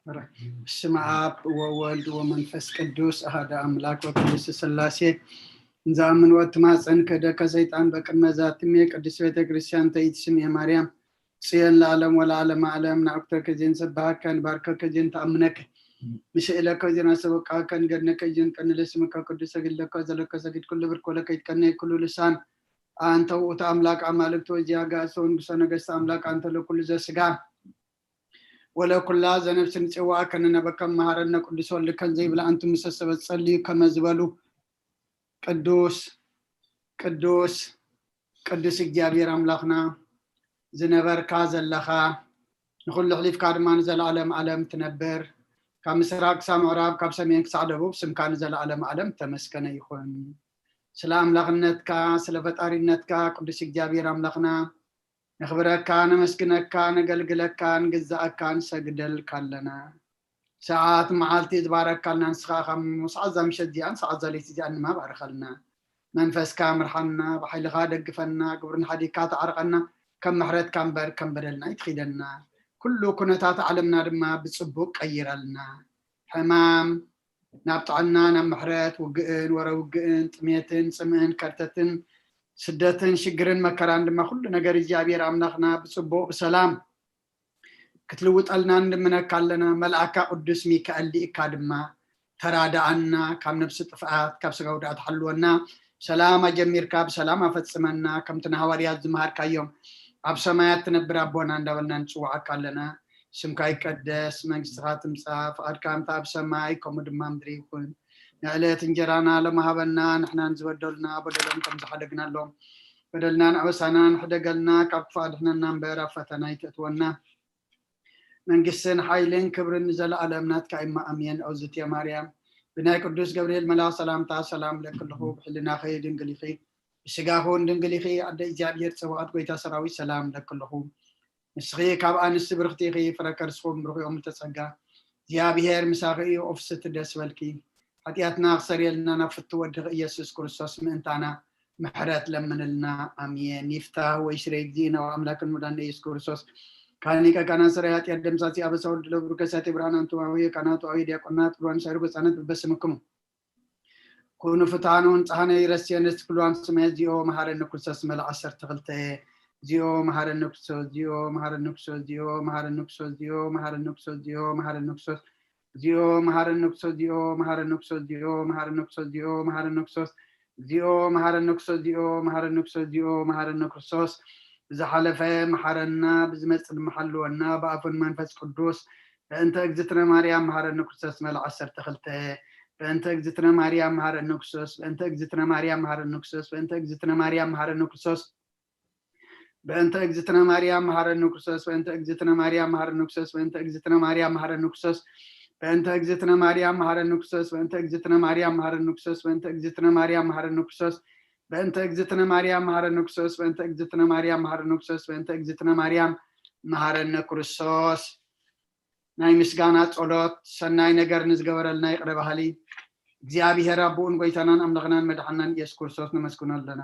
በስመ አብ ወወልድ ወመንፈስ ቅዱስ አሐደ አምላክ ወቅድስት ሥላሴ። እንዘ አምን ወትማጸን ከደከ ሰይጣን በቅድመ ዛትሜ ቅድስት ቤተ ክርስቲያን ተይትስሜ ማርያም ጽዮን ለዓለም ወለዓለመ ዓለም። ናዕኩተከ ዜን ሰብሃከ ንባርከከ ዜን ተአምነከ ንስእለከ ዜን አሰበቃከ ንገድነከ ዜን ቀንለ ስምከ ቅዱስ ሰግድ ለከ ዘለከ ሰግድ ኩሉ ብርክ ወለከ ይትቀነ ኩሉ ልሳን አንተ ውእቱ አምላክ አማልክት ወዚያ ጋእሰ ወንጉሰ ነገስት አምላክ አንተ ለኩሉ ዘስጋ ወለኩላ ዘነፍስ ንጽዋ ከነነበከ መሃረነ ቅዱስ ወልድ ከን ዘይብላ አንቱ ምሰ ሰበት ጸልዩ ከመ ዝበሉ ቅዱስ ቅዱስ ቅዱስ እግዚኣብሔር አምላኽና ዝነበርካ ዘለኻ ንኹሉ ሕሊፍካ ድማ ንዘለዓለም ዓለም ትነብር ካብ ምስራቅ ክሳብ ምዕራብ ካብ ሰሜን ክሳብ ደቡብ ስምካ ንዘለዓለም ዓለም ተመስገነ ይኹን። ስለ አምላኽነትካ ስለ ፈጣሪነትካ ቅዱስ እግዚኣብሔር አምላኽና ነኽብረካ ነመስግነካ ነገልግለካ ንግዛእካ ንሰግደልካ ኣለና። ሰዓት መዓልቲ ዝባረካልና ንስኻ ካብ ሰዓት ዛ ምሸት እዚኣን ሰዓት ዛ ለይቲ እዚኣን ድማ ባርኸልና። መንፈስካ ምርሓና ብሓይልኻ ደግፈና ግብርን ሓዲግካ ተዓርቐና። ከም ምሕረትካ እምበር ከም በደልና ይትኺደና። ኩሉ ኩነታት ዓለምና ድማ ብፅቡቅ ቀይረልና። ሕማም ናብ ጥዕና ናብ ምሕረት ውግእን ወረ ውግእን ጥሜትን ፅምእን ከርተትን ስደትን ሽግርን መከራን ድማ ኩሉ ነገር እግዚኣብሔር ኣምላኽና ብፅቡቅ ብሰላም ክትልውጠልና ንልምነካ ኣለና። መልኣካ ቅዱስ ሚካኤል ልኢካ ድማ ተራድኣና፣ ካብ ነብሲ ጥፍኣት ካብ ስጋ ውድኣት ሓልወና። ሰላም ኣጀሚርካ ብሰላም ኣፈፅመና። ከምቲ ንሃዋርያት ዝመሃርካዮም ኣብ ሰማያት ትነብር ኣቦና እንዳበልና ንፅውዓካ ኣለና። ስምካ ይቀደስ፣ መንግስትኻ ትምፃእ፣ ፍቓድካ ከምቲ ኣብ ሰማይ ከምኡ ድማ ምድሪ ይኹን። ንዕለት እንጀራና ሎሚ ሃበና፣ ንሕናን ዝበደሉና በደሎም ከም ዝሓደግናሎም በደልናን ኣበሳናን ሕደገልና፣ ካብ ክፉእ ኣድሕነና እምበር ኣብ ፈተና ኣይተእትወና። መንግስትን ሓይልን ክብርን ንዘለኣለም ናትካ እማ ኣሜን። ኦዝትየ ማርያም ብናይ ቅዱስ ገብርኤል መልኣኽ ሰላምታ ሰላም ለክልኹ ብሕልናኺ ድንግል ኢኺ ብስጋኹን ድንግል ኢኺ ኣደ እግዚኣብሔር ጽባኦት ጎይታ ሰራዊት ሰላም ለክልኹ። ንስኺ ካብ ኣንስቲ ብርኽቲ ኢኺ ፍረ ከርስኹም ብሩኽ እዮም ተጸጋ እግዚኣብሔር ምሳኺ እዩ። ኦፍስቲ ደስ በልኪ ሓጢኣትና ክሰርየልና ናብ ፍቱ ወድኺ ኢየሱስ ክርስቶስ ምእንታና ምሕረት ለምንልና። ኣሜን። ይፍታህ ወይ ስረይ እግዚእነ ወኣምላክን ሙዳነ ኢየሱስ ክርስቶስ ካሊቀ ካህናት ሰራይ ኃጢአት ደምሳሲ አበሳ ወልድ ለብሩ ከሳቴ ብርሃን አንቱ አዊ ካህናቱ አዊ ዲያቆናት ብርሃን ሳይሩ ህፃናት በበስምክሙ ኩኑ ፍትሃኑ ንጽሃነ ይረስየ ነስቲ ኩልዋን ስመ ዚኦ መሃረኒ ክርስቶስ መለ ዓሰርተ ክልተ ዚኦ መሃረኒ ክርስቶስ ዚኦ መሃረኒ ክርስቶስ ዚኦ መሃረኒ ክርስቶስ ዚኦ መሃረኒ ክርስቶስ ዚኦ መሃረኒ ክርስቶስ ዚኦ መሃረኒ ክርስቶስ ዚኦ መሃረኒ ክርስቶስ ዚኦ መሃረኒ ክርስቶስ ዚኦ መሃረኒ ክርስቶስ ዚኦ መሃረኒ ክርስቶስ ዚኦ መሃረኒ ክርስቶስ ዚኦ መሃረኒ ክርስቶስ ብዝሓለፈ መሓረና ብዝመጽእ ድማ ሓልወና ብኣፉን መንፈስ ቅዱስ በእንተ እግዝእትነ ማርያም መሃረኒ ክርስቶስ መለ ዓሰርተ ክልተ በእንተ እግዝእትነ ማርያም መሃረኒ ክርስቶስ በእንተ እግዝእትነ ማርያም መሃረኒ ክርስቶስ በእንተ እግዝእትነ ማርያም መሃረኒ ክርስቶስ በእንተ እግዝእትነ ማርያም መሃረኒ ክርስቶስ በእንተ እግዝእትነ ማርያም መሃረኒ ክርስቶስ በእንተ እግዝእትነ ማርያም መሃረኒ ክርስቶስ በእንተ እግዝእትነ ማርያም መሃረኒ ክርስቶስ በእንተ እግዝእትነ ማርያም መሃረኒ ክርስቶስ በእንተ እግዝእትነ ማርያም መሃረኒ ክርስቶስ በእንተ እግዝእትነ ማርያም መሃረኒ ክርስቶስ በእንተ እግዝእትነ ማርያም መሃረኒ ክርስቶስ በእንተ እግዝእትነ ማርያም መሃረኒ ክርስቶስ። ናይ ምስጋና ጸሎት። ሰናይ ነገር ንዝገበረልና ይቕረ በሃሊ እግዚኣብሔር ኣቦኡን ጎይታናን ኣምላኽናን መድሓናን ኢየሱስ ክርስቶስ ነመስግኖ ኣለና።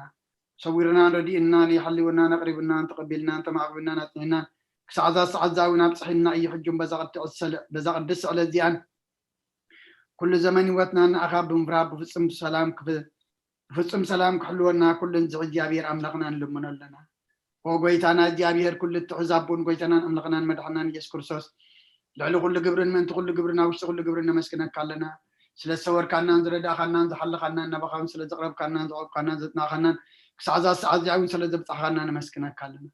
ሰዊርናን ረዲእናን ይሓልውናን ኣቕሪብናን ተቐቢልናን ተማዕቢናን ኣጽኒዕናን ክሳዕ እዛ ሰዓት እዛ እውን ኣብጽሒና እዩ። ሕጂ እውን በዛ ቅድስቲ ስዕለ እዚኣን ኩሉ ዘመን ህይወትና ንኣኻ ብምፍራህ ብፍጹም ሰላም ክፍ- ብፍጹም ሰላም ክሕልወና ኩሉ ንዝሒ እግዚኣብሔር ኣምላኽና ንልምኖ ኣለና። ኦ ጎይታና እግዚኣብሔር ኩሉ እትሕዝ ኣቦን ጎይታናን ኣምላኽናን መድሓናን ኢየሱስ ክርስቶስ ልዕሊ ኩሉ ግብርን ምእንቲ ኩሉ ግብርን ኣብ ውሽጢ ኩሉ ግብርን ነመስግነካ ኣለና። ስለ ዝሰወርካናን ዝረዳእኻናን ዝሓለኻናን ናባኻውን ስለ ዘቕረብካናን ዘቐብካናን ዘጽናዕኻናን ክሳዕ እዛ ሰዓት እዚኣ እውን ስለ ዘብጻሕኻና ነመስግነካ ኣለና።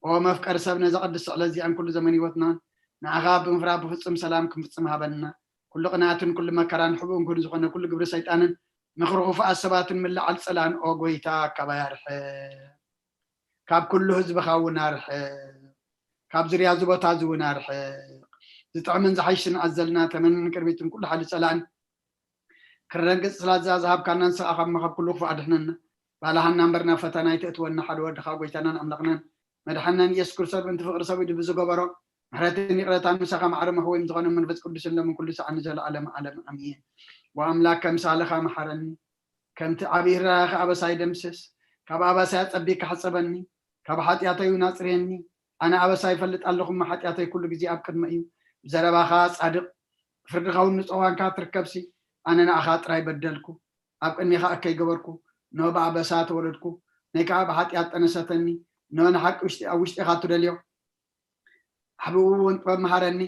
ኦ መፍቀሪ ሰብ ነዛ ቅድስቲ ስዕለት እዚኣን ኩሉ ዘመን ህይወትናን ንኣኻ ብምፍራህ ብፍጹም ሰላም ክንፍጽም ሃበና። ኩሉ ቅንኣትን ኩሉ መከራን ሕቡእን ክህዱ ዝኾነ ኩሉ ግብሪ ሰይጣንን ምኽሪ ክፉኣት ሰባትን ምልዓል ጸላእን ኦ ጎይታ ካባይ ኣርሕቕ። ካብ ኩሉ ህዝብኻ እውን ኣርሕቕ። ካብ ዙርያ እዚ ቦታ እዚ እውን ኣርሕቕ። ዝጥዕምን ዝሓይሽን ኣዘልና ተመንን ቅድሚትን ኩሉ ሓይሊ ጸላእን ክረግጽ ስላ ዝሃብካና ንስኻ ካብ መኸብ ኩሉ ክፉእ ኣድሕነና። ባልሃና እምበር ናብ ፈተና ኣይተእትወና ሓደ ወድኻ ጎይታናን ኣምላኽናን መድሓናን ኢየሱስ ክርስቶስ ምእንቲ ፍቕሪ ሰብ ኢዱ ብዝገበሮ ምሕረትን ይቕረታን ምሳኻ ማዕረ መሕወይም ዝኾነ መንፈስ ቅዱስን ለምን ኩሉ ሰዓት ንዘለኣለም ዓለም ኣሜን። ወኣምላክ ከምሳልኻ መሓረኒ ከምቲ ዓብዪ ራእኻ ኣበሳይ ደምስስ ካብ ኣበሳይ ኣጸቢካ ሕጸበኒ ካብ ሓጢኣተይ እውን ኣጽርየኒ ኣነ ኣበሳ ይፈልጥ ኣለኹ እሞ ሓጢኣተይ ኩሉ ግዜ ኣብ ቅድመ እዩ ብዘረባኻ ጻድቕ፣ ብፍርድኻ እውን ንጹህ ዋንካ ትርከብሲ፣ ኣነ ንኣኻ ጥራይ በደልኩ፣ ኣብ ቅድሜኻ እከይ ገበርኩ፣ እነሆ ብኣበሳ ተወለድኩ፣ ናይ ከኣ ብሓጢኣት ጠነሰተኒ፣ እነሆ ንሓቂ ውሽጢ ኣብ ውሽጢኻ ትደልዮ፣ ኣሕብኡ እውን ጥበብ መሃረኒ፣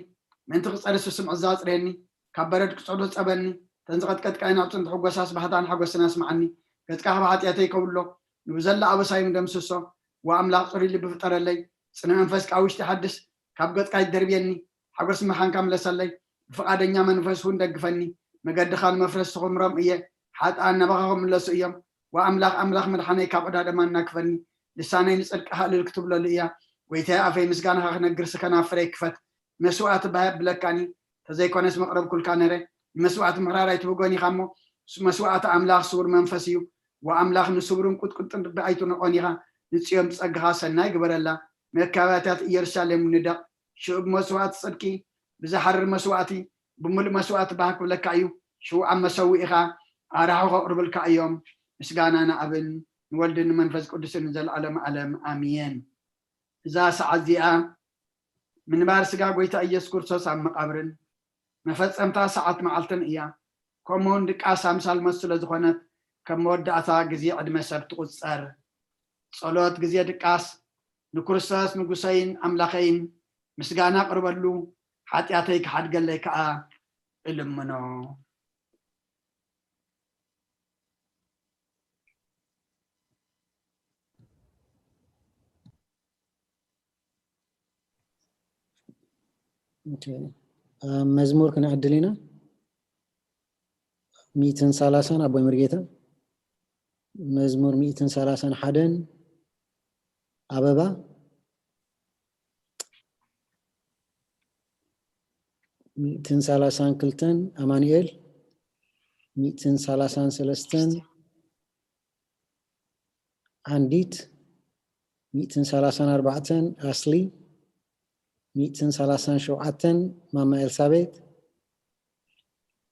ምእንቲ ክጸሪ ስስምዑ ኣጽርየኒ፣ ካብ በረድ ክጸዶ ጸበኒ፣ እተን ዝቐጥቀጥካየን ኣዕጽምቲ ሕጎሳ ስባህታን ሓጎስን ኣስምዓኒ፣ ገጽካ ካብ ሓጢኣተይ ከብሎ፣ ንብዘላ ኣበሳይ ምደምስሶ፣ ወኣምላኽ ጽሩይ ልቢ ፍጠረለይ፣ ጽኑዕ መንፈስ ከኣ ውሽጢ ሓድስ፣ ካብ ገጽካ ይደርብየኒ፣ ሓጎስ ምኻንካ ምለሰለይ፣ ብፍቓደኛ መንፈስ እውን ደግፈኒ፣ መገድኻ ንመፍረስቲ ክምሮም እየ፣ ሓጥኣን ናባኻ ክምለሱ እዮም፣ ወኣምላኽ ኣምላኽ መድሓነይ ካብ ዕዳ ደማ እናክፈኒ፣ ልሳነይ ንጽድቅኻ እልል ክትብለሉ እያ። ጎይታየ ኣፈይ ምስጋናኻ ክነግርሲ ከናፍረይ ክፈት። መስዋእቲ ባህ የብለካን እዩ። ተዘይኮነስ መቕረብኩልካ ነረ። ንመስዋእቲ ምሕራር ኣይትብጎን ኢኻ እሞ፣ መስዋእቲ ኣምላኽ ስውር መንፈስ እዩ። ወኣምላኽ ንስውርን ቁጥቁጥን ልቢ ኣይትንዖን ኢኻ። ንጽዮን ብጸጋኻ ሰናይ ግበረላ። መካባብያታት ኢየሩሳሌም ንደቕ። ሽዑ ብመስዋእቲ ጽድቂ፣ ብዝሓርር መስዋእቲ፣ ብምሉእ መስዋእቲ ባህ ክብለካ እዩ። ሽዑ ኣብ መሰውኢኻ ኣራሑ ከቕርብልካ እዮም። ምስጋና ንኣብን ንወልድን ንመንፈስ ቅዱስን ንዘለዓለም ዓለም ኣሜን። እዛ ሰዓት እዚኣ ምንባር ስጋ ጎይታ ኢየሱስ ክርስቶስ ኣብ መቓብርን መፈጸምታ ሰዓት መዓልትን እያ። ከምኡውን ድቃስ ኣምሳል ሞት ስለ ዝኾነት፣ ከም መወዳእታ ግዜ ዕድመ ሰብ ትቑጸር። ጸሎት ግዜ ድቃስ፣ ንክርስቶስ ንጉሰይን ኣምላኸይን ምስጋና ኣቕርበሉ፣ ሓጢኣተይ ክሓድገለይ ከኣ እልምኖ። ኦኬ፣ ኣብ መዝሙር ክንዕድል ኢና። ሚእትን ሰላሳን ኣቦይ መርጌታ፣ መዝሙር ሚእትን ሰላሳን ሓደን ኣበባ፣ ሚእትን ሰላሳን ክልተን ኣማኑኤል፣ ሚእትን ሰላሳን ሰለስተን ዓንዲት፣ ሚእትን ሰላሳን ኣርባዕተን ኣስሊ፣ ሚእትን ሰላሳን ሸውዓተን ማማ ኤልሳቤጥ፣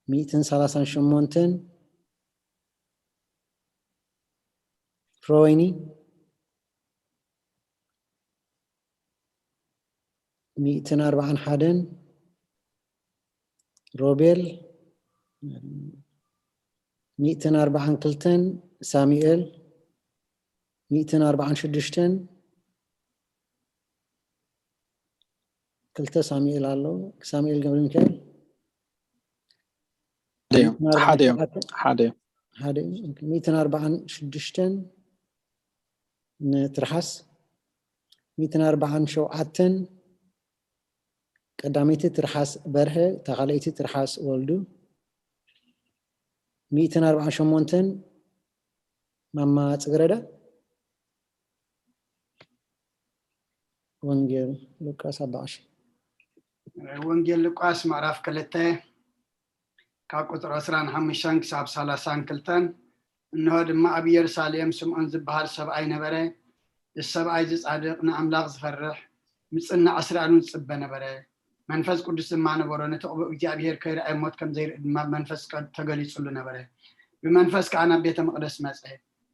ሚእትን ሰላሳን ሸሞንተን ፍሮወይኒ፣ ሚእትን ኣርባዓን ሓደን ሮቤል፣ ሚእትን ኣርባዓን ክልተን ሳሙኤል፣ ሚእትን ኣርባዓን ሽዱሽተን ክልተ ሳሙኤል ኣሎ። ሳሙኤል ገብረ ሚካኤል ሓደ እዮም። ሓደ እዮም። ሓደ እዮም። ሓደ እዩ። ሚእትን ኣርባዓን ሽዱሽተን ንትርሓስ፣ ሚእትን ኣርባዓን ሸውዓተን ቀዳመይቲ ትርሓስ በርሀ፣ እታ ካልኣይቲ ትርሓስ ወልዱ፣ ሚእትን ኣርባዓን ሸሞንተን ማማ ጽግረዳ፣ ወንጌል ሉቃስ ኣባቕሺ። ወንጌል ሉቃስ ምዕራፍ ክልተ ካብ ቁፅሪ ዕስራን ሓሙሽተን ክሳብ ሰላሳን ክልተን። እንሆ ድማ ኣብ ኢየሩሳሌም ስምዖን ዝበሃል ሰብኣይ ነበረ። እዚ ሰብኣይ እዚ ጻድቕ፣ ንኣምላኽ ዝፈርሕ፣ ምጽናዕ እስራኤል እውን ዝጽበ ነበረ። መንፈስ ቅዱስ ድማ ነበሮ። ነቲ ቅቡእ እግዚኣብሔር ከይረኣየ ሞት ከም ዘይርኢ ድማ ብመንፈስ ተገሊጹሉ ነበረ። ብመንፈስ ከኣ ናብ ቤተ መቕደስ መጸ።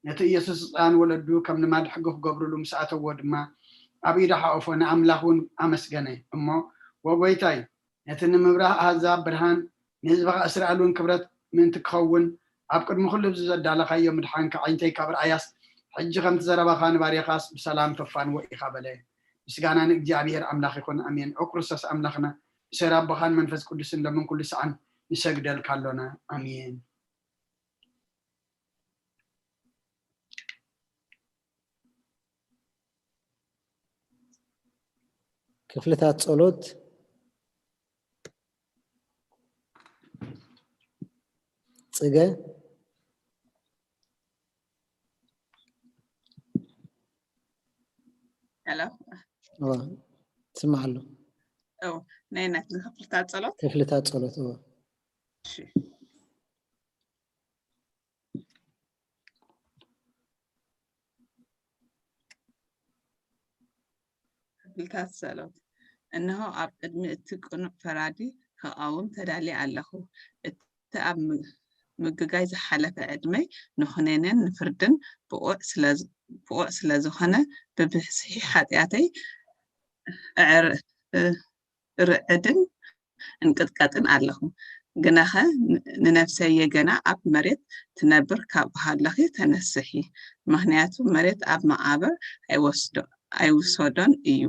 ነቲ ኢየሱስ ህጻን ወለዱ ከም ልማድ ሕጊ ክገብሩሉ ምስ ኣተዎ ድማ ኣብ ኢዱ ሓቆፎ፣ ንኣምላኽ እውን ኣመስገነ እሞ፣ ወጎይታይ፣ ነቲ ንምብራህ ኣህዛብ ብርሃን፣ ንህዝብኻ እስራኤል እውን ክብረት ምእንቲ ክኸውን፣ ኣብ ቅድሚ ኩሉ ህዝቢ ዘዳለኻዮ ምድሓንካ፣ ኣዒንተይ ካብ ረኣያስ፣ ሕጂ ከምቲ ዘረባኻ ንባርያኻስ ብሰላም ተፋንዎ ኢኻ በለ። ምስጋና ንእግዚኣብሔር ኣምላኽ ይኹን፣ ኣሜን። ኦ ክርስቶስ ኣምላኽና፣ ብሰይር ኣቦኻን መንፈስ ቅዱስን ሎምን ኩሉ ሰዓን ንሰግደልካ ኣሎና። ኣሜን። ክፍልታት ጸሎት ጽገ ሄሎ እዋ ትስማዕ ኣሎ ኦ ናይ ናት ክፍልታት ጸሎት ክፍልታት ጸሎት እዋ እሺ ክፍልታት ጸሎት። እንሆ ኣብ ቅድሚ እቲ ቅኑዕ ፈራዲ ክቓወም ተዳልየ ኣለኹ። እቲ ኣብ ም- ምግጋይ ዝሓለፈ ዕድመይ ንኹነኔን ንፍርድን ብቑዕ ስለ ዝ- ብቑዕ ስለ ዝኾነ ብብዝሒ ሓጢኣተይ እዕር- እ- ርዕድን እንቅጥቀጥን ኣለኹ። ግናኸ ን-፣ ንነፍሰየ ገና ኣብ መሬት ትነብር ካብ ሃለኺ ተነስሒ፣ ምኽንያቱ መሬት ኣብ መቓብር ኣይወስዶ-፣ ኣይውሰዶን እዩ፣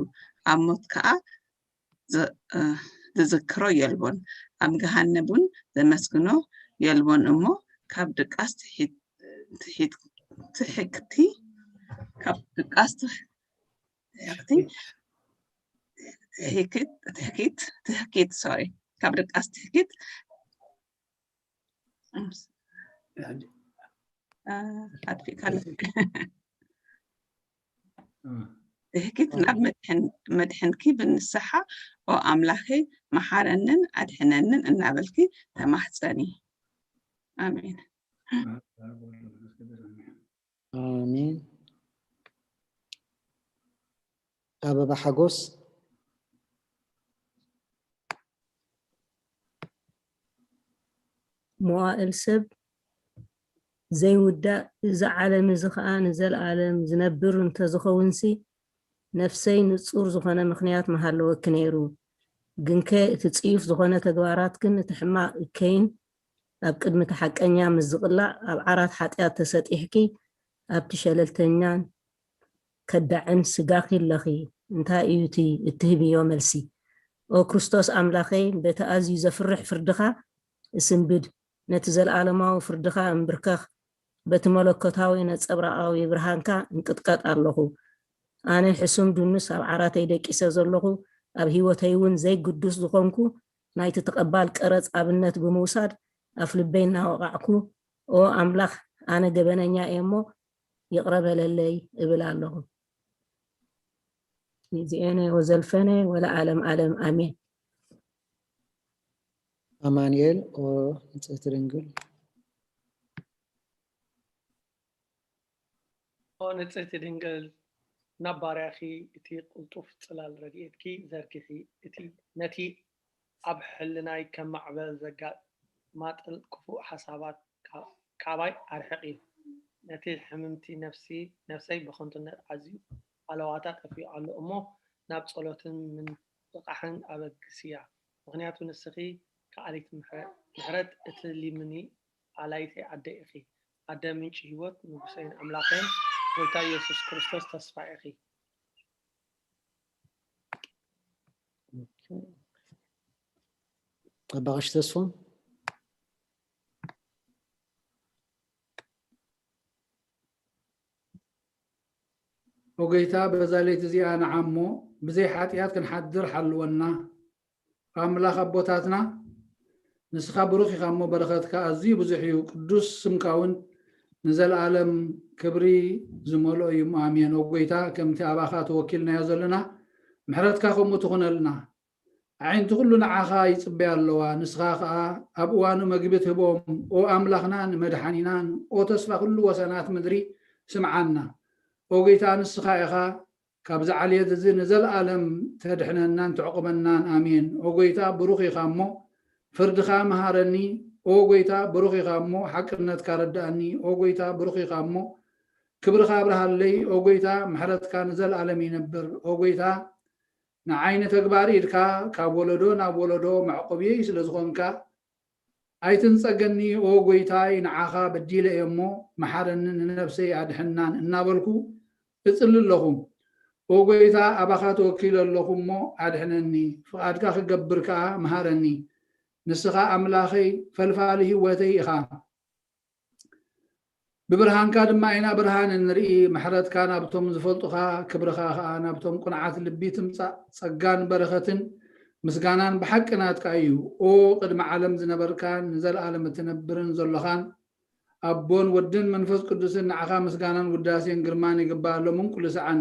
ኣብ ሞት ከኣ ዝ-፣ እ፣ ዝዝክሮ የልቦን፣ ኣብ ገሃነብ እውን ዘመስግኖ የልቦን እሞ፣ ካብ ድቃስ ትሒት-፣ ትሒት-፣ ትሕክቲ፣ ካብ ድቃስ ትሕ-፣ ትሕክቲ፣ ትሕኪት፣ ትሕኪት፣ ትሕኪት፣ ሶሪ፣ ካብ ድቃስ ትሕኪት፣ እ፣ ኣጥፊእካ ኣለኻ። ትሕኪት ናብ መድሕን-፣ መድሕንኪ ብንስሓ፣ ኦ ኣምላኸይ፣ መሓረንን ኣድሕነንን እናበልኪ ተማሕጸኒ። ኣሜን። ኣሜን። ኣበባ ሓጎስ። መዋእል ሰብ ዘይውዳእ፣ እዚ ዓለም እዚ ኸኣ ንዘለኣለም ዝነብር እንተዝኸውንሲ፣ ነፍሰይ ንጹር ዝኾነ ምኽንያት ምሃለወኪ ነይሩ። ግንከ እቲ ጽዩፍ ዝኾነ ተግባራትክን እቲ ሕማቕ እከይን ኣብ ቅድሚ እቲ ሓቀኛ ምስ ዝቕላዕ፣ ኣብ ዓራት ሓጢኣት ተሰጢሕኪ፣ ኣብቲ ሸለልተኛን ከዳዕን ስጋኺ ኣለኺ። እንታይ እዩ እቲ እትህብዮ መልሲ? ኦ ክርስቶስ ኣምላኸይ፣ በቲ ኣዝዩ ዘፍርሕ ፍርድኻ እስንብድ፣ ነቲ ዘለኣለማዊ ፍርድኻ እንብርከኽ፣ በቲ መለኮታዊ ነጸብራቓዊ ብርሃንካ እንቅጥቀጥ ኣለኹ። ኣነ ሕሱም ድኑስ ኣብ ዓራተይ ደቂሰ ዘለኹ፣ ኣብ ህይወተይ እውን ዘይግዱስ ዝኾንኩ፣ ናይቲ ተቐባል ቀረጽ ኣብነት ብምውሳድ ኣፍልበይ እናወቓዕኩ፣ ኦ ኣምላኽ፣ ኣነ ገበነኛ እየ እሞ ይቕረ በለለይ እብል ኣለኹ። ይእዜነ ወዘልፈነ ወለዓለም ዓለም ኣሜን። ኣማኑኤል ኦ ንጽህቲ ድንግል። ኦ ንጽህቲ ድንግል፣ ናብ ባርያኺ እቲ ቅልጡፍ ጽላል ረድኤትኪ ዘርግሒ፣ እቲ ነቲ ኣብ ሕልናይ ከም ማዕበል ዘጋጥማጥል ክፉእ ሓሳባት ካባይ ኣርሕቒ። ነቲ ሕምምቲ ነፍሲ ነፍሰይ ብኸንቱነት ኣዝዩ ኣለዋታ ጠፊኡ ኣሎ እሞ ናብ ጸሎትን ምንቕቓሕን ኣበግስያ። ምኽንያቱ ንስኺ ከኣሊት ምሕረት እትልምኒ ኣላይተይ ኣደ ኢኺ። ኣደ ምንጪ ህይወት ንጉሰይን ኣምላኸይን ጎይታ ኢየሱስ ክርስቶስ ተስፋ ኢኺ። ኣባ ቀሺ ተስፎም። ኦ ጎይታ በዛ ለይቲ እዚኣ ንዓ እሞ ብዘይ ሓጢኣት ክንሓድር ሓልወና። ኣምላኽ ኣቦታትና ንስኻ ብሩኽ ኢኻ እሞ በረኸትካ ኣዝዩ ብዙሕ እዩ፣ ቅዱስ ስምካ እውን ንዘለኣለም ክብሪ ዝመልኦ እዩ እሞ ኣሜን። ኦ ጎይታ ከምቲ ኣባኻ ተወኪልናዮ ዘለና ምሕረትካ ከምኡ ትኹነልና። ኣዒንቲ ኩሉ ንዓኻ ይጽበያ ኣለዋ፣ ንስኻ ኸኣ ኣብ እዋኑ መግቢ ትህቦም። ኦ ኣምላኽናን መድሓኒናን፣ ኦ ተስፋ ኩሉ ወሰናት ምድሪ ስምዓና። ኦ ጎይታ ንስኻ ኢኻ ካብዚ ዓሌት እዚ ንዘለኣለም ተድሕነናን ተዕቑበናን። ኣሜን። ኦ ጎይታ ብሩኽ ኢኻ እሞ ፍርድኻ መሃረኒ። ኦ ጎይታ ብሩኽ ኢኻ እሞ ሓቅነትካ ረድኣኒ። ኦ ጎይታ ብሩኽ ኢኻ እሞ ክብርኻ ኣብርሃለይ። ኦ ጎይታ ምሕረትካ ንዘለኣለም ይነብር። ኦ ጎይታ ንዓይ ንተግባር ኢድካ ካብ ወለዶ ናብ ወለዶ መዕቆብየይ ስለ ዝኾንካ ኣይትንጸገኒ። ኦ ጎይታይ ንዓኻ በዲለ እየ እሞ መሓረኒ ንነፍሰይ ኣድሕናን እናበልኩ እጽሊ ኣለኹ። ኦ ጎይታ ኣባኻ ተወኪለ ኣለኹ እሞ ኣድሕነኒ፣ ፍቓድካ ክገብር ከኣ መሃረኒ። ንስኻ ኣምላኸይ ፈልፋሊ ህይወተይ ኢኻ። ብብርሃንካ ድማ ኢና ብርሃን እንርኢ። ምሕረትካ ናብቶም ዝፈልጡኻ፣ ክብርኻ ኸኣ ናብቶም ቅኑዓት ልቢ ትምጻእ። ጸጋን በረኸትን ምስጋናን ብሓቂ ናትካ እዩ። ኦ ቅድሚ ዓለም ዝነበርካን ንዘለኣለም እትነብርን ዘሎኻን፣ ኣቦን ወድን መንፈስ ቅዱስን ንዓኻ ምስጋናን ውዳሴን ግርማን ይግባእ፣ ሎምን ኩሉ ሰዓን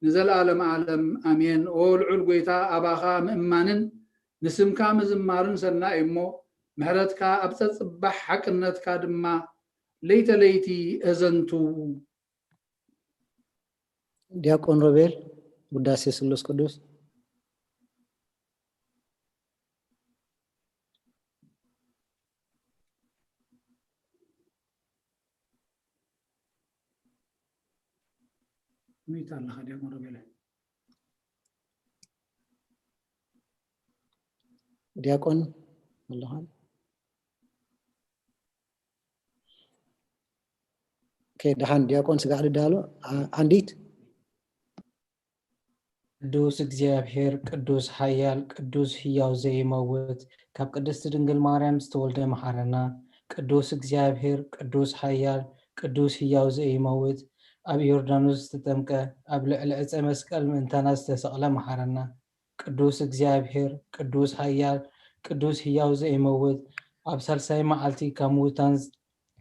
ንዘለኣለም ኣለም ኣሜን። ኦ ልዑል ጎይታ ኣባኻ ምእማንን ንስምካ ምዝማርን ሰናይ እሞ ምሕረትካ ኣብ ጸጽባሕ ሓቅነትካ ድማ ለይተ ለይቲ እዘንቱ። ዲያቆን ሮቤል ውዳሴ ስሉስ ቅዱስ። ሚዩት ኣለኻ ዲያቆን ሮቤል። ዲያቆን ኣለኻ? ኦኬ፣ ደሓን ዲያቆን ስጋዕ ልዳሎ። ኣ-፣ ኣንዲት። ቅዱስ እግዚኣብሔር፣ ቅዱስ ሓያል፣ ቅዱስ ህያው ዘይመውት፣ ካብ ቅድስቲ ድንግል ማርያም ዝተወልደ መሓረና። ቅዱስ እግዚኣብሔር፣ ቅዱስ ሓያል፣ ቅዱስ ህያው ዘይመውት፣ ኣብ ዮርዳኖስ ዝተጠምቀ፣ ኣብ ልዕሊ ዕፀ መስቀል ምእንታና ዝተሰቕለ መሓረና። ቅዱስ እግዚኣብሔር፣ ቅዱስ ሓያል፣ ቅዱስ ህያው ዘይመውት፣ ኣብ ሳልሳይ መዓልቲ ካብ ምዉታን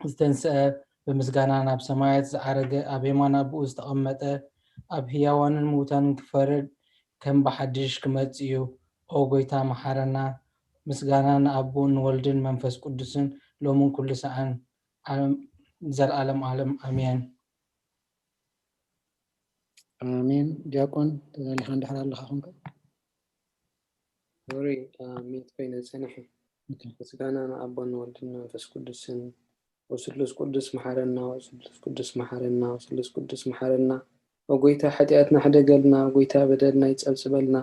ዝተንስአ፣ ብምስጋና ናብ ሰማያት ዝዓረገ፣ ኣብ የማን ኣቦኡ ዝተቐመጠ፣ ኣብ ህያዋንን ምዉታንን ክፈርድ ከም ብሓድሽ ክመጽእ እዩ። ኦ ጐይታ መሓረና። ምስጋና ንኣቦን ንወልድን መንፈስ ቅዱስን ሎምን ኩሉ ሰዓን ዓለም፣ ንዘለኣለም ዓለም ኣሜን። ኣሜን። ዲያቆን ተዛሊኻ እንድሕር ኣለኻ ኮንካ። ሶሪ፣ ሚት ኮይነ ጸኒሐ። ኦኬ። ምስጋና ንኣቦን ንወልድን መንፈስ ቅዱስን። ወስሉስ ቅዱስ መሓረና፣ ወስሉስ ቅዱስ መሓረና፣ ወስሉስ ቅዱስ መሓረና። ወጎይታ ሓጢኣትና ሕደገልና፣ ወጎይታ በደልና ይጸብጽበልና፣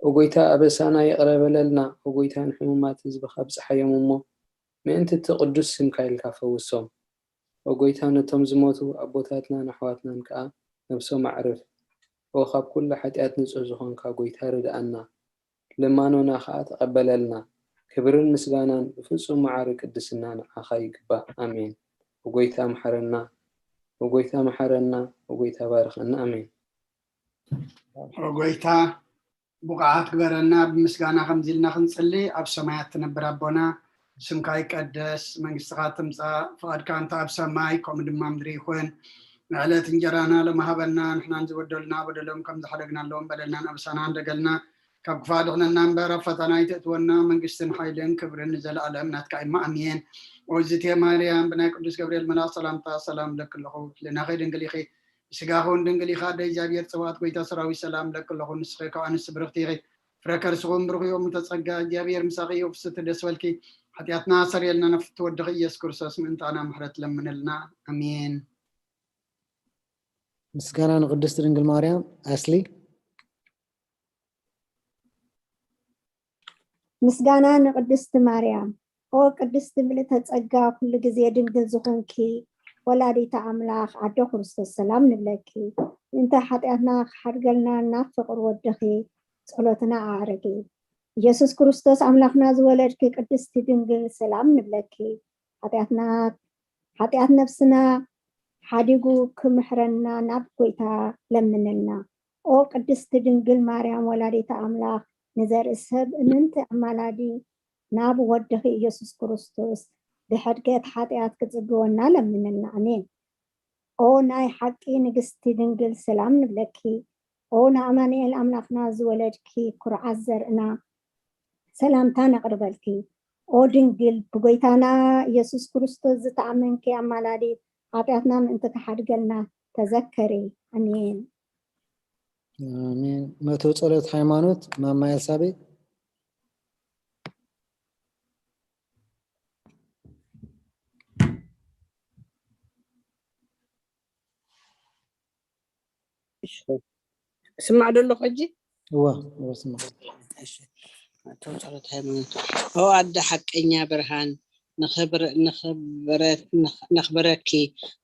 ወጎይታ ኣበሳና ይቕረ በለልና፣ ወጎይታ ንሕሙማት ህዝብኻ ኣብጽሓዮም እሞ ምእንቲ እቲ ቅዱስ ስምካ ኢልካ ፈውሶም። ወጎይታ ነቶም ዝሞቱ ኣቦታትናን ኣሕዋትናን ከኣ ነብሶም ኣዕርፍ። ኦ ካብ ኩሉ ሓጢኣት ንጹህ ዝኾንካ ጎይታ ርድኣና። ልማኖና ከኣ ተቐበለልና። ክብርን ምስጋናን ብፍጹም መዓሪ ቅድስና ንዓኻ ይግባእ። ኣሜን። ወጎይታ መሓረና፣ ወጎይታ መሓረና፣ ወጎይታ ባርኸና። ኣሜን። ኦ ጎይታ፣ ብቑዓት ግበረና። ብምስጋና ከምዚ ኢልና ክንጽሊ፣ ኣብ ሰማያት ትነብር ኣቦና፣ ስምካ ይቀደስ፣ መንግስትኻ ትምጻእ፣ ፍቓድካ እንተ ኣብ ሰማይ ከምኡ ድማ ምድሪ ይኹን። ንዕለት እንጀራና ሎሚ ሃበና፣ ንሕናን ዝበደሉና በደሎም ከም ዝሓደግናሎም በደልናን ኣበሳናን ደገልና፣ ካብ ክፋእ ድሕነና እምበር፣ ኣብ ፈተና ኣይተእትወና፣ መንግስትን ሓይልን ክብርን ንዘለኣለም ናትካ እዩ። ኣሜን። ኦዝቴ ማርያም፣ ብናይ ቅዱስ ገብርኤል መልኣኽ ሰላምታ ሰላም እብለኪ ኣለኹ፣ ህልናኺ ድንግል ኢኺ፣ ብስጋኺ እውን ድንግል ኢኻ፣ ኣደ እግዚኣብሔር ጽባኦት ጎይታ ሰራዊት ሰላም እብለኪ ኣለኹ። ንስኺ ካብ ኣንስቲ ብርኽቲ ኢኺ፣ ፍረ ከርስኺ እውን ብሩኽ እዩ። እሞ ተጸጋ እግዚኣብሔር ምሳኺ እዩ፣ ፍስቲ ደስ በልኪ፣ ሓጢኣትና ኣሰርየልና፣ ናብ ፍትወ ወድኺ ኢየሱስ ክርስቶስ ምእንታና ምሕረት ለምንልና። ኣሜን። ምስጋና ንቅድስቲ ድንግል ማርያም። ኣስሊ። ምስጋና ንቅድስቲ ማርያም። ኦ ቅድስቲ ምልእተ ጸጋ፣ ኩሉ ግዜ ድንግል ዝኾንኪ ወላዲተ ኣምላኽ፣ ኣደ ክርስቶስ፣ ሰላም ንብለኪ። ምእንተ ሓጢኣትና ክሓድገልና ናብ ፍቕሪ ወድኺ ጸሎትና ኣዕርጊ። ኢየሱስ ክርስቶስ ኣምላኽና ዝወለድኪ ቅድስቲ ድንግል፣ ሰላም ንብለኪ። ሓጢኣትና፣ ሓጢኣት ነፍስና ሓዲጉ ክምሕረና ናብ ጎይታ ለምንልና። ኦ ቅድስቲ ድንግል ማርያም ወላዲተ ኣምላኽ፣ ንዘርኢ ሰብ እምንቲ ኣማላዲ ናብ ወድኺ ኢየሱስ ክርስቶስ ብሕድገት ሓጢኣት ክጽግወና ለምንልና። ኣሜን። ኦ ናይ ሓቂ ንግስቲ ድንግል፣ ሰላም ንብለኪ። ኦ ንኣማኑኤል ኣምላኽና ዝወለድኪ ኩርዓት ዘርእና፣ ሰላምታ ነቕርበልኪ። ኦ ድንግል፣ ብጎይታና ኢየሱስ ክርስቶስ ዝተኣመንኪ ኣማላዲት፣ ሓጢኣትና ምእንቲ ክሓድገልና ተዘከሪ። ኣሜን። ኣሜን። መቶ ጸሎት ሃይማኖት ማማ ኤልሳቤጥ። እሺ፣ ስማዕ ዶ ኣለኹ ሕጂ? እዋ፣ እዋ፣ ስማዕ። እሺ፣ መቶ ጸሎት ሃይማኖት። ኦ ኣደ ሓቀኛ ብርሃን፣ ንኽብረ-፣ ንኽብረ-፣ ንኽ-፣ ነኽብረኪ፣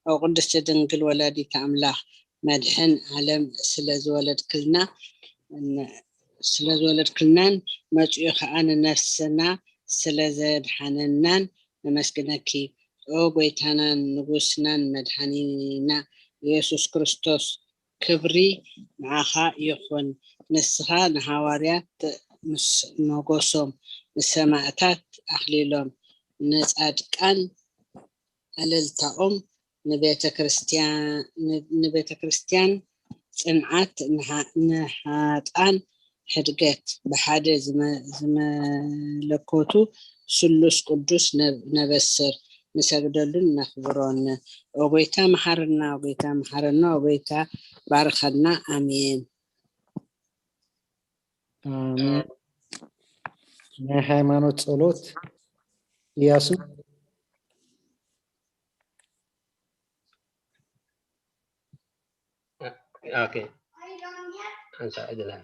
ኦ ቅድስቲ ድንግል ወላዲት ኣምላኽ፣ መድሕን ዓለም ስለ ዝወለድክልና፣ ን-፣ ስለ ዝወለድክልናን መጺኡ ኸኣ ንነፍስና ስለ ዘድሓነናን ነመስግነኪ። ኦ ጎይታናን ንጉስናን መድሓኒና ኢየሱስ ክርስቶስ፣ ክብሪ ንዓኻ ይኹን። ንስኻ ንሃዋርያት ምስ ሞገሶም፣ ንሰማእታት ኣኽሊሎም፣ ንጻድቃን እልልታኦም፣ ንቤተ ክርስቲያን፣ ን-፣ ንቤተ ክርስቲያን ጽንዓት፣ ንሃ-፣ ንሃጣን ሕድገት ብሓደ ዝመ-፣ ዝመለኮቱ ስሉስ ቅዱስ ነብ-፣ ነበስር፣ ንሰግደሉን ነኽብሮን። ኦ ጎይታ መሓረና፣ ኦ ጎይታ መሓረና፣ ኦ ጎይታ ባርኸና። ኣሜን። ኣሜን። ናይ ሃይማኖት ጸሎት። ኢያሱ። ኦኬ። ሓንሳእ ዕድል ሃብ።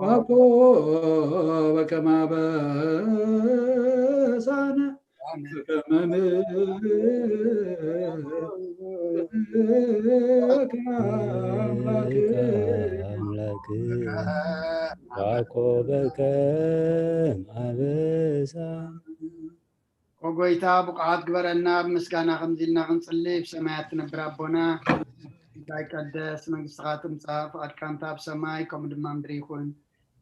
ዋኮ በከመ አበሳነ በከመ ምሕረትከ አምላክ ዋኮ በከመ አበሳነ። ኦ ጎይታ፣ ብቑዓት ግበረና፣ ብምስጋና ከምዚ ኢልና ክንጽሊ። ብሰማያት ትነብር ኣቦና፣ ስምካ ይቀደስ፣ መንግስትኻ ትምጻእ፣ ፍቓድካ እንተ ኣብ ሰማይ ከምኡ ድማ ምድሪ ይኹን።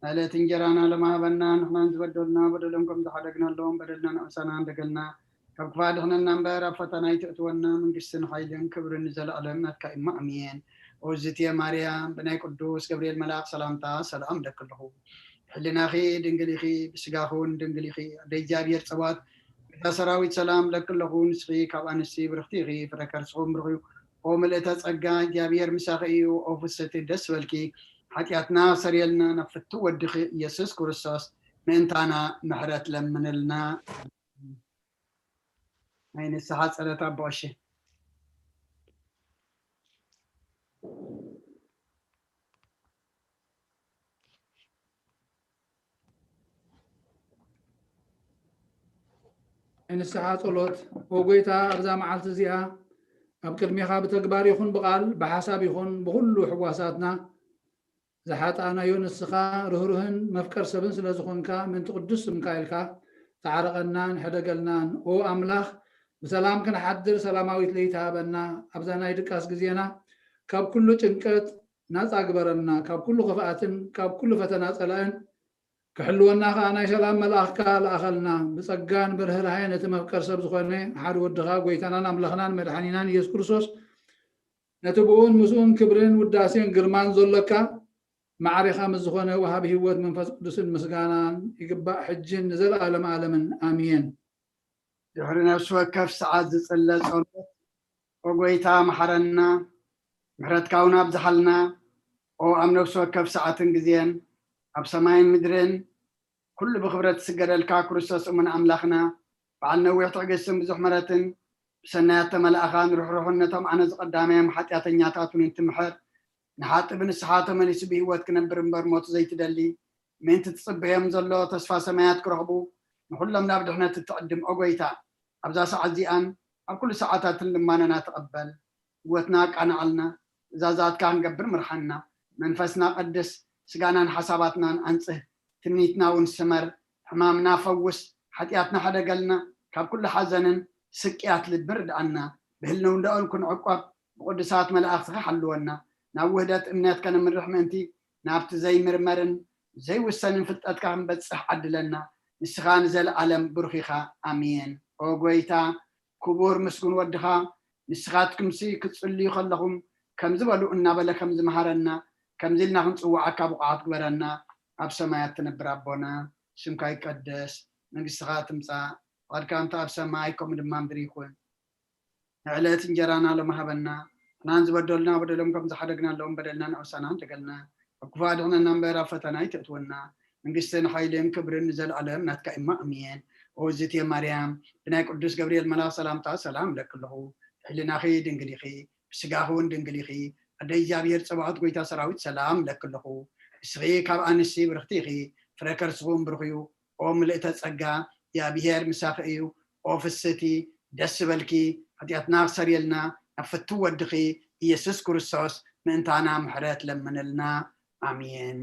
ዕለት እንጀራና ሎሚ ሃበና፣ ንሕናን ዝበደሉና በደሎም ከም ዝሓደግናሎም በደልና ንእሳና እንደገልና፣ ካብ ክፋ ድሕነና እምበር፣ ኣብ ፈተና ኣይትእትወና፣ መንግስትን ሓይልን ክብርን ንዘለኣለም ናትካ እዩ። ኣሜን። ኦ ዝትየ ማርያም፣ ብናይ ቅዱስ ገብርኤል መልኣኽ ሰላምታ ሰላም እብለኪ ኣለኹ። ሕልናኺ ድንግል ኢኺ፣ ብስጋኺ እውን ድንግል ኢኺ። ኣደ እግዚኣብሔር ጸባኦት፣ ጌታ ሰራዊት ሰላም እብለኪ ኣለኹ። ንስኺ ካብ ኣንስቲ ብርኽቲ ኢኺ፣ ፍረ ከርስኺ እውን ብሩኽ እዩ። ኦ ምልእተ ጸጋ፣ እግዚኣብሔር ምሳኺ እዩ። ኦ ፍስሕቲ ደስ በልኪ፣ ሓጢኣትና ሰሪየልና፣ ናብ ፍቱ ወድኺ ኢየሱስ ክርስቶስ ምእንታና ምሕረት ለምንልና። ናይ ንስሓ ጸሎት ኣቦ ቀሺ። ናይ ንስሓ ጸሎት። ኦ ጎይታ፣ ኣብዛ መዓልቲ እዚኣ ኣብ ቅድሜኻ ብተግባር ይኹን ብቓል፣ ብሓሳብ ይኹን ብኹሉ ሕዋሳትና ዝሓጣናዮ ንስኻ ርህሩህን መፍቀር ሰብን ስለ ዝኾንካ፣ ምእንቲ ቅዱስ ስምካ ኢልካ ተዓረቐናን ሕደገልናን። ኦ ኣምላኽ፣ ብሰላም ክንሓድር ሰላማዊት ለይቲ ሃበና። ኣብዛ ናይ ድቃስ ግዜና ካብ ኩሉ ጭንቀት ናጻ ግበረልና፣ ካብ ኩሉ ክፍኣትን ካብ ኩሉ ፈተና ጸላእን ክሕልወና ከኣ ናይ ሰላም መልኣኽካ ለኣኸልና። ብጸጋን ብርህራሄ ነቲ መፍቀር ሰብ ዝኾነ ሓደ ወድኻ፣ ጎይታናን ኣምላኽናን መድሓኒናን ኢየሱስ ክርስቶስ፣ ነቲ ብኡን ምስኡን ክብርን ውዳሴን ግርማን ዘሎካ፣ ማዕሬኻ ምስ ዝኾነ ወሃቢ ህይወት መንፈስ ቅዱስን ምስጋናን ይግባእ፣ ሕጅን ንዘለኣለም ዓለምን። ኣሜን። ድሕሪ ነፍሲ ወከፍ ሰዓት ዝጽለ ጸሎት፣ ኦ ጎይታ መሓረና፣ ምሕረትካ እውን ኣብዝሓልና። ኦ ኣብ ነፍሲ ወከፍ ሰዓትን ግዜን፣ ኣብ ሰማይን ምድርን ኩሉ ብኽብረት ዝስገደልካ ክርስቶስ እሙን ኣምላኽና፣ በዓል ነዊሕ ትዕግስትን ብዙሕ ምሕረትን፣ ብሰናያት ተመላእኻን ርሕሩሕን ነቶም ኣነ ዝቐዳመዮም ሓጢኣተኛታት እውን እትምሕር፣ ንሓጢ ብንስሓ ተመሊሱ ብህይወት ክነብር እምበር ሞት ዘይትደሊ፣ ምእንቲ ትጽበዮም ዘሎ ተስፋ ሰማያት ክረኽቡ፣ ንኹሎም ናብ ድሕነት እትዕድም፣ ኦ ጎይታ፣ ኣብዛ ሰዓት እዚኣን ኣብ ኩሉ ሰዓታትን ልማነና ተቐበል። ህይወትና ኣቃንዓልና፣ ትእዛዛትካ ክንገብር ምርሓና። መንፈስና ቀድስ፣ ስጋናን ሓሳባትናን ኣንጽህ፣ ትምኒትና እውን ስመር። ሕማምና ፈውስ፣ ሓጢኣትና ሕደገልና፣ ካብ ኩሉ ሓዘንን ስቅያት ልብን ርድኣና። ብህልውናኡ ክንዕቆብ፣ ብቅዱሳት መላእኽትኻ ሓልወና። ናብ ውህደት እምነት ከነምርሕ ምእንቲ፣ ናብቲ ዘይምርመርን ዘይውሰንን ፍልጠትካ ክንበጽሕ ዓድለና። ንስኻ ንዘለኣለም ብሩኽ ኢኻ። ኣሜን። ኦ ጎይታ፣ ክቡር ምስጉን ወድኻ፣ ንስኻትኩምሲ ክትጽልዩ ከለኹም ከምዚ በሉ እናበለ ከም ዝመሃረና፣ ከምዚ ኢልና ክንጽውዓካ ብቑዓት ግበረና። ኣብ ሰማያት ትነብር ኣቦና፣ ስምካ ይቀደስ፣ መንግስትኻ ትምጻእ፣ ፍቓድካ እንተ ኣብ ሰማይ ከምኡ ድማ ምድሪ ይኹን። ንዕለት እንጀራና ሎሚ ሃበና፣ ንሕናን ዝበደሉና በደሎም ከም ዝሓደግናሎም በደልና ንእሳና እንደገልና፣ ኣብ ክፉእ ኣድሕነና እምበር ኣብ ፈተና ኣይተእትወና። መንግስትን ሓይልን ክብርን ንዘለኣለም ናትካ እማ፣ ኣሜን። ኦ ዝትየ ማርያም፣ ብናይ ቅዱስ ገብርኤል መልኣኽ ሰላምታ ሰላም እብለኪ ኣለኹ። ሕልናኺ ድንግል ኢኺ፣ ብስጋኺ እውን ድንግል ኢኺ። ኣደ እግዚኣብሔር ጸባኦት፣ ጎይታ ሰራዊት፣ ሰላም እብለኪ ኣለኹ። ንስኺ ካብ ኣንስቲ ብርኽቲ ኢኺ፣ ፍረ ከርስኺ እውን ብሩኽ እዩ። ኦ ምልእተ ጸጋ፣ እግዚኣብሔር ምሳኺ እዩ። ኦ ፍስቲ፣ ደስ ይበልኪ፣ ሓጢኣትና ክሰርየልና ናብ ፍትው ወድኺ ኢየሱስ ክርስቶስ ምእንታና ምሕረት ለምንልና። ኣሜን።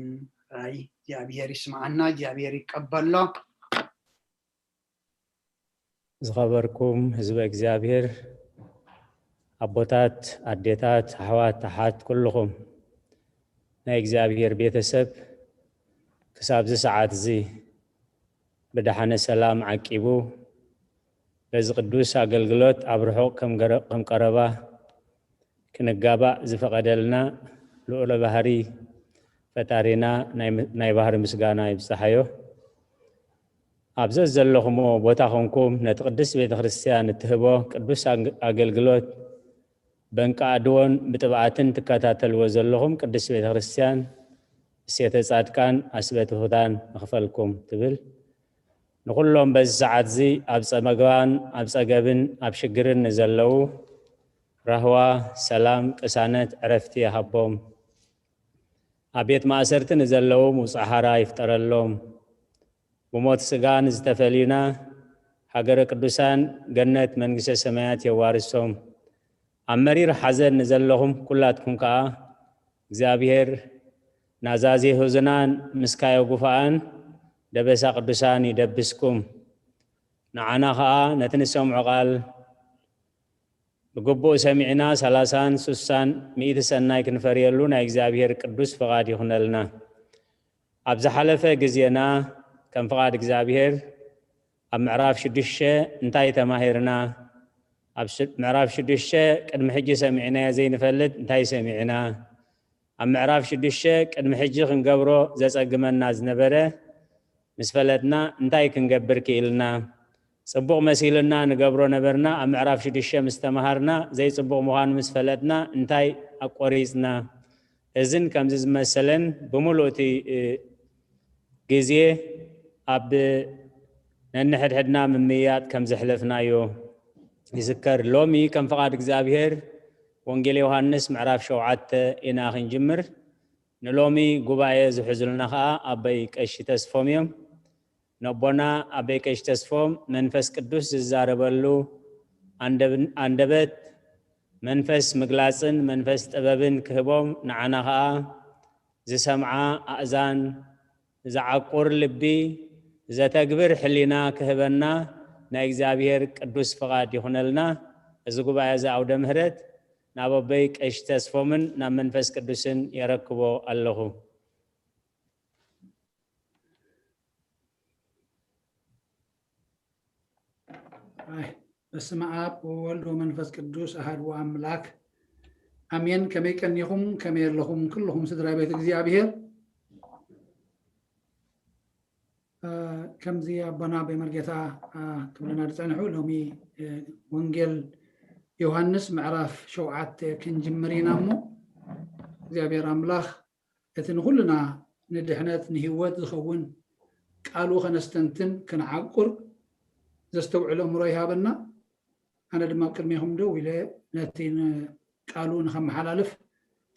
ራይ እግዚኣብሔር ይስምዓና፣ እግዚኣብሔር ይቀበሎ። ዝኸበርኩም ህዝበ እግዚኣብሔር፣ ኣቦታት፣ ኣዴታት፣ ኣሕዋት፣ ኣሓት፣ ኩልኹም ናይ እግዚኣብሔር ቤተሰብ፣ ክሳብዚ ሰዓት እዚ ብደሓነ ሰላም ዓቂቡ በዚ ቅዱስ ኣገልግሎት ኣብ ርሑቕ ከም ገረ-፣ ከም ቀረባ ክንጋባእ ዝፈቐደልና ልዑለ ባህሪ ፈጣሪና ናይ ም-፣ ናይ ባህሪ ምስጋና ይብጽሓዮ። ኣብ ዘዘለኹምዎ ቦታ ኾንኩም ነቲ ቅድስት ቤተ ክርስቲያን እትህቦ ቅዱስ ኣግ-፣ ኣገልግሎት በንቃዕድዎን ብጥብዓትን ትከታተልዎ ዘለኹም ቅድስት ቤተ ክርስቲያን እሴተ ጻድቃን ኣስበ ትሑታን ንኽፈልኩም ትብል። ንኹሎም በዚ ሰዓት እዚ ኣብ ጸመግባን ኣብ ጸገብን ኣብ ሽግርን ንዘለዉ ራህዋ፣ ሰላም፣ ቅሳነት፣ ዕረፍቲ ይሃቦም። ኣብ ቤት ማእሰርቲ ንዘለዉ ምውጻእ ሓራ ይፍጠረሎም። ብሞት ስጋ ንዝተፈልዩና ሃገረ ቅዱሳን ገነት መንግስተ ሰማያት የዋርሶም። ኣብ መሪር ሓዘን ንዘለኹም ኩላትኩም ከኣ እግዚኣብሔር ናዛዜ ሑዙናን ምስካዮ ጉፋኣን ደበሳ ቅዱሳን ይደብስኩም። ንዓና ከኣ ነቲ ንሰምዖ ቃል ብግቡእ ሰሚዕና ሰላሳን ሱሳን ሚእቲ ሰናይ ክንፈርየሉ ናይ እግዚኣብሔር ቅዱስ ፍቓድ ይኹነልና። ኣብ ዝሓለፈ ግዜና ከም ፍቓድ እግዚኣብሔር ኣብ ምዕራፍ ሽዱሽተ እንታይ ተማሂርና? ኣብ ሽ-፣ ምዕራፍ ሽዱሽተ ቅድሚ ሕጂ ሰሚዕናዮ ዘይንፈልጥ እንታይ ሰሚዕና? ኣብ ምዕራፍ ሽዱሽተ ቅድሚ ሕጂ ክንገብሮ ዘጸግመና ዝነበረ ምስ ፈለጥና እንታይ ክንገብር ክኢልና? ጽቡቕ መሲልና ንገብሮ ነበርና፣ ኣብ ምዕራፍ ሽዱሽተ ምስ ተማሃርና ዘይጽቡቕ ምዃኑ ምስ ፈለጥና እንታይ ኣቆሪጽና? እዝን ከምዚ ዝመሰለን ብምሉእ እቲ፣ እ፣ ግዜ ኣብ ነንሕድሕድና ምምይያጥ ከም ዘሕለፍናዮ ይዝከር። ሎሚ ከም ፍቓድ እግዚኣብሔር ወንጌል ዮሃንስ ምዕራፍ ሸውዓተ ኢና ክንጅምር። ንሎሚ ጉባኤ ዝሕዙልና ኸኣ ኣቦይ ቀሺ ተስፎም እዮም። ነቦና ኣቦይ ቀሺ ተስፎም መንፈስ ቅዱስ ዝዛረበሉ ኣንደብ-፣ ኣንደበት መንፈስ ምግላጽን መንፈስ ጥበብን ክህቦም፣ ንዓና ኸኣ ዝሰምዓ ኣእዛን፣ ዝዓቁር ልቢ፣ ዘተግብር ሕሊና ክህበና ናይ እግዚኣብሔር ቅዱስ ፍቓድ ይኹነልና። እዚ ጉባኤ እዚ ኣውደ ምህረት ናብ ኣቦይ ቀሺ ተስፎምን ናብ መንፈስ ቅዱስን የረክቦ ኣለኹ። ኣይ፣ በስመ ኣብ ወወልድ ወመንፈስ ቅዱስ ኣሃዱ ኣምላክ ኣሜን። ከመይ ቀኒኹም? ከመይ ኣለኹም? ኩልኹም ስድራ ቤት እግዚኣብሔር። እ፣ ከምዚ ኣቦና ኣቦይ መርጌታ፣ እ፣ ክብሉና ዝጸንሑ፣ ሎሚ፣ እ፣ ወንጌል ዮሃንስ ምዕራፍ ሸውዓተ ክንጅምር ኢና እሞ፣ እግዚኣብሔር ኣምላኽ እቲ ንኹልና ንድሕነት ንህይወት ዝኸውን ቃሉ ከነስተንትን ክንዓቁር ዘስተውዕል ኣእምሮ ይሃበና። ኣነ ድማ ኣብ ቅድሜኹም ደው ኢለ ነቲ ን-፣ ቃሉ ንኸመሓላልፍ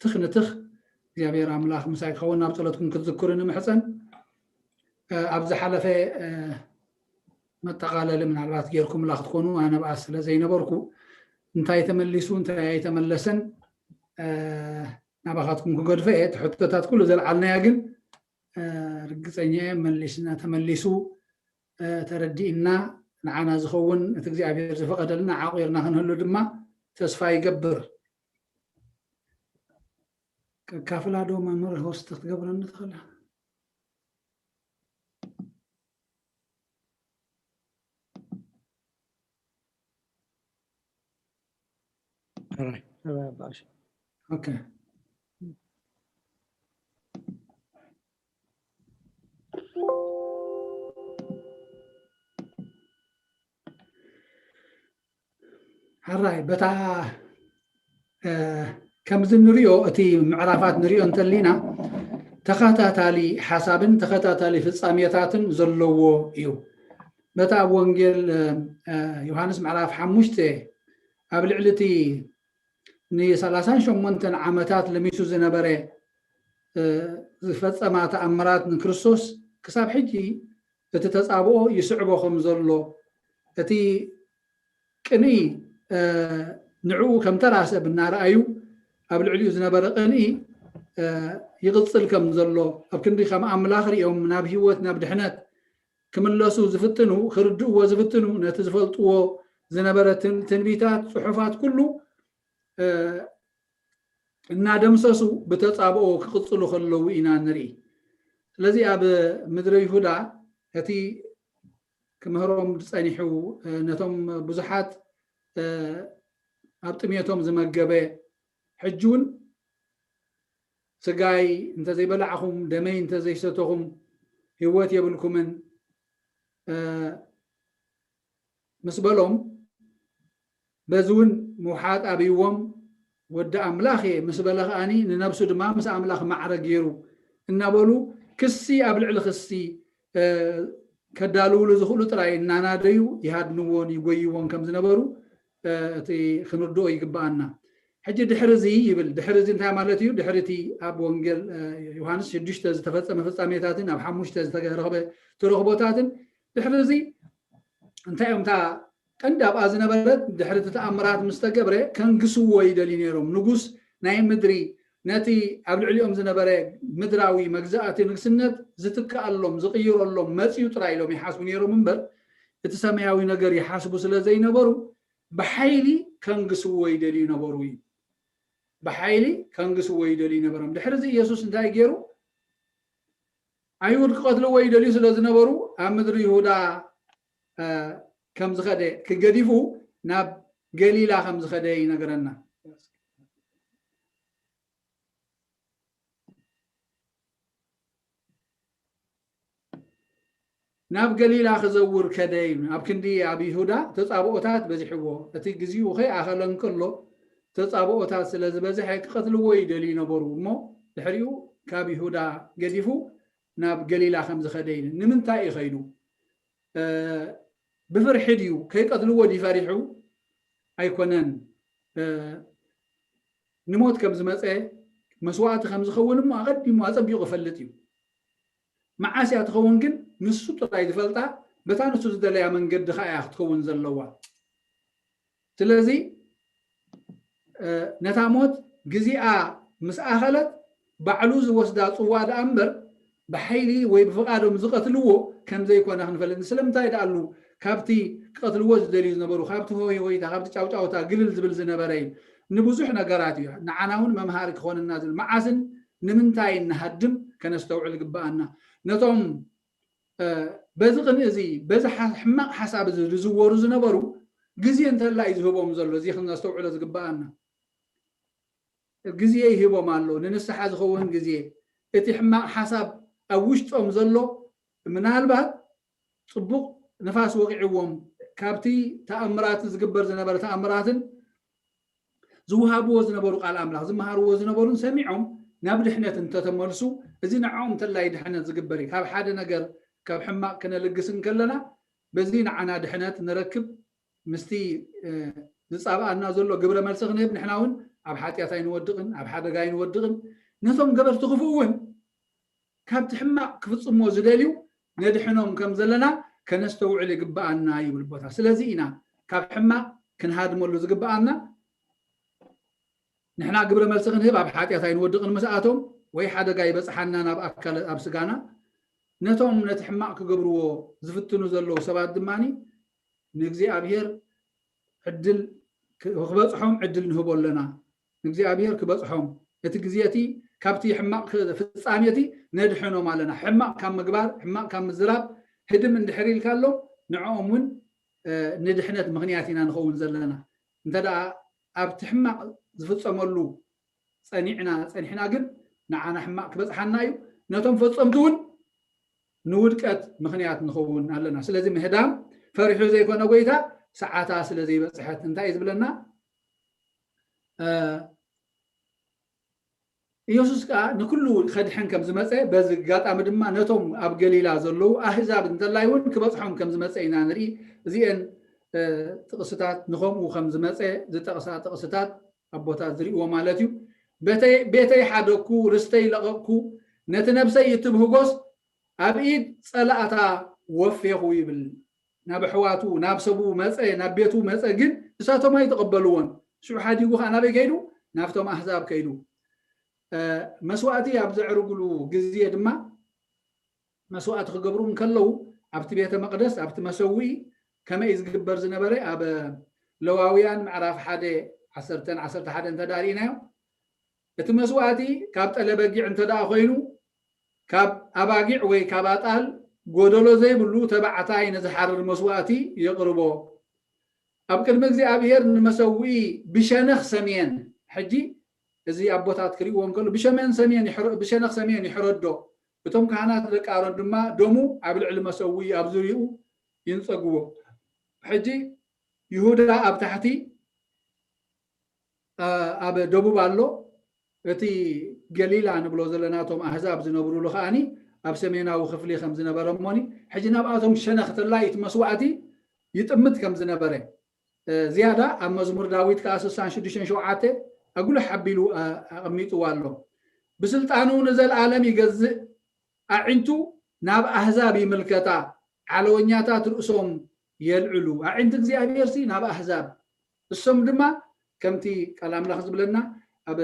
ትኽ ንትኽ እግዚኣብሔር ኣምላኽ ምሳይ ክኸውን ናብ ጸሎትኩም ክትዝክሩ ንምሕጸን። እ፣ ኣብ ዝሓለፈ፣ እ፣ መጠቓለሊ ምናልባት ጌርኩምላ ክትኮኑ፣ ኣነ ብኣ ስለ ዘይነበርኩ እንታይ ተመሊሱ እንታይ ኣይተመለሰን፣ እ፣ ናባኻትኩም ክገድፎ እየ። እቲ ሕቶታት ኩሉ ዘልዓልናያ ግን፣ እ፣ ርግጸኛ እየ መሊስና፣ ተመሊሱ፣ እ፣ ተረዲእና፣ ንዓና ዝኸውን እቲ እግዚኣብሔር ዝፈቐደልና ዓቑርና ክንህሉ ድማ ተስፋ ይገብር። ከካፍላ ዶ መምህር ሆስት ክትገብረኒ ትኽእላ? ሕራይ። ሕራይ ኣባ ኣሸ። ኦኬ። ሕራይ፣ በታ፣ እ፣ ከምዚ ንሪኦ፣ እቲ ምዕራፋት ንሪኦ እንተሊና፣ ተኸታታሊ ሓሳብን ተኸታታሊ ፍጻሜታትን ዘለዎ እዩ። በታ ኣብ ወንጌል፣ እ፣ እ፣ ዮሃንስ ምዕራፍ ሓሙሽተ ኣብ ልዕሊ እቲ ንሰላሳን ሸሞንተን ዓመታት ለሚሱ ዝነበረ፣ እ፣ ዝፈጸማ ተኣምራት ንክርስቶስ ክሳብ ሕጂ እቲ ተጻብኦ ይስዕቦ ከም ዘሎ፣ እቲ ቅንኢ፣ እ፣ ንዕኡ ከም ተራ ሰብ እናረኣዩ ኣብ ልዕሊኡ ዝነበረ ቅንኢ፣ እ፣ ይቕጽል ከም ዘሎ፣ ኣብ ክንዲ ከም ኣምላኽ ሪኦም ናብ ህይወት፣ ናብ ድሕነት ክምለሱ ዝፍትኑ፣ ክርድእዎ ዝፍትኑ፣ ነቲ ዝፈልጥዎ ዝነበረ ትን-፣ ትንቢታት፣ ጽሑፋት ኩሉ፣ እ፣ እናደምሰሱ ብተጻብኦ ክቕጽሉ ከለዉ ኢና ንርኢ። ስለዚ ኣብ ምድረ ይሁዳ እቲ ክምህሮም ዝጸኒሑ፣ እ፣ ነቶም ብዙሓት፣ እ፣ ኣብ ጥሜቶም ዝመገበ፣ ሕጂ እውን ስጋይ እንተዘይበላዕኹም፣ ደመይ እንተዘይሰተኹም ህይወት የብልኩምን፣ እ፣ ምስ በሎም፣ በዚ እውን ምውሓጥ ኣብይዎም፣ "ወዲ ኣምላኽ እየ" ምስ በለ ከኣኒ፣ ንነብሱ ድማ ምስ ኣምላኽ ማዕረ ገይሩ እናበሉ ክሲ ኣብ ልዕሊ ክሲ፣ እ፣ ከዳልውሉ ዝኽእሉ ጥራይ እናናደዩ ይሃድንዎን ይጎይዎን ከም ዝነበሩ፣ እ፣ እቲ ክንርድኦ ይግብኣና። ሕጂ ድሕሪ እዚ ይብል፣ ድሕሪ እዚ እንታይ ማለት እዩ? ድሕሪ እቲ ኣብ ወንጌል ዮሃንስ ሽዱሽተ ዝተፈጸመ ፍጻሜታትን ኣብ ሓሙሽተ ዝተረኽበ ተረኽቦታትን ድሕሪ እዚ እንታይ እዮም? እታ ቀንዲ ኣብኣ ዝነበረት ድሕሪ እቲ ተኣምራት ምስ ተገብረ ከንግስዎ ይደልዩ ነይሮም። ንጉስ ናይ ምድሪ ነቲ ኣብ ልዕሊኦም ዝነበረ ምድራዊ መግዛእቲ ንግስነት ዝትክኣሎም ዝቕይረሎም መፅዩ ጥራይ ኢሎም ይሓስቡ ነይሮም እምበር እቲ ሰማያዊ ነገር ይሓስቡ ስለ ዘይነበሩ ብሓይሊ ከንግስዎ ይደልዩ ነበሩ እዩ። ብሓይሊ ከንግስዎ ይደልዩ ነበሮም። ድሕሪ እዚ ኢየሱስ እንታይ ገይሩ? ኣይሁድ ክቐትልዎ ይደልዩ ስለ ዝነበሩ ኣብ ምድሪ ይሁዳ ከም ዝኸደ ክገዲፉ ናብ ገሊላ ከም ዝኸደ ይነግረና። ናብ ገሊላ ክዘውር ከደ እዩ። ኣብ ክንዲ ኣብ ይሁዳ ተጻብኦታት በዚሕዎ፣ እቲ ግዜኡ ከይኣኸለ እንከሎ ተጻብኦታት ስለ ዝበዝሐ ክቐትልዎ ይደልዩ ነበሩ እሞ ድሕሪኡ ካብ ይሁዳ ገዲፉ ናብ ገሊላ ከም ዝኸደ እዩ። ንምንታይ እዩ ኸይዱ? ብፍርሒ ድዩ? ከይቀትልዎ ድዩ ፈሪሑ? ኣይኮነን። ንሞት ከም ዝመፀ መስዋእቲ ከም ዝኸውን እሞ ኣቐዲሙ ኣፀቢቑ ይፈልጥ እዩ። መዓስ እያ ትኸውን ግን ንሱ ጥራይ ዝፈልጣ፣ በታ ንሱ ዝደለያ መንገዲ ከዓ እያ ክትከውን ዘለዋ። ስለዚ ነታ ሞት ግዜኣ ምስ ኣኸለት ባዕሉ ዝወስዳ ፅዋ ደኣ እምበር ብሓይሊ ወይ ብፍቓዶም ዝቐትልዎ ከም ዘይኮነ ክንፈልጥ። ስለምንታይ ደኣሉ ካብቲ ክቐትልዎ ዝደልዩ ዝነበሩ ካብቲ ሆይ ሆይታ ካብቲ ጫውጫውታ ግልል ዝብል ዝነበረ እዩ። ንብዙሕ ነገራት እዩ ንዓና እውን መምሃሪ ክኾንና ዝብል መዓስን ንምንታይ ንሃድም ከነስተውዕል ግበኣና። ነቶም በዚ ቅንኢ እዚ በዚ ሕማቕ ሓሳብ እዚ ዝዝወሩ ዝነበሩ ግዜ እንተላ እዩ ዝህቦም ዘሎ። እዚ ክነስተውዕሎ ዝግበኣና ግዜ ይህቦም ኣሎ፣ ንንስሓ ዝኸውን ግዜ። እቲ ሕማቕ ሓሳብ ኣብ ውሽጦም ዘሎ ምናልባት ፅቡቕ ንፋስ ወቂዕዎም ካብቲ ተኣምራት ዝግበር ዝነበረ ተኣምራትን ዝውሃብዎ ዝነበሩ ቃል ኣምላኽ ዝመሃርዎ ዝነበሩን ሰሚዖም ናብ ድሕነት እንተተመልሱ እዚ ንዕኦም እንተላይ ድሕነት ዝግበር እዩ። ካብ ሓደ ነገር ካብ ሕማቕ ክነልግስ እንከለና በዚ ንዓና ድሕነት ንረክብ ምስቲ ዝፃብኣና ዘሎ ግብረ መልሲ ክንህብ ንሕና እውን ኣብ ሓጢኣት ኣይንወድቕን ኣብ ሓደጋ ኣይንወድቕን። ነቶም ገበርቲ ክፉእ እውን ካብቲ ሕማቕ ክፍፅሞ ዝደልዩ ነድሕኖም ከም ዘለና ከነስተውዕል ይግበኣና ይብል ቦታ። ስለዚ ኢና ካብ ሕማቕ ክንሃድመሉ ዝግበኣና። ንሕና ግብረ መልሲ ክንህብ ኣብ ሓጢኣት ኣይንወድቕን ምስኣቶም ወይ ሓደጋ ይበፅሓና ናብ ኣካል ኣብ ስጋና። ነቶም ነቲ ሕማቕ ክገብርዎ ዝፍትኑ ዘለዉ ሰባት ድማ ንእግዚኣብሔር ዕድል ክበፅሖም ዕድል ንህቦ ኣለና። ንእግዚኣብሔር ክበፅሖም እቲ ግዜ እቲ ካብቲ ሕማቕ ፍፃሜ እቲ ነድሕኖም ኣለና። ሕማቕ ካብ ምግባር ሕማቕ ካብ ምዝራብ ህድም እንድሕር ኢልካሎም ንዕኦም እውን ንድሕነት ምኽንያት ኢና ንኸውን ዘለና። እንተ ደኣ ኣብቲ ሕማቕ ዝፍፀመሉ ፀኒዕና ፀኒሕና ግን ንዓና ሕማቕ ክበፅሓና እዩ። ነቶም ፈፀምቲ እውን ንውድቀት ምኽንያት ንኸውን ኣለና። ስለዚ ምህዳም ፈሪሑ ዘይኮነ ጎይታ ሰዓታ ስለ ዘይበፅሐት እንታይ እዩ ዝብለና? ኢየሱስ ከዓ ንኩሉ ከድሕን ከም ዝመፀ በዚ ኣጋጣሚ ድማ ነቶም ኣብ ገሊላ ዘለዉ ኣህዛብ እንተላይ እውን ክበፅሖም ከም ዝመፀ ኢና ንርኢ። እዚአን ጥቕስታት ንኸምኡ ከም ዝመፀ ዝጠቕሳ ጥቕስታት ኣቦታት ዝርእዎ ማለት እዩ። ቤተይ ሓደግኩ፣ ርስተይ ለቐቕኩ፣ ነቲ ነብሰይ እትብህጎስ ኣብ ኢድ ፀላእታ ወፌኹ ይብል። ናብ ኣሕዋቱ ናብ ሰቡ መፀ፣ ናብ ቤቱ መፀ፣ ግን እሳቶም ኣይተቐበልዎን። ሽዑ ሓዲጉ ከዓ ናበይ ከይዱ? ናብቶም ኣህዛብ ከይዱ። መስዋእቲ ኣብ ዘዕርጉሉ ግዜ ድማ መስዋእቲ ክገብሩ እንከለዉ ኣብቲ ቤተ መቕደስ ኣብቲ መሰውኢ ከመይ እዩ ዝግበር ዝነበረ? ኣብ ለዋውያን ምዕራፍ ሓደ ዓሰርተን ዓሰርተ ሓደን እንተ ሪኢናዮ እቲ መስዋእቲ ካብ ጠለ በጊዕ እንተ ደኣ ኮይኑ ካብ ኣባጊዕ ወይ ካብ ኣጣል ጎደሎ ዘይብሉ ተባዕታይ ንዝሓርር መስዋእቲ የቕርቦ። ኣብ ቅድሚ እግዚኣብሔር ንመሰውኢ ብሸነኽ ሰሜን። ሕጂ እዚ ኣቦታት ክርእይዎ እንከሎ ብሸመን ሰሜን ብሸነኽ ሰሜን ይሕረዶ። እቶም ካህናት ደቂ ኣሮን ድማ ደሙ ኣብ ልዕሊ መሰውኢ ኣብ ዙሪኡ ይንጸግዎ። ሕጂ ይሁዳ ኣብ ታሕቲ ኣብ ደቡብ ኣሎ። እቲ ገሊላ ንብሎ ዘለና እቶም ኣህዛብ ዝነብሩሉ ከዓኒ ኣብ ሰሜናዊ ክፍሊ ከም ዝነበረ እሞኒ ሕጂ ናብኣቶም ሸነኽ ተላይ እቲ መስዋእቲ ይጥምት ከም ዝነበረ ዝያዳ ኣብ መዝሙር ዳዊት ከዓ ስሳን ሽዱሽተን ሸውዓተ ኣጉልሕ ኣቢሉ ኣቐሚጥዋ ኣሎ። ብስልጣኑ ንዘለኣለም ይገዝእ፣ ኣዒንቱ ናብ ኣህዛብ ይምልከታ፣ ዓለወኛታት ርእሶም የልዕሉ። ኣዒንቲ እግዚኣብሔር ሲ ናብ ኣህዛብ፣ እሶም ድማ ከምቲ ቃል ኣምላኽ ዝብለና ኣብ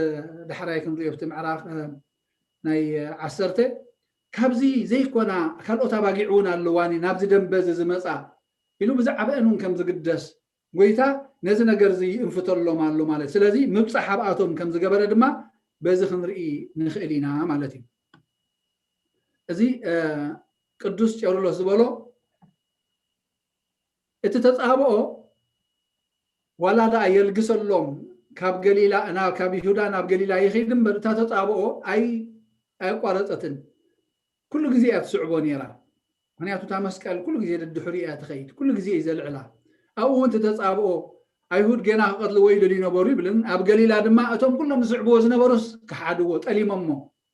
ዳሕራይ ክንሪኦ ኣብቲ ምዕራፍ ናይ ዓሰርተ፣ ካብዚ ዘይኮና ካልኦት ኣባጊዕ እውን ኣለዋኒ ናብዚ ደንበ እዚ ዝመፃ ኢሉ ብዛዕባአን እውን ከም ዝግደስ ጎይታ ነዚ ነገር እዚ ይእንፍተሎም ኣሎ ማለት። ስለዚ ምብፃሕ ኣብኣቶም ከም ዝገበረ ድማ በዚ ክንርኢ ንኽእል ኢና ማለት እዩ። እዚ ቅዱስ ቄርሎስ ዝበሎ እቲ ተፃብኦ ዋላ ደኣ የልግሰሎም ካብ ገሊላ ናብ ካብ ይሁዳ ናብ ገሊላ ይኸይድ እምበር እታ ተፃብኦ ኣይ ኣየቋረፀትን። ኩሉ ግዜ እያ ትስዕቦ ነይራ። ምክንያቱ እታ መስቀል ኩሉ ግዜ ደድሕሪ እያ ትኸይድ፣ ኩሉ ግዜ እዩ ዘልዕላ። ኣብኡ እውን ተጻብኦ ኣይሁድ ገና ክቐትልዎ ይደልዩ ነበሩ ይብልን ኣብ ገሊላ ድማ እቶም ኩሎም ዝስዕብዎ ዝነበሩስ ክሓድዎ ጠሊሞሞ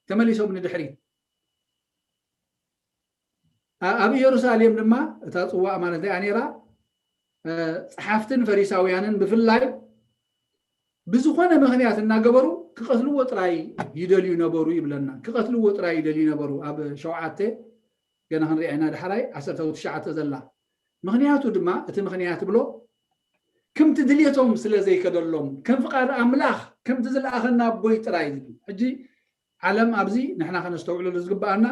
ተመሊሶም ንድሕሪት። ኣብ ኢየሩሳሌም ድማ እታ ጽዋእ ማለት እያ ነይራ። ጸሓፍትን ፈሪሳውያንን ብፍላይ ብዝኾነ ምኽንያት እናገበሩ ክቐትልዎ ጥራይ ይደልዩ ነበሩ ይብለና። ክቐትልዎ ጥራይ ይደልዩ ነበሩ። ኣብ ሸውዓተ ገና ክንሪኣ ኢና ዳሕራይ ዓሰርተ ትሽዓተ ዘላ። ምኽንያቱ ድማ እቲ ምኽንያት ብሎ ከምቲ ድልየቶም ስለ ዘይከደሎም ከም ፍቓድ ኣምላኽ ከምቲ ዝለኣኸና ኣቦይ ጥራይ ዝብል። ሕጂ ዓለም ኣብዚ ንሕና ከነስተውዕለሉ ዝግበኣና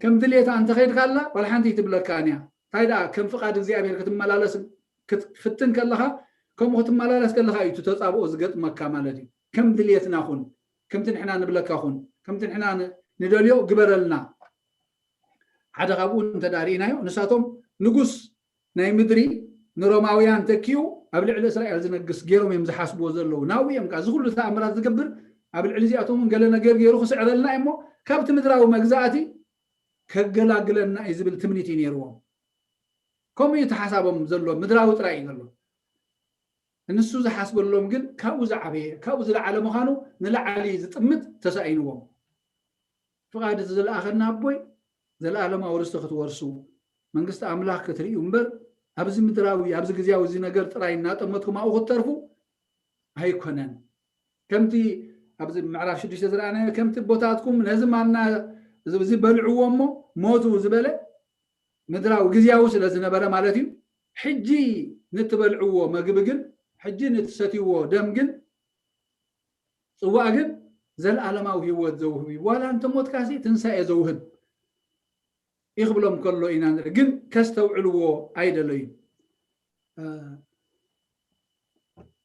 ከም ድሌታ እንተኸይድካላ ዋላ ሓንቲ ይትብለካን እያ። እንታይ ደኣ ከም ፍቓድ እግዚኣብሔር ክትመላለስ ክትፍትን ከለኻ ከምኡ ክትመላለስ ከለኻ እዩ እቲ ተጻብኦ ዝገጥመካ ማለት እዩ። ከም ድሌትና ኩን፣ ከምቲ ንሕና ንብለካ ኩን፣ ከምቲ ንሕና ንደልዮ ግበረልና። ሓደ ካብኡ እንተ ደኣ ርኢናዮ ንሳቶም ንጉስ ናይ ምድሪ ንሮማውያን ተኪኡ ኣብ ልዕሊ እስራኤል ዝነግስ ገይሮም እዮም ዝሓስብዎ ዘለዉ። ናብኡ እዮም ከኣ እዚ ኩሉ ተኣምራት ዝገብር ኣብ ልዕሊ እዚኣቶም እውን ገለ ነገር ገይሩ ክስዕረልና እዩ እሞ ካብቲ ምድራዊ መግዛእቲ ከገላግለና እዩ ዝብል ትምኒት እዩ ነይርዎም። ከምኡ እዩ እቲ ሓሳቦም ዘሎ፣ ምድራዊ ጥራይ እዩ ዘሎ። ንሱ ዝሓስበሎም ግን ካብኡ ዝዓበየ ካብኡ ዝለዓለ ምዃኑ ንላዕሊ ዝጥምት ተሳኢንዎም። ፍቓድ እቲ ዝለኣኸና ኣቦይ ዘለኣለማዊ ርስቲ ክትወርሱ መንግስቲ ኣምላኽ ክትርእዩ እምበር ኣብዚ ምድራዊ ኣብዚ ግዜያዊ እዚ ነገር ጥራይ እናጠመትኩም ኣብኡ ክትተርፉ ኣይኮነን። ከምቲ ኣብዚ ምዕራፍ ሽዱሽተ ዝረኣናዮ ከምቲ ኣቦታትኩም ነዚ ማና እዚ በልዕዎ እሞ ሞቱ ዝበለ ምድራዊ ግዜያዊ ስለ ዝነበረ ማለት እዩ። ሕጂ ንትበልዕዎ መግቢ ግን ሕጂ ንትሰትይዎ ደም ግን ጽዋእ ግን ዘለኣለማዊ ህይወት ዘውህብ እዩ። ዋላ እንተ ሞትካሲ ትንሳኤ ዘውህብ ይኽብሎም ከሎ ኢና ንርኢ። ግን ከስተውዕልዎ ኣይደለዩን።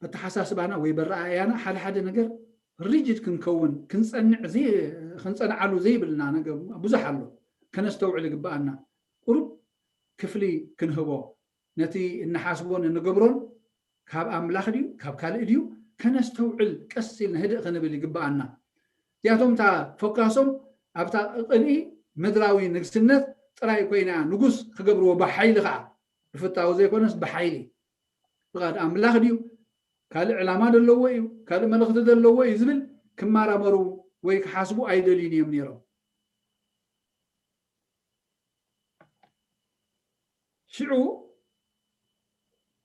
ኣተሓሳስባና ወይ በረኣእያና ሓደ ሓደ ነገር ሪጅድ ክንከውን ክንፀንዕ ክንፀንዓሉ ዘይብልና ነገር ብዙሕ ኣሎ። ከነስተውዕል ይግበኣና። ቁሩብ ክፍሊ ክንህቦ ነቲ እንሓስቦን እንገብሮን ካብ ኣምላኽ ድዩ ካብ ካልእ ድዩ ከነስተውዕል ቀስ ኢልና ህድእ ክንብል ይግበኣና። እዚኣቶም እታ ፎካሶም ኣብታ ቅንኢ ምድራዊ ንግስነት ጥራይ ኮይና ንጉስ ክገብርዎ ብሓይሊ ከዓ ብፍታዊ ዘይኮነስ ብሓይሊ ፍቓድ ኣምላኽ ድዩ ካልእ ዕላማ ዘለዎ እዩ ካልእ መልእኽቲ ዘለዎ እዩ ዝብል ክመራመሩ ወይ ክሓስቡ ኣይደልዩን እዮም ነይሮም። ሽዑ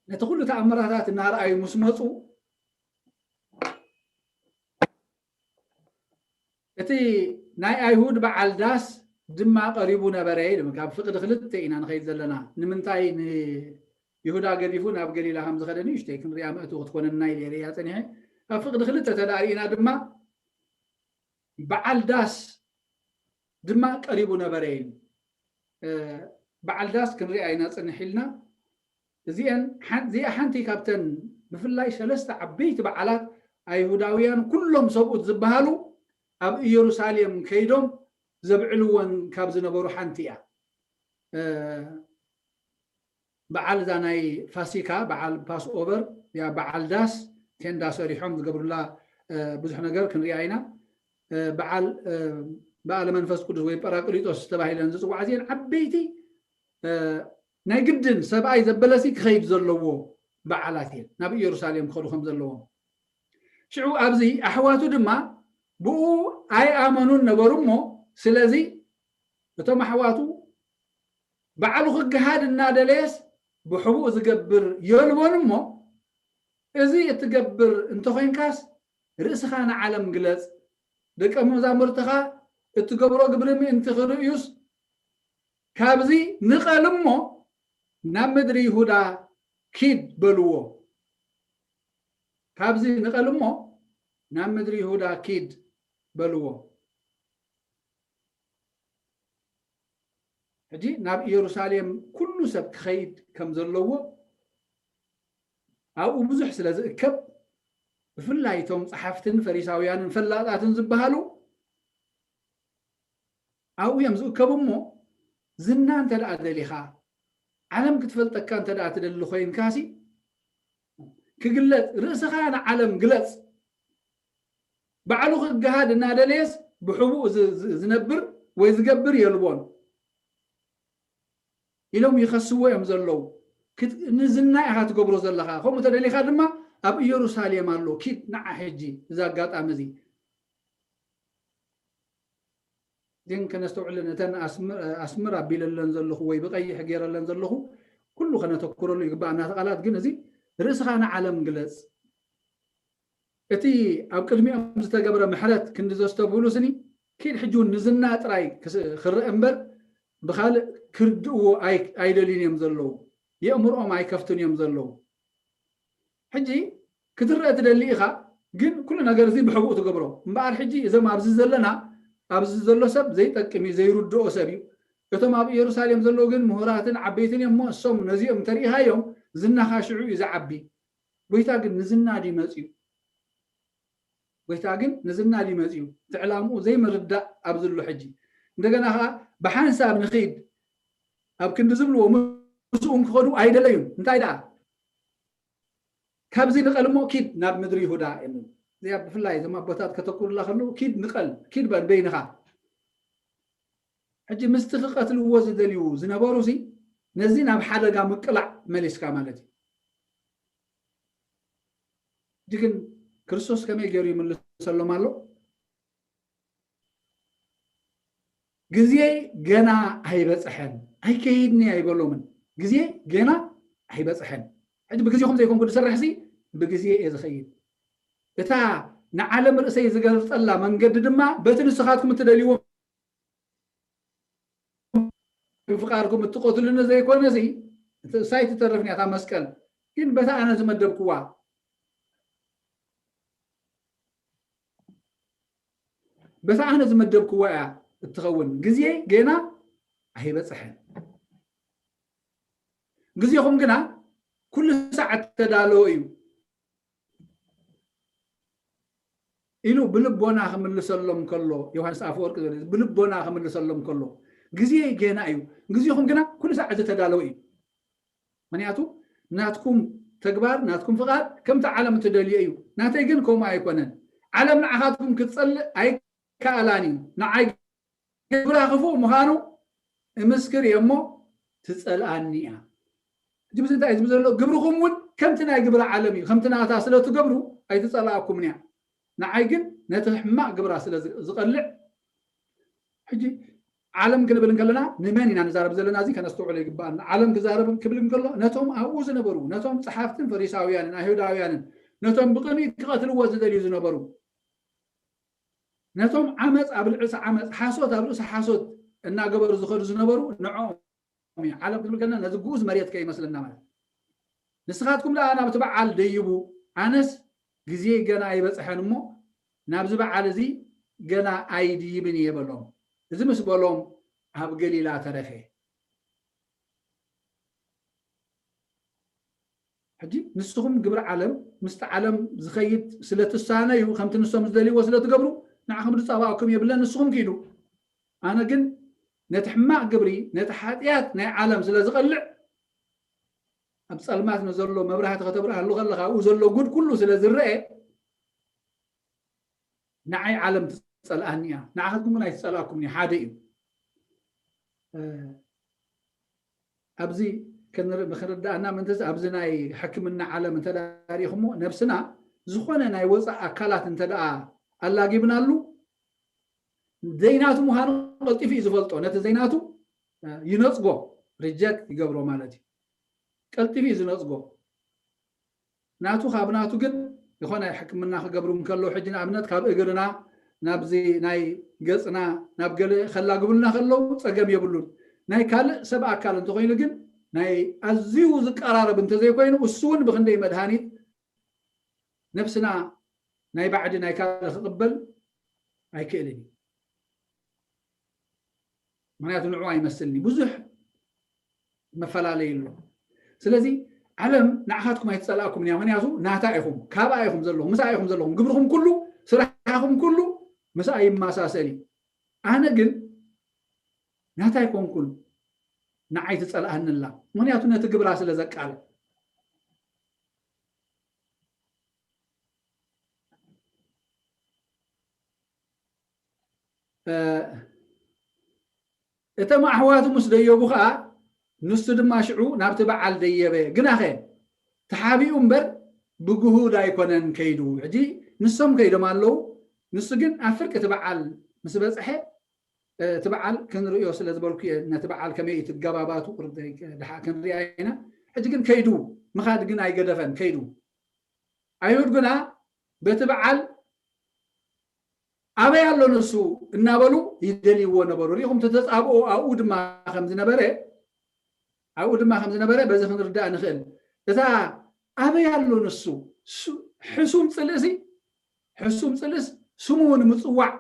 ነቲ ኩሉ ተኣምራታት እናረኣዩ ምስ መፁ እቲ ናይ ኣይሁድ በዓል ዳስ ድማ ቀሪቡ ነበረ ይብል። ካብ ፍቕዲ ክልተ ኢና ንኸይድ ዘለና። ንምንታይ ንይሁዳ ገዲፉ ናብ ገሊላ ከም ዝኸደ ንእሽተይ ክንሪኣ ምእቱ ክትኮነና ኢለ ርእያ ጸኒሐ። ካብ ፍቕዲ ክልተ ተዳሪእና ድማ በዓል ዳስ ድማ ቀሪቡ ነበረ ኢሉ። በዓል ዳስ ክንሪኣ ኢና ጽንሕ ኢልና። እዚኣን እዚኣ ሓንቲ ካብተን ብፍላይ ሰለስተ ዓበይቲ በዓላት ኣይሁዳውያን ኩሎም ሰብኡት ዝበሃሉ ኣብ ኢየሩሳሌም ከይዶም ዘብዕልወን ካብ ዝነበሩ ሓንቲ እያ። በዓል እዛ ናይ ፋሲካ በዓል ፓስኦቨር ያ በዓል ዳስ ቴንዳ ሰሪሖም ዝገብሩላ ብዙሕ ነገር ክንሪኣ ኢና። በዓል በዓለ መንፈስ ቅዱስ ወይ ጳራቅሊጦስ ተባሂለን ዝፅዋዓ እዚአን ዓበይቲ ናይ ግድን ሰብኣይ ዘበለሲ ክኸይድ ዘለዎ በዓላት እየን ናብ ኢየሩሳሌም ክኸዱ ከም ዘለዎም። ሽዑ ኣብዚ ኣሕዋቱ ድማ ብኡ ኣይኣመኑን ነበሩ እሞ ስለዚ እቶም ኣሕዋቱ ባዕሉ ክገሃድ እናደለየስ ብሕቡእ ዝገብር የልቦን እሞ እዚ እትገብር እንተኾይንካስ ርእስኻ ንዓለም ግለጽ፣ ደቀ መዛሙርትኻ እትገብሮ ግብሪ ምእንቲ ክርእዩስ፣ ካብዚ ንቐል እሞ ናብ ምድሪ ይሁዳ ኪድ በልዎ። ካብዚ ንቐል እሞ ናብ ምድሪ ይሁዳ ኪድ በልዎ። ሕጂ ናብ ኢየሩሳሌም ኩሉ ሰብ ክኸይድ ከም ዘለዎ፣ ኣብኡ ብዙሕ ስለ ዝእከብ፣ ብፍላይ እቶም ጸሓፍትን ፈሪሳውያንን ፈላጣትን ዝበሃሉ ኣብኡ እዮም ዝእከቡ። እሞ ዝና እንተ ደኣ ደሊኻ፣ ዓለም ክትፈልጠካ እንተ ደኣ ትደሊ ኮይንካሲ፣ ክግለጽ፣ ርእስኻ ንዓለም ግለጽ። ባዕሉ ክገሃድ እናደለየስ ብሕቡእ ዝ- ዝ- ዝነብር ወይ ዝገብር የልቦን ኢሎም ይኸስዎ እዮም ዘለዉ። ክት- ንዝና ኢኻ ትገብሮ ዘለኻ። ከምኡ ተደሊኻ ድማ ኣብ ኢየሩሳሌም ኣሎ፣ ኪድ ንዓ ሕጂ። እዚ ኣጋጣሚ እዚ ግን ከነስተውዕለን፣ እተን ኣስምር ኣቢለለን ዘለኹ ወይ ብቐይሕ ገይረለን ዘለኹ ኩሉ ከነተኩረሉ ይግባእ። እናተ ቃላት ግን እዚ ርእስኻ ንዓለም ግለጽ። እቲ ኣብ ቅድሚኦም ዝተገብረ ምሕረት ክንዲ ዘስተብህሉ ስኒ፣ ኪድ ሕጂ እውን ንዝና ጥራይ ክስ- ክረአ እምበር ብኻልእ ክርድእዎ ኣይ- ኣይደልዩን እዮም ዘለዉ። የእምርኦም ኣይከፍቱን እዮም ዘለዉ። ሕጂ ክትረአ ትደሊ ኢኻ፣ ግን ኩሉ ነገር እዚ ብሕቡእ ትገብሮ። እምበኣር ሕጂ እዞም ኣብዚ ዘለና፣ ኣብዚ ዘሎ ሰብ ዘይጠቅም እዩ፣ ዘይርድኦ ሰብ እዩ። እቶም ኣብ ኢየሩሳሌም ዘለዉ ግን ምሁራትን ዓበይትን እዮም እሞ፣ እሶም ነዚኦም እንተሪኢኻዮም ዝናኻ ሽዑ እዩ ዝዓቢ። ጎይታ ግን ንዝና ድዩ መፅዩ? ጎይታ ግን ንዝና ድዩ መፅዩ? እቲ ዕላምኡ ዘይምርዳእ ኣብዚ ኣሎ ሕጂ። እንደገና ከዓ ብሓንሳብ ንኺድ ኣብ ክንዲ ዝብልዎ ምስኡ ክኸዱ ኣይደለዩን። እንታይ ደኣ? ካብዚ ንቐል እሞ ኪድ ናብ ምድሪ ይሁዳ እዮም። እዚኣ ብፍላይ እዞም ኣቦታት ከተኩርላ ከለዉ ኪድ ንቐል፣ ኪድ በል በይንኻ። ሕጂ ምስቲ ክቐትልዎ ዝደልዩ ዝነበሩ ሲ ነዚ ናብ ሓደጋ ምቅላዕ መሊስካ ማለት እዩ። ሕጂ ግን ክርስቶስ ከመይ ገይሩ ይምልሰሎም ኣሎ? ግዜ ገና ኣይበፅሐን፣ ኣይከይድን እየ ኣይበሎምን። ግዜ ገና ኣይበፅሐን። ሕጂ ብግዜኹም ዘይኮንኩ ዝሰርሕ ሲ ብግዜ እየ ዝኸይድ። እታ ንዓለም ርእሰይ ዝገልፀላ መንገዲ ድማ በቲ ንስኻትኩም እትደልይዎ ፍቃድኩም እትቆትሉኒ ዘይኮነ ሲ እሳይ ትተርፍን እያ እታ መስቀል። ግን በታ ኣነ ዝመደብክዋ በታ ኣነ ዝመደብክዋ እያ እትኸውን። ግዜ ገና ኣይበፅሐን። ግዜኹም ግና ኩሉ ሰዓት ተዳለወ እዩ ኢሉ ብልቦና ክምልሰሎም ከሎ፣ ዮሃንስ ኣፈወርቂ ዝብል ብልቦና ክምልሰሎም ከሎ፣ ግዜ ገና እዩ፣ ግዜኹም ግና ኩሉ ሰዓት ዝተዳለወ እዩ። ምክንያቱ ናትኩም ተግባር፣ ናትኩም ፍቓድ ከምቲ ዓለም እትደልዮ እዩ፣ ናተይ ግን ከምኡ ኣይኮነን። ዓለም ንዓኻትኩም ክትጸልእ ኣይከኣላን እዩ። ንዓይ ግብራ ክፉእ ምዃኑ እምስክር እየ እሞ ትጸልኣኒ እያ። ሕጂ ብዚ እንታይ እዩ ዝብል ዘሎ? ግብርኹም እውን ከምቲ ናይ ግብሪ ዓለም እዩ። ከምቲ ናታ ስለ ትገብሩ ኣይትጸልኣኩምን እያ። ንዓይ ግን ነቲ ሕማቕ ግብራ ስለ ዝ- ዝቐልዕ፣ ሕጂ ዓለም ክንብል እንከለና ንመን ኢና ንዛረብ ዘለና? እዚ ከነስተውዕሎ ይግባኣና። ዓለም ክዛረብ ክብል እንከሎ ነቶም ኣብኡ ዝነበሩ፣ ነቶም ጸሓፍትን ፈሪሳውያንን ኣይሁዳውያንን፣ ነቶም ብቕንኢ ክቐትልዎ ዝደልዩ ዝነበሩ፣ ነቶም ዓመፅ ኣብ ርእሲ ዓመፅ፣ ሓሶት ኣብ ርእሲ ሓሶት እናገበሩ ዝኸዱ ዝነበሩ ንዕኦም እዩ። ዓለም ክንብል ከለና ነዚ ግኡዝ መሬት ከይመስለና ማለት። ንስኻትኩም ደኣ ናብቲ በዓል ደይቡ፣ ኣነስ ግዜ ገና ኣይበፅሐን እሞ ናብዚ በዓል እዚ ገና ኣይድይብን እየ በሎም። እዚ ምስ በሎም ኣብ ገሊላ ተረፈ። ሕጂ ንስኹም ግብሪ ዓለም ምስቲ ዓለም ዝኸይድ ስለ ትሳነዩ፣ ከምቲ ንሶም ዝደልይዎ ስለ ትገብሩ፣ ንዓኹም ዝጻባእኩም የብለን፣ ንስኹም ኪዱ። ኣነ ግን ነቲ ሕማቕ ግብሪ፣ ነቲ ሓጢኣት ናይ ዓለም ስለ ዝቐልዕ፣ ኣብ ጸልማት ንዘሎ መብራህቲ ከተብርሃሉ ከለኻ፣ ኣብኡ ዘሎ ጉድ ኩሉ ስለ ዝረአ፣ ንዓይ ዓለም ትጸልኣኒ እያ፣ ንዓኻትኩም ግን ኣይትጸልኣኩምን እዩ። ሓደ እዩ። እ፣ ኣብዚ ክንር- ክንርዳእና ምእንተስ ኣብዚ ናይ ሕክምና ዓለም እንተ ደኣ ሪእኹሞ፣ ነብስና ዝኾነ ናይ ወፃእ ኣካላት እንተ ደኣ ኣላጊብናሉ፣ ዘይናቱ ምዃኑ ቀልጢፉ እዩ ዝፈልጦ። ነቲ ዘይናቱ፣ እ፣ ይነጽጎ፣ ሪጀክት ይገብሮ ማለት እዩ። ቀልጢፉ እዩ ዝነጽጎ። ናቱ ካብ ናቱ ግን ዝኾነ ሕክምና ክገብሩ እንከለዉ፣ ሕጂ ንኣብነት ካብ እግርና ናብዚ ናይ ገጽና ናብ ገለ ከላግቡልና ከለዉ ጸገም የብሉን። ናይ ካልእ ሰብ ኣካል እንተኾይኑ ግን ናይ ኣዝዩ ዝቀራረብ እንተዘይኮይኑ፣ እሱ እውን ብክንደይ መድሃኒት ነብስና ናይ ባዕዲ ናይ ካልእ ክቕበል ኣይክእልን እዩ። ምክንያቱ ንዑ ኣይመስልን እዩ። ብዙሕ መፈላለዩ ኣሎ። ስለዚ ዓለም ንዓኻትኩም ኣይትጸላእኩምን እያ። ምክንያቱ ናታ ኢኹም፣ ካብኣ ኢኹም ዘለኹም፣ ምስኣ ኢኹም ዘለኹም። ግብርኹም ኩሉ፣ ስራሕኹም ኩሉ ምስኣ ይመሳሰል እዩ። ኣነ ግን ናታ ኣይኮንኩን፣ ንዓይ ትጸልኣኒ ኣላ። ምክንያቱ ነቲ ግብራ ስለ ዘቃልዕ። እ፣ እቶም ኣሕዋቱ ምስ ደየቡ ኸኣ ንሱ ድማ ሽዑ ናብቲ በዓል ደየበ። ግናኸ ተሓቢኡ እምበር ብግሁድ ኣይኮነን ከይዱ። ሕጂ ንሶም ከይዶም ኣለዉ። ንሱ ግን ኣብ ፍርቂ እቲ በዓል ምስ በጽሐ፣ እ፣ እቲ በዓል ክንርእዮ ስለ ዝበልኩ እየ፣ ነቲ በዓል ከመይ እዩ ትገባባቱ ቁርብ ደይ-፣ ደሓ ክንሪኣ ኢና። ሕጂ ግን ከይዱ፣ ምኻድ ግን ኣይገደፈን፣ ከይዱ። ኣይሁድ ግና በቲ በዓል ኣበይ ኣሎ ንሱ እናበሉ ይደልይዎ ነበሩ። ሪኢኹም፣ እቲ ተጻብኦ ኣብኡ ድማ ከም ዝነበረ፣ ኣብኡ ድማ ከም ዝነበረ በዚ ክንርዳእ ንኽእል። እታ ኣበይ ኣሎ ንሱ፣ ሱ-፣ ሕሱም ጽልእሲ፣ ሕሱም ጽልእስ ስሙ ንምጽዋዕ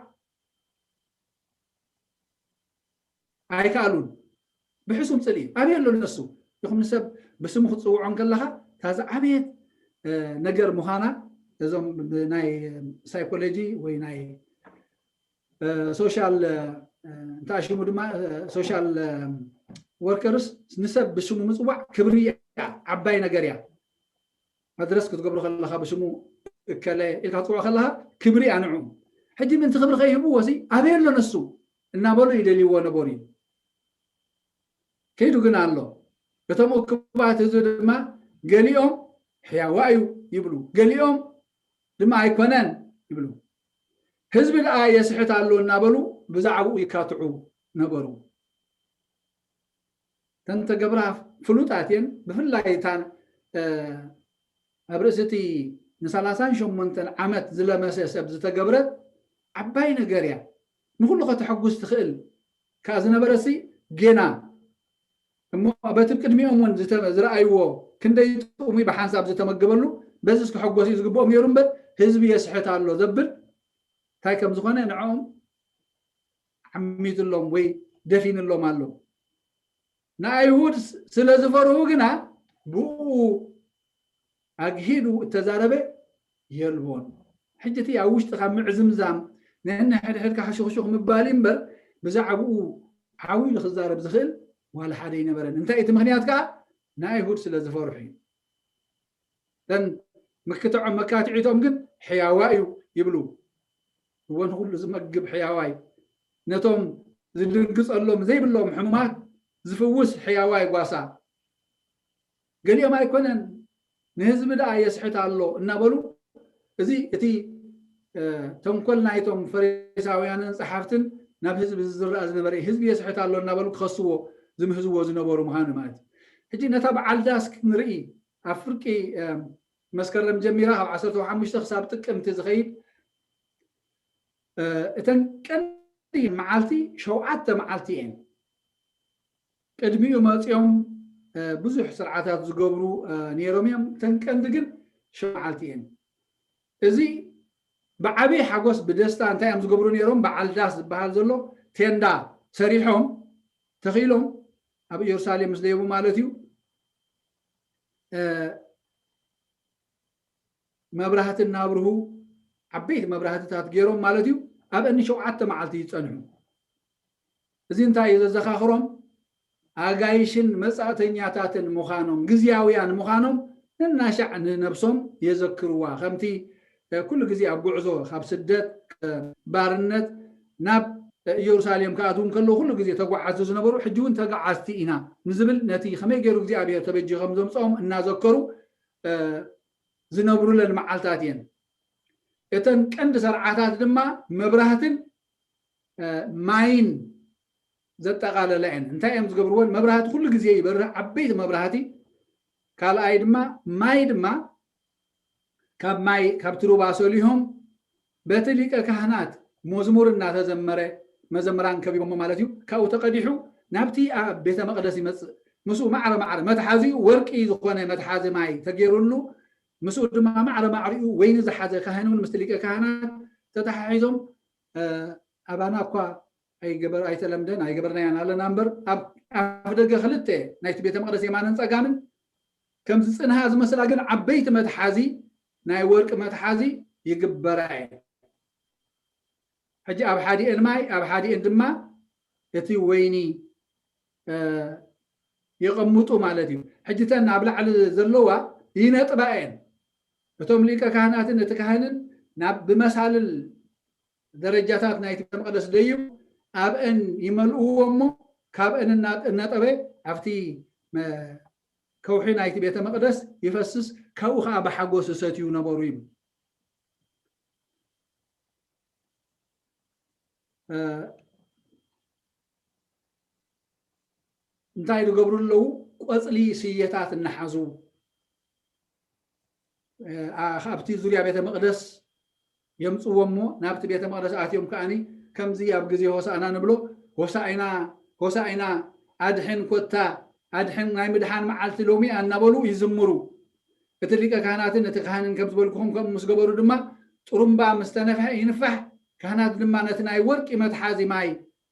ኣይከኣሉን። ብሕሱም ጽልኢ ኣበይ ኣሎ ንሱ? ይኹን ንሰብ ብስሙ ክትጽውዖ እንከለኻ፣ እታ ዝዓበየት፣ እ፣ ነገር ምዃና፣ እዞም ብ-፣ ናይ ሳይኮሎጂ ወይ ናይ፣ እ፣ ሶሻል፣ እ፣ እንታይ ሽሙ ድማ፣ እ፣ ሶሻል፣ እ፣ ወርከርስ ንሰብ ብስሙ ምጽዋዕ ክብሪ እያ፣ ዓባይ ነገር እያ። ኣድረስ ክትገብሮ ከለኻ ብስሙ እከለ ኢልካ ክትጽውዖ ከለኻ ክብሪ እያ ንዕኡ። ሕጂ ምእንቲ ክብሪ ከይህብዎ ሲ ኣበይ ኣሎ ንሱ እናበሉ ይደልይዎ ነበሩ እዩ። ከይዱ ግን ኣሎ። እቶም እኩባት ህዝቢ ድማ ገሊኦም ሕያዋ እዩ ይብሉ፣ ገሊኦም ድማ ኣይኮነን ይብሉ። ህዝቢ ደኣ የስሕት ኣሎ እናበሉ ብዛዕባኡ ይካትዑ ነበሩ። እተን ተገብራ ፍሉጣት እየን። ብፍላይ እታ፣ እ፣ ኣብ ርእሲ እቲ ንሰላሳን ሸሞንተን ዓመት ዝለመሰ ሰብ ዝተገብረት ዓባይ ነገር እያ። ንኹሉ ከተሐጉስ ትኽእል ከኣ ዝነበረሲ ጌና እሞ በቲ ቅድሚኦም እውን ዝተ-፣ ዝረኣይዎ ክንደይ ጥዑሙይ ብሓንሳብ ዝተመገበሉ በዚስ ክሕጎስ እዩ ዝግብኦም ነይሩ እምበር ህዝቢ የስሕት ኣሎ ዘብል እንታይ ከም ዝኾነ ንዕኦም ዓሚትሎም ወይ ደፊንሎም ኣሎ። ንኣይሁድ ስ-፣ ስለ ዝፈርሁ ግና ብኡ ኣግሂዱ እተዛረበ የልቦን። ሕጂ እቲ ኣብ ውሽጥኻ ምዕዝምዛም ነንሕድሕድካ ሕሹኽሹኽ ምባል እምበር ብዛዕባኡ ዓው ኢሉ ክዛረብ ዝኽእል ዋላ ሓደ ኣይነበረን። እንታይ እቲ ምኽንያት ከኣ ንኣይሁድ ስለ ዝፈርሑ እዩ። እተን ምክትዖም መካትዒቶም ግን ሕያዋ እዩ ይብሉ። እወ ንኹሉ ዝመግብ ሕያዋይ፣ ነቶም ዝድንግጸሎም ዘይብሎም ሕሙማት ዝፍውስ ሕያዋይ ጓሳ። ገሊኦም ኣይኮነን ንህዝቢ ደኣ የስሕት ኣሎ እናበሉ እዚ እቲ፣ እ፣ ተንኮል ናይቶም ፈሪሳውያንን ጸሓፍትን ናብ ህዝቢ ዝዝረኣ ዝነበረ እዩ። ህዝቢ የስሕት ኣሎ እናበሉ ክኸስዎ ዝምህዝዎ ዝነበሩ ምዃኑ ማለት እዩ። ሕጂ ነታ በዓል ዳስ ክንርኢ ኣብ ፍርቂ፣ እ፣ መስከረም ጀሚራ ካብ ዓሰርተ ሓሙሽተ ክሳብ ጥቅምቲ ዝኸይድ፣ እ፣ እተን ቀንዲ መዓልቲ ሸውዓተ መዓልቲ እየን። ቅድሚኡ መጺኦም፣ እ፣ ብዙሕ ስርዓታት ዝገብሩ፣ እ፣ ነይሮም እዮም። እተን ቀንዲ ግን ሸውዓተ መዓልቲ እየን። እዚ ብዓብዪ ሓጎስ ብደስታ እንታይ እዮም ዝገብሩ ነይሮም? በዓል ዳስ ዝበሃል ዘሎ ቴንዳ ሰሪሖም ተኺሎም ኣብ ኢየሩሳሌም ምስ ደየቡ ማለት እዩ። እ፣ መብራህቲ እናብርሁ ዓበይቲ መብራህትታት ገይሮም ማለት እዩ። ኣብአን ሸውዓተ መዓልቲ ይጸንሑ። እዚ እንታይ እዩ ዘዘኻኽሮም? ኣጋይሽን መጻእተኛታትን ምዃኖም፣ ግዝያውያን ምዃኖም ነናሻዕ ንነብሶም የዘክርዋ። ከምቲ፣ እ፣ ኩሉ ግዜ ኣብ ጉዕዞ ካብ ስደት፣ እ፣ ባርነት ናብ፣ እ፣ ኢየሩሳሌም ክኣትዉ እንከለዉ ኩሉ ግዜ ተጓዓዝቲ ዝነበሩ፣ ሕጂ እውን ተጓዓዝቲ ኢና ንዝብል ነቲ ከመይ ገይሩ እግዚኣብሔር ተበጂኹ ከም ዘምጽኦም እናዘከሩ፣ እ፣ ዝነብሩለን መዓልታት እየን። እተን ቀንዲ ስርዓታት ድማ መብራህትን፣ እ፣ ማይን ዘጠቓለላ እየን። እንታይ እዮም ዝገብርወን? መብራህቲ ኩሉ ግዜ ይበርህ፣ ዓበይቲ መብራህቲ። ካልኣይ ድማ ማይ ድማ ካብ ማይ ካብቲ ሩባ ሰሊሆም በቲ ሊቀ ካህናት መዝሙር እናተዘመረ፣ መዘምራን ከቢቦሞ ማለት እዩ፣ ካብኡ ተቐዲሑ ናብቲ ኣብ ቤተ መቕደስ ይመጽእ። ምስኡ ማዕረ ማዕረ መትሓዚኡ ወርቂ ዝኾነ መትሓዚ ማይ ተገይሩሉ፣ ምስኡ ድማ ማዕረ ማዕሪኡ ወይኒ ዝሓዘ ካህን እውን ምስቲ ሊቀ ካህናት ተተሓሒዞም፣ ኣባና እኳ ኣይገበር ኣይተለምደን ኣይገበርናያን ኣለና እምበር፣ ኣብ ኣፍ ደገ ክልተ ናይቲ ቤተ መቕደስ የማንን ጸጋምን ከም ዝጽንሃ ዝመስላ ግን ዓበይቲ መትሓዚ፣ ናይ ወርቂ መትሓዚ ይግበራ እየን። ሕጂ ኣብ ሓዲኤን ማይ ኣብ ሓዲኤን ድማ እቲ ወይኒ የቐምጡ ማለት እዩ። ሕጂ እተን ኣብ ላዕሊ ዘለዋ ይነጥባ እየን። እቶም ሊቀ ካህናትን እቲ ካህንን ናብ ብመሳልል ደረጃታት ናይቲ ቤተ መቕደስ ደይቡ ኣብአን ይመልእዎ እሞ፣ ካብአን እናነጠበ ኣብቲ ከውሒ ናይቲ ቤተ መቕደስ ይፈስስ፣ ካብኡ ከዓ ብሓጎስ ይሰትዩ ነበሩ ይብል። እንታይ ዝገብሩ ኣለዉ? ቆፅሊ ስየታት እናሓዙ ካብቲ ዙርያ ቤተ መቕደስ የምፅዎ እሞ፣ ናብቲ ቤተ መቕደስ ኣትዮም ከዓኒ ከምዚ ኣብ ግዜ ሆሳእና ንብሎ፣ ሆሳእና ሆሳእና፣ ኣድሕን ኮታ፣ ኣድሕን፣ ናይ ምድሓን መዓልቲ ሎሚ እናበሉ ይዝምሩ። እቲ ሊቀ ካህናትን እቲ ካህንን ከም ዝበልኩኹም ከምኡ ምስ ገበሩ ድማ ጥሩምባ ምስ ተነፍሐ ይንፋሕ። ካህናት ድማ ነቲ ናይ ወርቂ መትሓዚ ማይ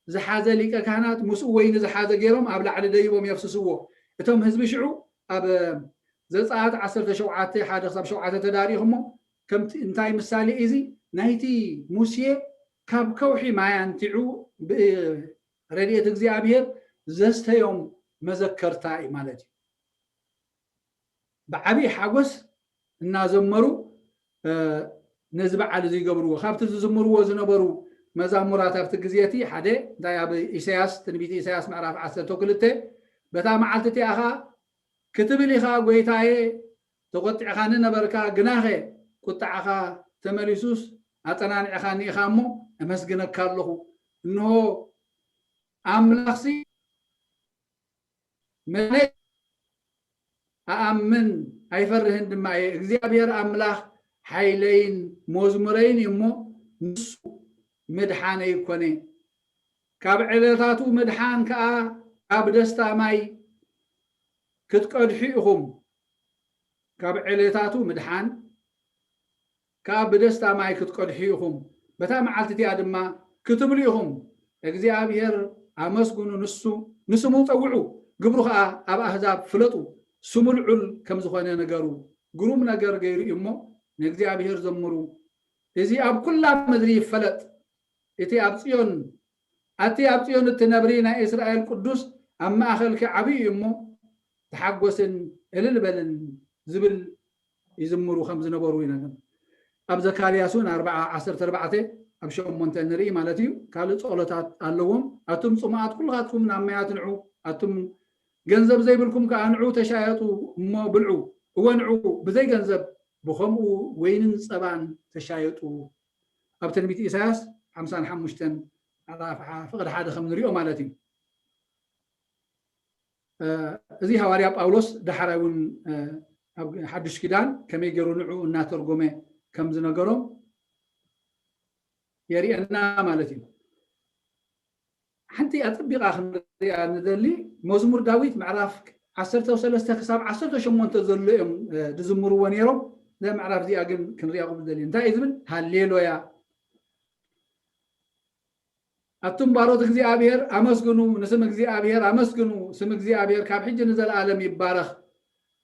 ዝሓዘ ሊቀ ካህናት ምስኡ ወይኒ ዝሓዘ ገይሮም ኣብ ላዕሊ ደይቦም የፍስስዎ። እቶም ህዝቢ ሽዑ ኣብ ዘጸኣት ዓሰርተ ሸውዓተ ሓደ ክሳብ ሸውዓተ ተዳሪኹሞ ከምቲ እንታይ ምሳሌ እዚ ናይቲ ሙሴ ካብ ከውሒ ማይ ኣንቲዑ ብረድኤት እግዚኣብሔር ዘስተዮም መዘከርታ እዩ ማለት እዩ። ብዓብዪ ሓጎስ እናዘመሩ ነዚ በዓል እዚ ይገብርዎ። ካብቲ ዝዝምርዎ ዝነበሩ መዛሙራት ኣብቲ ግዜ እቲ ሓደ እንታይ ኣብ ኢሳያስ ትንቢት ኢሳያስ ምዕራፍ ዓሰርተ ክልተ በታ መዓልቲ እቲኣ ኸኣ ክትብል ኢኻ ጎይታየ ተቖጢዕኻኒ ነበርካ ግናኸ ቁጥዓኻ ተመሊሱስ ኣጸናኒዕኻኒ ኢኻ እሞ እመስግነካ ኣለኹ። እንሆ ኣምላኽሲ መነ ኣኣምን ኣይፈርህን ድማ እየ። እግዚኣብሔር ኣምላኽ ሓይለይን መዝሙረይን እዩ እሞ ንሱ ምድሓነይ ይኮነ። ካብ ዕለታቱ ምድሓን ከኣ ካብ ደስታ ማይ ክትቀድሑ ኢኹም። ካብ ዕለታቱ ምድሓን ከኣ ብደስታ ማይ ክትቀድሑ ኢኹም። በታ መዓልቲ እቲኣ ድማ ክትብሉ ኢኹም፣ እግዚኣብሔር ኣመስግኑ፣ ንሱ ንስሙ ጸውዑ፣ ግብሩ ከኣ ኣብ ኣህዛብ ፍለጡ፣ ስሙ ልዑል ከም ዝኾነ ነገሩ። ግሩም ነገር ገይሩ እዩ እሞ ንእግዚኣብሔር ዘምሩ። እዚ ኣብ ኩላ ምድሪ ይፈለጥ። እቲ ኣብ ጽዮን ኣቲ ኣብ ጽዮን እትነብሪ ናይ እስራኤል ቅዱስ ኣብ ማእኸልኪ ዓብዪ እዩ እሞ ተሓጎስን እልል በልን ዝብል ይዝምሩ ከም ዝነበሩ ይነግር። ኣብ ዘካርያስ እውን ኣርብዓ ዓሰርተ ኣርባዕተ ኣብ ሸሞንተ ንርኢ ማለት እዩ። ካልእ ጸሎታት ኣለዎም። ኣቱም ጽሙኣት ኩልኻትኩም ናብ ማያት ንዑ፣ ኣቱም ገንዘብ ዘይብልኩም ከኣ ንዑ ተሻየጡ እሞ ብልዑ። እወ ንዑ ብዘይ ገንዘብ ብኸምኡ ወይንን ጸባን ተሻየጡ። ኣብ ትንቢት ኢሳያስ ሓምሳን ሓሙሽተን ምዕራፍ ፍቕዲ ሓደ ከም ንሪኦ ማለት እዩ። እዚ ሃዋርያ ጳውሎስ ዳሕራይ እውን ኣብ ሓዱሽ ኪዳን ከመይ ገይሩ ንዑ እናተርጎመ ከም ዝነገሮም የርእየና ማለት እዩ። ሓንቲ ኣጸቢቓ ክንሪኣ ንደሊ መዝሙር ዳዊት ምዕራፍ ዓሰርተ ሰለስተ ክሳብ ዓሰርተ ሸሞንተ ዘሎ እዮም ዝዝምርዎ ነይሮም። እዛ ምዕራፍ እዚኣ ግን ክንሪኣ ቁም ደሊ እንታይ እዩ ዝብል? ሃሌሉያ ኣቱም ባሮት እግዚኣብሔር ኣመስግኑ፣ ንስም እግዚኣብሔር ኣመስግኑ፣ ስም እግዚኣብሔር ካብ ሕጂ ንዘለኣለም ይባረኽ።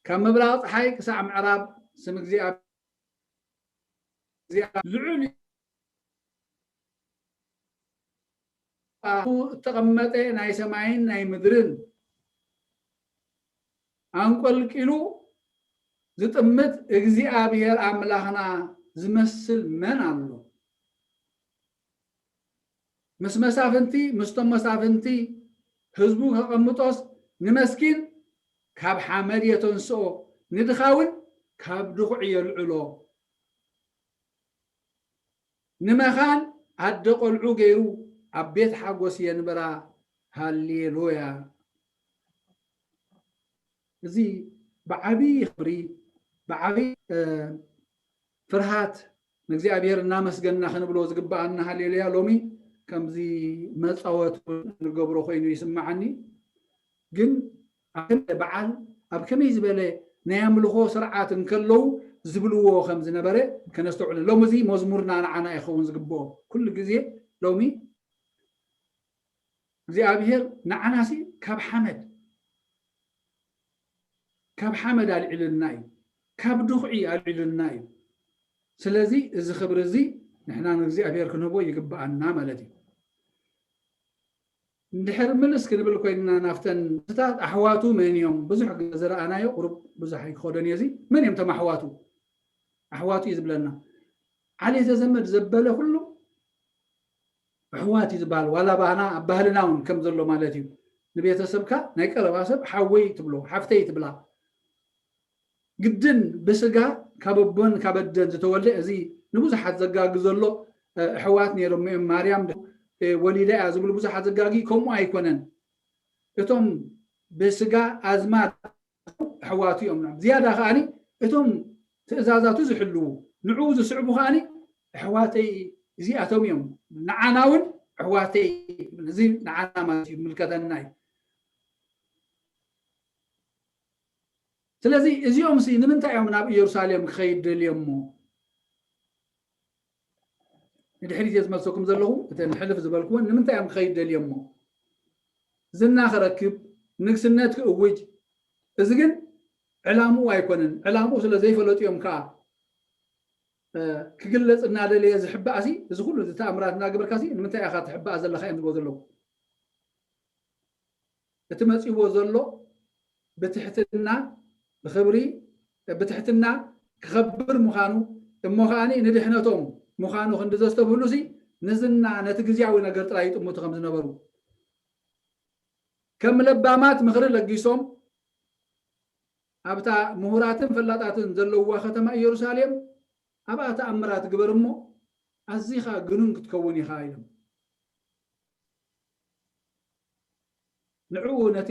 ካብ ምብራቕ ፀሓይ ክሳዕ ምዕራብ ስም እግዚኣብሔር ልዑል እተቐመጠ ናይ ሰማይን ናይ ምድርን ኣንቆልቂሉ ዝጥምት እግዚኣብሔር ኣምላኽና ዝመስል መን ኣሎ? ምስ መሳፍንቲ ምስቶም መሳፍንቲ ህዝቡ ከቐምጦስ ንመስኪን ካብ ሓመድ የተንስኦ ንድኻውን ካብ ድኹዒ የልዕሎ። ንመኻን ኣደ ቆልዑ ገይሩ ኣብ ቤት ሓጎስ የንብራ። ሃሌሉያ። እዚ ብዓብዪ ክብሪ ብዓብዪ ፍርሃት ንእግዚኣብሔር እናመስገንና ክንብሎ ዝግብኣና ሃሌሉያ ሎሚ ከምዚ መጻወት ንገብሮ ኮይኑ ይስምዓኒ። ግን ኣብ ከመይ በዓል ኣብ ከመይ ዝበለ ናይ ኣምልኾ ስርዓት እንከለዉ ዝብልዎ ከም ዝነበረ ከነስተውዕል። ሎሚ እዚ መዝሙርና ንዓና ይኸውን ዝግብኦ። ኩሉ ግዜ ሎሚ እግዚኣብሔር ንዓናሲ ካብ ሓመድ ካብ ሓመድ ኣልዒሉና እዩ፣ ካብ ድኹዒ ኣልዒሉና እዩ። ስለዚ እዚ ክብሪ እዚ ንሕና ንእግዚኣብሔር ክንህቦ ይግብኣና ማለት እዩ። እንድሕር ምልስ ክንብል ኮይንና ናብተን ስታት ኣሕዋቱ መን እዮም? ብዙሕ ግዜ ዝረኣናዮ ቁሩብ ብዙሕ ኣይክኸዶን እየ። እዚ መን እዮም እቶም ኣሕዋቱ? ኣሕዋቱ እዩ ዝብለና። ዓሌተ ዘመድ ዘበለ ኩሉ ኣሕዋት እዩ ዝበሃል። ዋላ ባህና ኣብ ባህልና እውን ከም ዘሎ ማለት እዩ። ንቤተሰብካ ናይ ቀረባ ሰብ ሓወይ ትብሎ፣ ሓፍተይ ትብላ። ግድን ብስጋ ካብ ኣቦን ካብ ኣደን ዝተወልደ እዚ ንብዙሓት ዘጋጊ ዘሎ ኣሕዋት ነይሮም እዮም። ማርያም ወሊዳ እያ ዝብሉ ብዙሓት ዘጋጊ ከምኡ ኣይኮነን። እቶም ብስጋ ኣዝማድ ኣሕዋቱ እዮም። ዝያዳ ከዓኒ እቶም ትእዛዛቱ ዝሕልዉ ንዕኡ ዝስዕቡ ከዓኒ ኣሕዋተይ እዚኣቶም እዮም። ንዓና እውን ኣሕዋተይ እዚ ንዓና ማለት እዩ፣ ምልከተና እዩ። ስለዚ እዚኦም ሲ ንምንታይ እዮም ናብ ኢየሩሳሌም ክኸይድ ደልዮሞ? ንድሕሪት እየ ዝመልሰኩም ዘለኹ። እተን ሕልፍ ዝበልኩወን ንምንታይ እዮም ክኸይድ ደልዮሞ? ዝና ክረክብ፣ ንግስነት ክእውጅ። እዚ ግን ዕላምኡ ኣይኮነን። ዕላምኡ ስለ ዘይፈለጡ እዮም ከዓ ክግለፅ እናደለየ ዝሕባእ ሲ፣ እዚ ኩሉ ተኣምራት እናገበርካ ሲ ንምንታይ ኢኻ ትሕባእ ዘለካ እዮም ዝብሎ ዘለዉ። እቲ መፂዎ ዘሎ ብትሕትና ብክብሪ ብትሕትና ክኸብር ምዃኑ እሞ ከዓኒ ንድሕነቶም ምዃኑ ክንዲ ዘስተብህሉ ሲ ንዝና ነቲ ግዜያዊ ነገር ጥራይ ይጥምቱ ከም ዝነበሩ ከም ለባማት ምኽሪ ለጊሶም ኣብታ ምሁራትን ፈላጣትን ዘለውዋ ከተማ ኢየሩሳሌም ኣብኣ ተኣምራት ግበር እሞ ኣዚኻ ግኑን ክትከውን ኢኻ ኢሎም። ንዕኡ ነቲ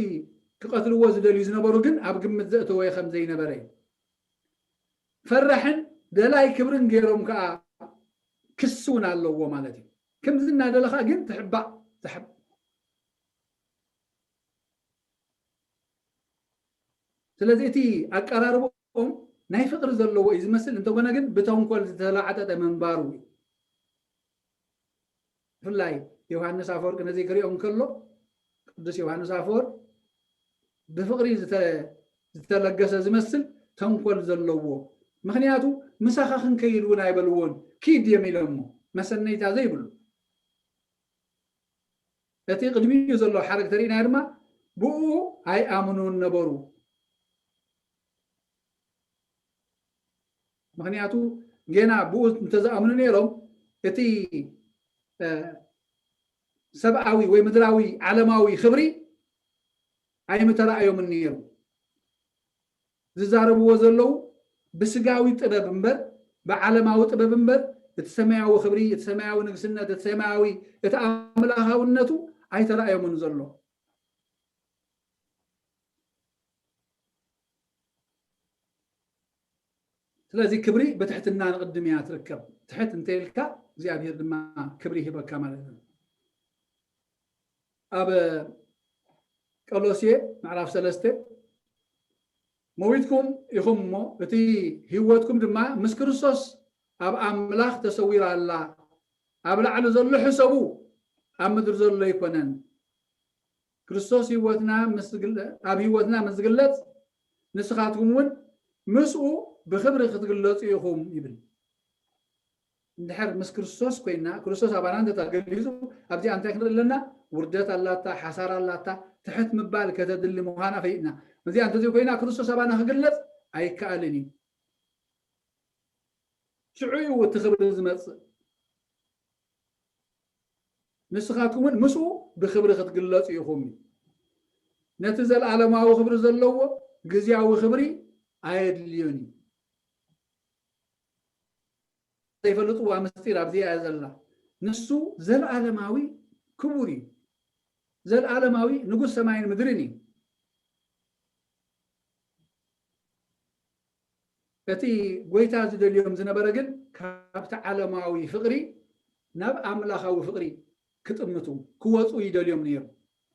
ክቐትልዎ ዝደልዩ ዝነበሩ ግን ኣብ ግምት ዘእተወ ከም ዘይነበረ እዩ። ፈራሕን ደላይ ክብርን ገይሮም ከዓ ክሲ እውን ኣለዎ ማለት እዩ። ከምዚ እናደለኻ ግን ትሕባእ ትሕብ ስለዚ እቲ ኣቀራርቦም ናይ ፍቕሪ ዘለዎ እዩ ዝመስል፣ እንተኾነ ግን ብተንኮል ዝተላዕጠጠ ምንባሩ እዩ። ብፍላይ ዮሃንስ ኣፈወርቂ ነዚ ክሪኦ እንከሎ ቅዱስ ዮሃንስ ኣፈወርቅ ብፍቕሪ ዝተለገሰ ዝመስል ተንኮል ዘለዎ፣ ምኽንያቱ ምሳኻ ክንከይድ እውን ኣይበልዎን፣ ኪድ እዮም ኢሎሞ፣ መሰነይታ ዘይብሉ። እቲ ቅድሚኡ ዘሎ ሓረግ ተሪእና ድማ ብኡ ኣይኣምኑን ነበሩ። ምኽንያቱ ጌና ብኡ እንተዝኣምኑ ነይሮም እቲ ሰብኣዊ ወይ ምድራዊ ዓለማዊ ክብሪ ኣይምተራእዮምን ነይሩ። ዝዛረብዎ ዘለዉ ብስጋዊ ጥበብ እምበር ብዓለማዊ ጥበብ እምበር እቲ ሰማያዊ ክብሪ፣ እቲ ሰማያዊ ንግስነት፣ እቲ ሰማያዊ እቲ ኣምላኻውነቱ ኣይተራእዮምን ዘሎ። ስለዚ ክብሪ ብትሕትና ንቕድም እያ ትርከብ። ትሕት እንተይልካ እግዚኣብሔር ድማ ክብሪ ይህበካ ማለት እዩ። ኣብ ቀሎሴ ምዕራፍ ሰለስተ መዊትኩም ኢኹም እሞ እቲ ህይወትኩም ድማ ምስ ክርስቶስ ኣብ ኣምላኽ ተሰዊራ ኣላ። ኣብ ላዕሊ ዘሎ ሕሰቡ፣ ኣብ ምድሪ ዘሎ ኣይኮነን። ክርስቶስ ህይወትና ምስ ዝግለ- ኣብ ህይወትና ምስ ዝግለጽ ንስኻትኩም እውን ምስኡ ብኽብሪ ክትግለጹ ኢኹም ይብል። እንድሕር ምስ ክርስቶስ ኮይና ክርስቶስ ኣባና እንተተገሊጹ ኣብዚኣ እንታይ ክንርኢ ኣለና? ውርደት ኣላታ፣ ሓሳር ኣላታ፣ ትሕት ምባል ከተድሊ ምዃና ፈይጥና። እዚኣ እንተዘይኮይና ክርስቶስ ኣባና ክግለጽ ኣይከኣልን እዩ። ሽዑ እዩ እቲ ክብሪ ዝመጽእ። ንስኻትኩም እውን ምስኡ ብክብሪ ክትግለጹ ኢኹም። ነቲ ዘለዓለማዊ ክብሪ ዘለዎ ግዝያዊ ክብሪ ኣየድልዮን እዩ። ዘይፈልጥዋ ምስጢር ኣብዚኣ እያ ዘላ። ንሱ ዘለዓለማዊ ክቡር እዩ። ዘለዓለማዊ ንጉስ ሰማይን ምድርን እዩ። እቲ ጎይታ ዝደልዮም ዝነበረ ግን ካብቲ ዓለማዊ ፍቕሪ ናብ ኣምላኻዊ ፍቕሪ ክጥምቱ ክወፁ ይደልዮም ነይሩ።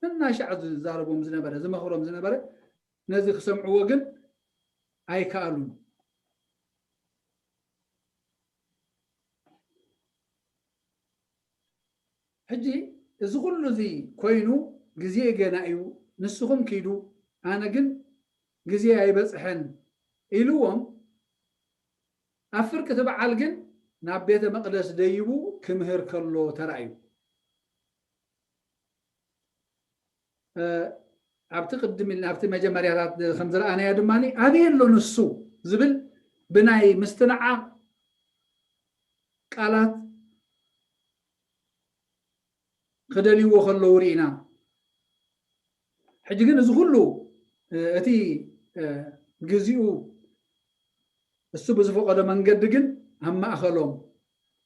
ነናሻዕ ዝዛረቦም ዝነበረ ዝመኽሮም ዝነበረ ነዚ ክሰምዕዎ ግን ኣይከኣሉን። ሕጂ እዚ ኩሉ እዚ ኮይኑ ግዜ ገና እዩ፣ ንስኹም ኪዱ፣ ኣነ ግን ግዜ ኣይበጽሐን ኢልዎም፣ ኣብ ፍርቂ እቲ በዓል ግን ናብ ቤተ መቕደስ ደይቡ ክምህር ከሎ ተራእዩ። ኣብቲ ቅድም ኢልና ኣብቲ መጀመርያታት ከም ዝረኣናዮ ድማ ኣበይ ኣሎ ንሱ ዝብል ብናይ ምስትንዓቕ ቃላት ክደልይዎ ከለዉ ርኢና። ሕጂ ግን እዚ ኩሉ እቲ ግዜኡ እሱ ብዝፈቐዶ መንገዲ ግን ኣብ ማእኸሎም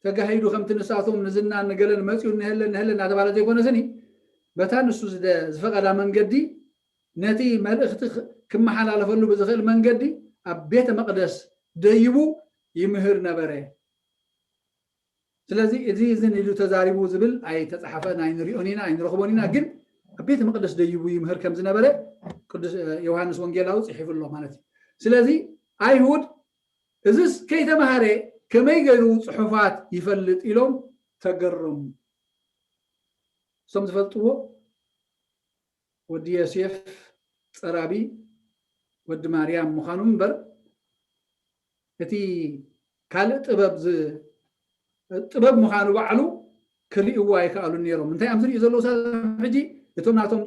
ተጋሂዱ፣ ከምቲ ንሳቶም ንዝናን ንገለን መፂኡ ንህለን ንህለን እናተባለ ዘይኮነ ስኒ በታ ንሱ ዝፈቐዳ መንገዲ ነቲ መልእኽቲ ክመሓላለፈሉ ብዝኽእል መንገዲ ኣብ ቤተ መቕደስ ደይቡ ይምህር ነበረ። ስለዚ እዚ እዝን ኢሉ ተዛሪቡ ዝብል ኣይተፃሓፈን ኣይንሪኦን ኢና ኣይንረኽቦን ኢና። ግን ኣብ ቤተ መቕደስ ደይቡ ይምህር ከም ዝነበረ ቅዱስ ዮሃንስ ወንጌላዊ ፅሒፉ ኣሎ ማለት እዩ። ስለዚ ኣይሁድ እዝስ ከይተማሃረ ከመይ ገይሩ ፅሑፋት ይፈልጥ ኢሎም ተገረሙ። እሶም ዝፈልጥዎ ወዲ ዮሴፍ ፀራቢ ወዲ ማርያም ምዃኑ እምበር እቲ ካልእ ጥበብ ጥበብ ምዃኑ ባዕሉ ክርእይዎ ኣይከኣሉን ነይሮም። እንታይ እዮም ዝርእዩ ዘለዉ? ሳብ ሕጂ እቶም ናቶም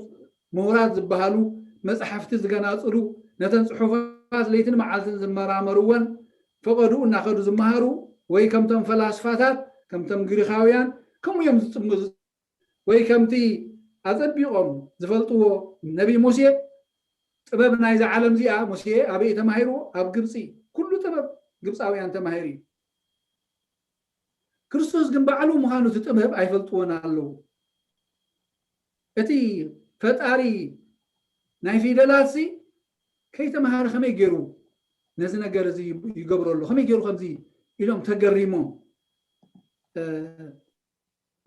ምሁራት ዝበሃሉ መፅሓፍቲ ዝገናፅሉ ነተን ፅሑፋት ለይትን መዓልትን ዝመራመርወን ፈቐድኡ እናኸዱ ዝመሃሩ ወይ ከምቶም ፈላስፋታት ከምቶም ግሪኻውያን ከምኡ እዮም ዝጥምዙ ወይ ከምቲ ኣጸቢቖም ዝፈልጥዎ ነቢይ ሙሴ ጥበብ ናይዛ ዓለም እዚኣ ሙሴ ኣበይ ተማሂርዎ? ኣብ ግብፂ። ኩሉ ጥበብ ግብፃውያን ተማሂሩ እዩ። ክርስቶስ ግን ባዕሉ ምዃኑ እቲ ጥበብ ኣይፈልጥዎን ኣለዉ። እቲ ፈጣሪ ናይ ፊደላት ሲ ከይተምሃረ ከመይ ገይሩ ነዚ ነገር እዚ ይገብሮ ኣሎ? ከመይ ገይሩ ከምዚ ኢሎም ተገሪሞም።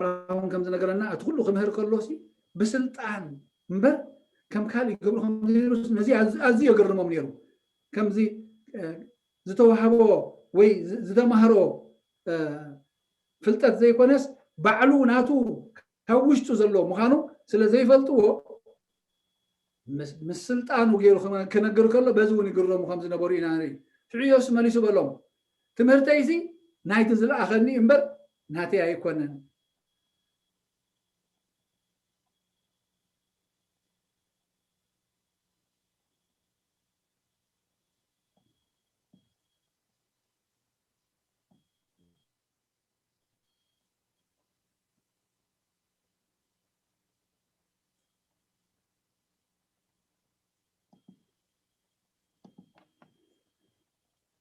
ኣብርሃም ከም ዝነገረና እቲ ኩሉ ክምህር ከሎ ሲ ብስልጣን እምበር ከም ካልእ ይገብሩ ከም ዘይሩ ነዚ ኣዝዩ የገርሞም ነይሩ። ከምዚ ዝተዋህቦ ወይ ዝተማህሮ ፍልጠት ዘይኮነስ ባዕሉ ናቱ ካብ ውሽጡ ዘሎ ምዃኑ ስለ ዘይፈልጥዎ ምስ ስልጣኑ ገይሩ ክነግር ከሎ በዚ እውን ይግረሙ ከም ዝነበሩ ኢና ንርኢ። ሽዑ የሱስ መሊሱ በሎም፣ ትምህርተይሲ ናይቲ ዝለኣኸኒ እምበር ናተይ ኣይኮነን።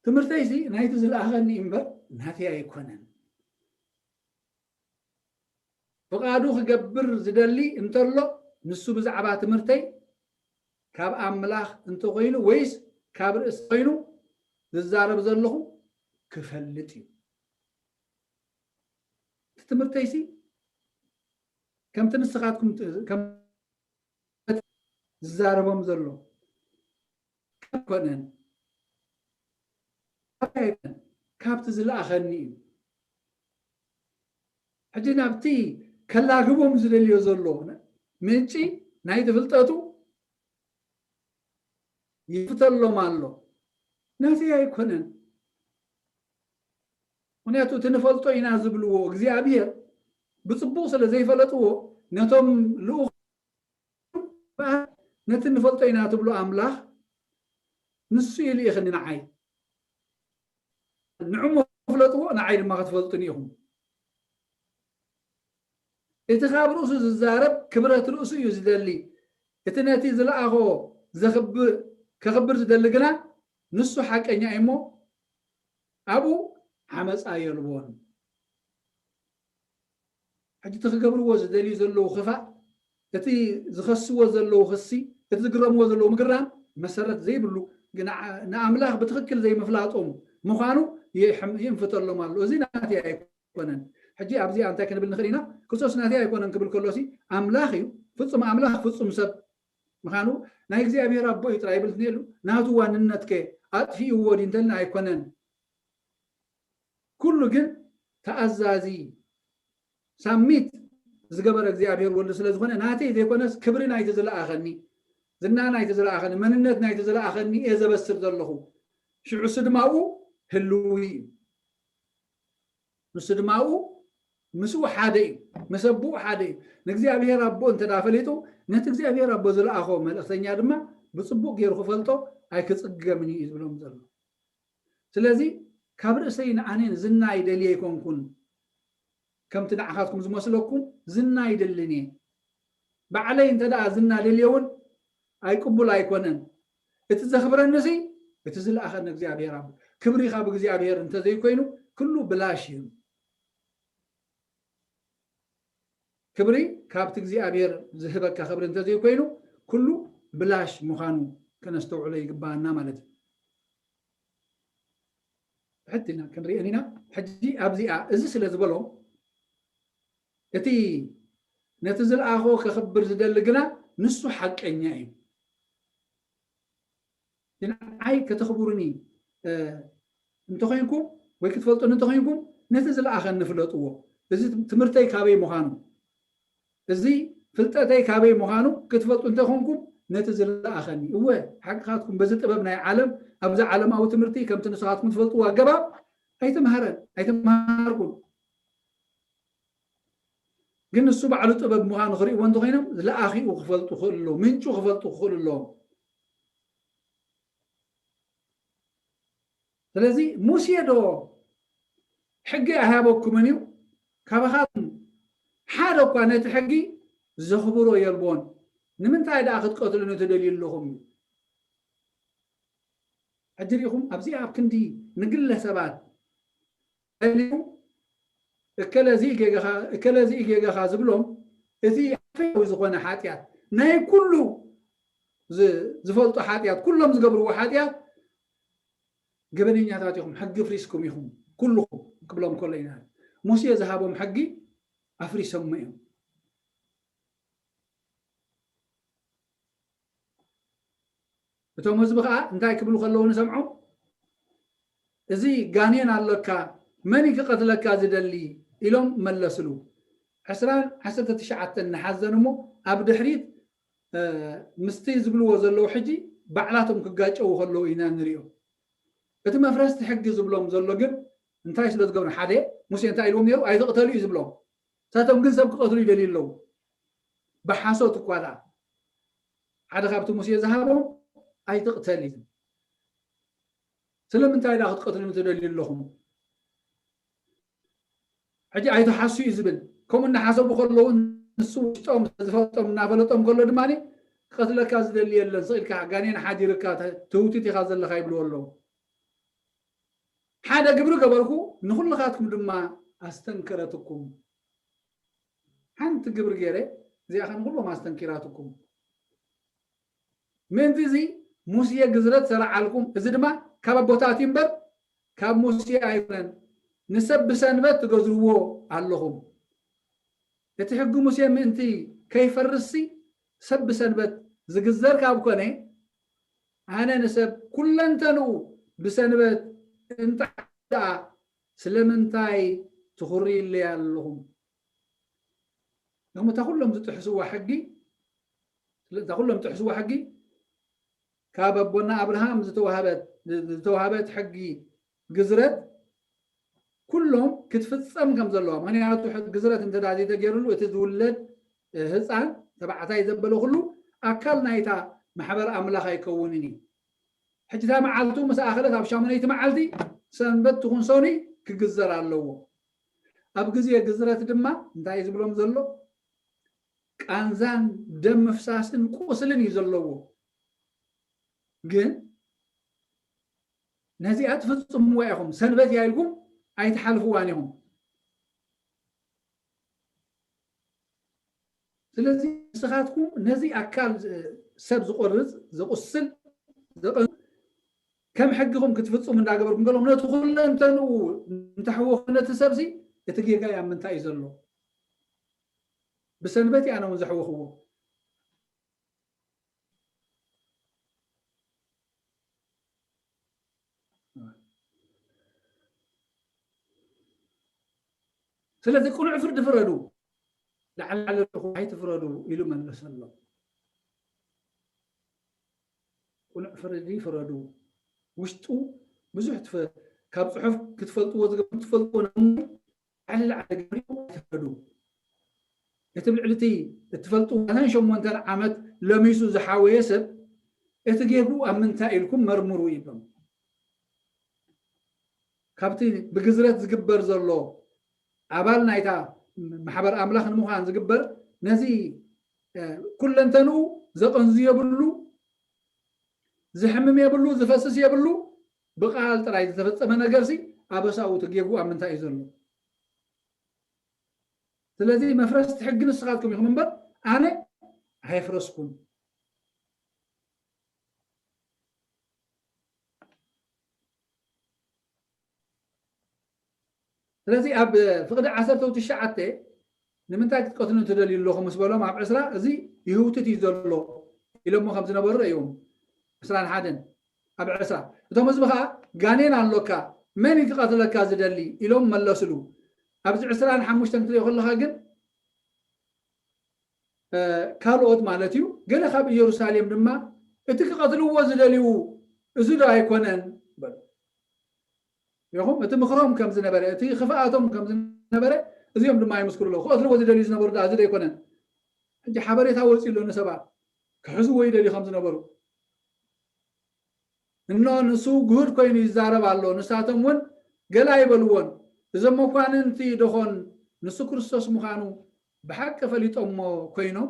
ትምህርተይሲ ናይቲ ዝለኣኸኒ እምበር ናተይ ኣይኮነን። ፍቓዱ ክገብር ዝደሊ እንተሎ ንሱ ብዛዕባ ትምህርተይ ካብ ኣምላኽ እንተኾይኑ ወይስ ካብ ርእሲ ኮይኑ ዝዛረብ ዘለኹ ክፈልጥ እዩ። እቲ ትምህርተይሲ ከምቲ ንስኻትኩም ዝዛረቦም ዘሎ ኣይኮነን፣ ካብቲ ዝለኣኸኒ እዩ። ሕጂ ናብቲ ከላግቦም ዝደልዮ ዘሎ ምንጪ ናይ ፍልጠቱ ይፍተሎም ኣሎ። ናተይ ኣይኮነን። ምክንያቱ እቲ ንፈልጦ ኢና ዝብልዎ እግዚኣብሔር ብፅቡቕ ስለ ዘይፈለጥዎ ነቶም ልኡኽ ነቲ ንፈልጦ ኢና ትብሉ ኣምላኽ ንሱ እዩ ልኢኽኒ ንዓይ። ንዕሞ ፍለጥዎ ንዓይ ድማ ክትፈልጡኒ ኢኹም። እቲ ካብ ርእሱ ዝዛረብ ክብረት ርእሱ እዩ ዝደሊ። እቲ ነቲ ዝለኣኾ ዘኽብር ከኽብር ዝደሊ ግና ንሱ ሓቀኛ እዩ እሞ ኣብኡ ዓመፃ የልቦን። ሕጂ እቲ ክገብርዎ ዝደልዩ ዘለዉ ክፋእ እቲ ዝኸስዎ ዘለዉ ክሲ እቲ ዝግረምዎ ዘለዉ ምግራም መሰረት ዘይብሉ ንኣምላኽ ብትኽክል ዘይምፍላጦም ምዃኑ ይንፍተሎም ኣሎ። እዚ ናተይ ኣይኮነን። ሕጂ ኣብዚኣ እንታይ ክንብል ንኽእል ኢና? ክርስቶስ ናተይ ኣይኮነን ክብል ከሎሲ ኣምላኽ እዩ፣ ፍጹም ኣምላኽ ፍጹም ሰብ ምዃኑ ናይ እግዚኣብሔር ኣቦ እዩ ጥራይ ይብል ትንየሉ። ናቱ ዋንነትከ ኣጥፊእዎ ድዩ እንተልና ኣይኮነን። ኩሉ ግን ተኣዛዚ ሳሚት ዝገበረ እግዚኣብሔር ወልድ ስለ ዝኾነ ናተይ ዘይኮነስ ክብሪ ናይቲ ዝለኣኸኒ፣ ዝና ናይቲ ዝለኣኸኒ፣ መንነት ናይቲ ዝለኣኸኒ እየ ዘበስር ዘለኹ። ሽዑ ስድማኡ ህልዊ እዩ። ንስድማኡ ምስኡ ሓደ እዩ፣ ምስ ኣቦኡ ሓደ እዩ። ንእግዚኣብሔር ኣቦ እንተ ደኣ ፈሊጡ ነቲ እግዚኣብሔር ኣቦ ዝለኣኾ መልእኽተኛ ድማ ብጽቡቕ ገይሩ ክፈልጦ ኣይክጽገምን እዩ እዩ ዝብሎም ዘሎ። ስለዚ ካብ ርእሰይን ኣነን ዝና ይደሊ ኣይኮንኩን። ከምቲ ንዓኻትኩም ዝመስለኩም ዝና ይደልን እየ። ባዕለይ እንተ ደኣ ዝና ደልየ እውን ኣይቅቡል ኣይኮነን። እቲ ዘኽብረኒ ሲ እቲ ዝለኣኸኒ እግዚኣብሔር ኣቦ። ክብሪ ካብ እግዚኣብሔር እንተዘይኮይኑ ኩሉ ብላሽ እዩ። ክብሪ ካብቲ እግዚኣብሔር ዝህበካ ክብሪ እንተዘይኮይኑ ኩሉ ብላሽ ምዃኑ ከነስተውዕሎ ይግባኣና ማለት እዩ። ሕቲ ኢና ክንሪአን ኢና። ሕጂ ኣብዚኣ እዚ ስለ ዝበሎ እቲ ነቲ ዝለኣኾ ከኽብር ዝደሊ ግና ንሱ ሓቀኛ እዩ። ንዓይ ከተኽብሩኒ እንተኾይንኩም ወይ ክትፈልጡኒ እንተኾይንኩም ነቲ ዝለኣኸኒ ፍለጥዎ። እዚ ትምህርተይ ካበይ ምዃኑ፣ እዚ ፍልጠተይ ካበይ ምዃኑ ክትፈልጡ እንተኾንኩም ነቲ ዝለኣኸኒ። እወ ሓቅኻትኩም፣ በዚ ጥበብ ናይ ዓለም፣ ኣብዚ ዓለማዊ ትምህርቲ ከምቲ ንስኻትኩም ትፈልጥዎ ኣገባብ ኣይተምሃረን ኣይተምሃርኩን። ግን ንሱ ባዕሉ ጥበብ ምዃኑ ክርእይዎ እንተኾይኖም ለኣኺኡ ክፈልጡ ክኽእሉ ኣለዎም፣ ምንጩ ክፈልጡ ክኽእሉ ኣለዎም። ስለዚ ሙሴ ዶ ሕጊ ኣይሃበኩምን እዩ? ካባኻትኩም ሓደ እኳ ነቲ ሕጊ ዘኽብሮ የልቦን። ንምንታይ ደኣ ክትቀትሉኒ ትደልዩ ኣለኹም? ሕጂ ርኢኹም፣ ኣብዚኣ ኣብ ክንዲ ንግለሰባት ቀሊሉ እከለ እዚ ጌጋኻ፣ እከለ እዚ ጌጋኻ ዝብሎም፣ እቲ ኣፈያዊ ዝኾነ ሓጢኣት፣ ናይ ኩሉ ዝ-፣ ዝፈልጦ ሓጢኣት፣ ኩሎም ዝገብርዎ ሓጢኣት ገበነኛታት ኢኹም፣ ሕጊ ፍሪስኩም ኢኹም ኩልኹም ክብሎም ከሎ ኢና። ሙሴ ዝሃቦም ሕጊ ኣፍሪሶሞ እዮም። እቶም ህዝቢ ኸዓ እንታይ ክብሉ ከለዉ ንሰምዖም? "እዚ ጋኔን ኣለካ፣ መን እዩ ክቐትለካ ዝደሊ?" ኢሎም መለስሉ። ዕስራን ዓሰርተ ትሽዓተን ንሓዘን እሞ ኣብ ድሕሪት፣ እ፣ ምስቲ ዝብልዎ ዘለዉ ሕጂ ባዕላቶም ክጋጨዉ ከለዉ ኢና ንሪኦ። እቲ መፍረስቲ ሕጊ ዝብሎም ዘሎ ግን እንታይ ስለ ዝገብሩ? ሓደ፣ ሙሴ እንታይ ኢልዎም ነይሩ? "ኣይትቕተሉ" እዩ ዝብሎም። ንሳቶም ግን ሰብ ክቐትሉ ይደልዩ ኣለዉ። ብሓሶት እኳ ደኣ ሓደ ካብቲ ሙሴ ዝሃቦም "ኣይትቕተል" እዩ። ስለምንታይ ደኣ ክትቀትሉኒ ትደልዩ ኣለኹም? ሕጂ "ኣይትሓሱ" እዩ ዝብል። ከምኡ እናሓሰቡ ከለዉ ንሱ ውሽጦም ዝፈልጦም እናፈለጦም ከሎ ድማ "ክቐትለካ ዝደሊ የለን፣ ስቕ ኢልካ ጋኔን ሓዲርካ ተ-፣ ትውቲት ኢኻ ዘለኻ" ይብልዎ ኣለዉ። ሓደ ግብሪ ገበርኩ፣ ንኹልኻትኩም ድማ ኣስተንከረትኩም። ሓንቲ ግብሪ ገይረ፣ እዚኣ ኸ ንኹሎም ኣስተንኪራትኩም። ምእንቲ እዚ ሙሴ ግዝረት ሰራዓልኩም፣ እዚ ድማ ካብ ኣቦታት እዩ እምበር ካብ ሙሴ ኣይኮነን። ንሰብ ብሰንበት ትገዝርዎ ኣለኹም። እቲ ሕጊ ሙሴ ምእንቲ ከይፈርስሲ ሰብ ብሰንበት ዝግዘር ካብ ኮነ፣ ኣነ ንሰብ ኩለንተንኡ ብሰንበት እንጣዕ ደኣ ስለምንታይ ትኹርይለይ ኣለኹም? እሞ እታ ኩሎም ዝጥሕስዋ ሕጊ፣ እታ ኩሎም ዝጥሕስዋ ሕጊ ካብ ኣቦና ኣብርሃም ዝተዋህበት፣ ዝተዋህበት ሕጊ ግዝረት ኩሎም ክትፍጸም ከም ዘለዋ። ምኽንያቱ ሕጊ ግዝረት እንተ ደኣ ዘይተገይሩሉ እቲ ዝውለድ፣ እ፣ ህፃን ተባዕታይ ዘበለ ኩሉ ኣካል ናይታ ማሕበር ኣምላኽ ኣይከውንን እዩ። ሕጂ እታ መዓልቱ ምስ ኣኸለት ኣብ ሻሙነይቲ መዓልቲ ሰንበት ትኹን ሰኑይ ክግዘር ኣለዎ። ኣብ ግዜ ግዝረት ድማ እንታይ እዩ ዝብሎም ዘሎ? ቃንዛን ደም ምፍሳስን ቁስልን እዩ ዘለዎ። ግን ነዚኣ ትፍጽምዋ ኢኹም፣ ሰንበት እያ ኢልኩም ኣይትሓልፍዋን ኢኹም። ስለዚ ንስኻትኩም ነዚ ኣካል ዝ-፣ ሰብ ዝቆርጽ፣ ዘቁስል፣ ዘቐ-፣ ከም ሕግኹም ክትፍጽሙ እንዳገበርኩም ከለኹም፣ ነቲ ኩለንተንኡ እንተሕወኹ ነቲ ሰብሲ፣ እቲ ጌጋይ ኣብ ምንታይ እዩ ዘሎ? ብሰንበት እዩ ኣነ እውን ዘሕወኽዎ። ስለዚ ቅኑዕ ፍርዲ ፍረዱ፣ ላዕሊ ላዕሊ ኣለኹም ኣይትፍረዱ ኢሉ መለሰሎም። ቅኑዕ ፍርዲ ፍረዱ። ውሽጡ ብዙሕ ትፈ-፣ ካብ ጽሑፍ ክትፈልጥዎ ዝግብኦም ትፈልጥዎ፣ ላዕሊ ላዕሊ ገበርኩም ኣይትፍረዱ። እቲ ብልዕሊ እቲ እትፈልጥዎ ዓሰርተ ሸሞንተ ዓመት ለሚሱ ዝሓወየ ሰብ እቲ ጌግኡ ኣብ ምንታይ ኢልኩም መርምሩ ይብሎም። ካብቲ ብግዝረት ዝግበር ዘሎ ኣባል ናይታ ማሕበር ኣምላኽ ንምዃን ዝግበር ነዚ፣ እ፣ ኩለንተንኡ ዘቐንዙ የብሉ፣ ዝሕምም የብሉ፣ ዝፈስስ የብሉ። ብቃል ጥራይ ዝተፈጸመ ነገርሲ ኣበሳኡ እቲ ጌግኡ ኣብ ምንታይ እዩ ዘሎ? ስለዚ መፍረስቲ ሕጊ ንስኻትኩም ኢኹም እምበር ኣነ ኣየፍረስኩን። ስለዚ ኣብ ፍቕዲ ዓሰርተ ትሽዓተ ንምንታይ ክትቀትሉኒ ትደልዩ ኣለኹም ምስ በሎም፣ ኣብ ዕስራ እዚ ይህውትት እዩ ዘሎ ኢሎሞ ከም ዝነበሩ ረእይዎም። ዕስራን ሓደን ኣብ ዕስራ፣ እቶም ህዝቢ ኸዓ፣ "ጋኔን ኣሎካ፣ መን እዩ ክቐትለካ ዝደሊ?" ኢሎም መለስሉ። ኣብዚ ዕስራን ሓሙሽተን ክትሪኦ ከለኻ ግን፣ እ፣ ካልኦት ማለት እዩ፣ ገለ ካብ ኢየሩሳሌም ድማ፣ "እቲ ክቐትልዎ ዝደልዩ እዚ ዶ ኣይኮነን?" በሉ። ኢኹም፣ እቲ ምኽሮም ከም ዝነበረ፣ እቲ ክፍኣቶም ከም ዝነበረ፣ እዚኦም ድማ ይምስክሩ ኣለዉ። ክቐትልዎ ዝደልዩ ዝነበሩ ደኣ እዚ ዶ ኣይኮነን? ሕጂ ሓበሬታ ወፂኡ ኣሎ ንሰባት፣ ክሕዝዎ ይደልዩ ከም ዝነበሩ። እኖ ንሱ ግሁድ ኮይኑ ይዛረብ ኣሎ። ንሳቶም እውን ገለ ኣይበልዎን። እዞም መኳንንቲ ደኾን ንሱ ክርስቶስ ምዃኑ ብሓቂ ፈሊጦሞ ኮይኖም?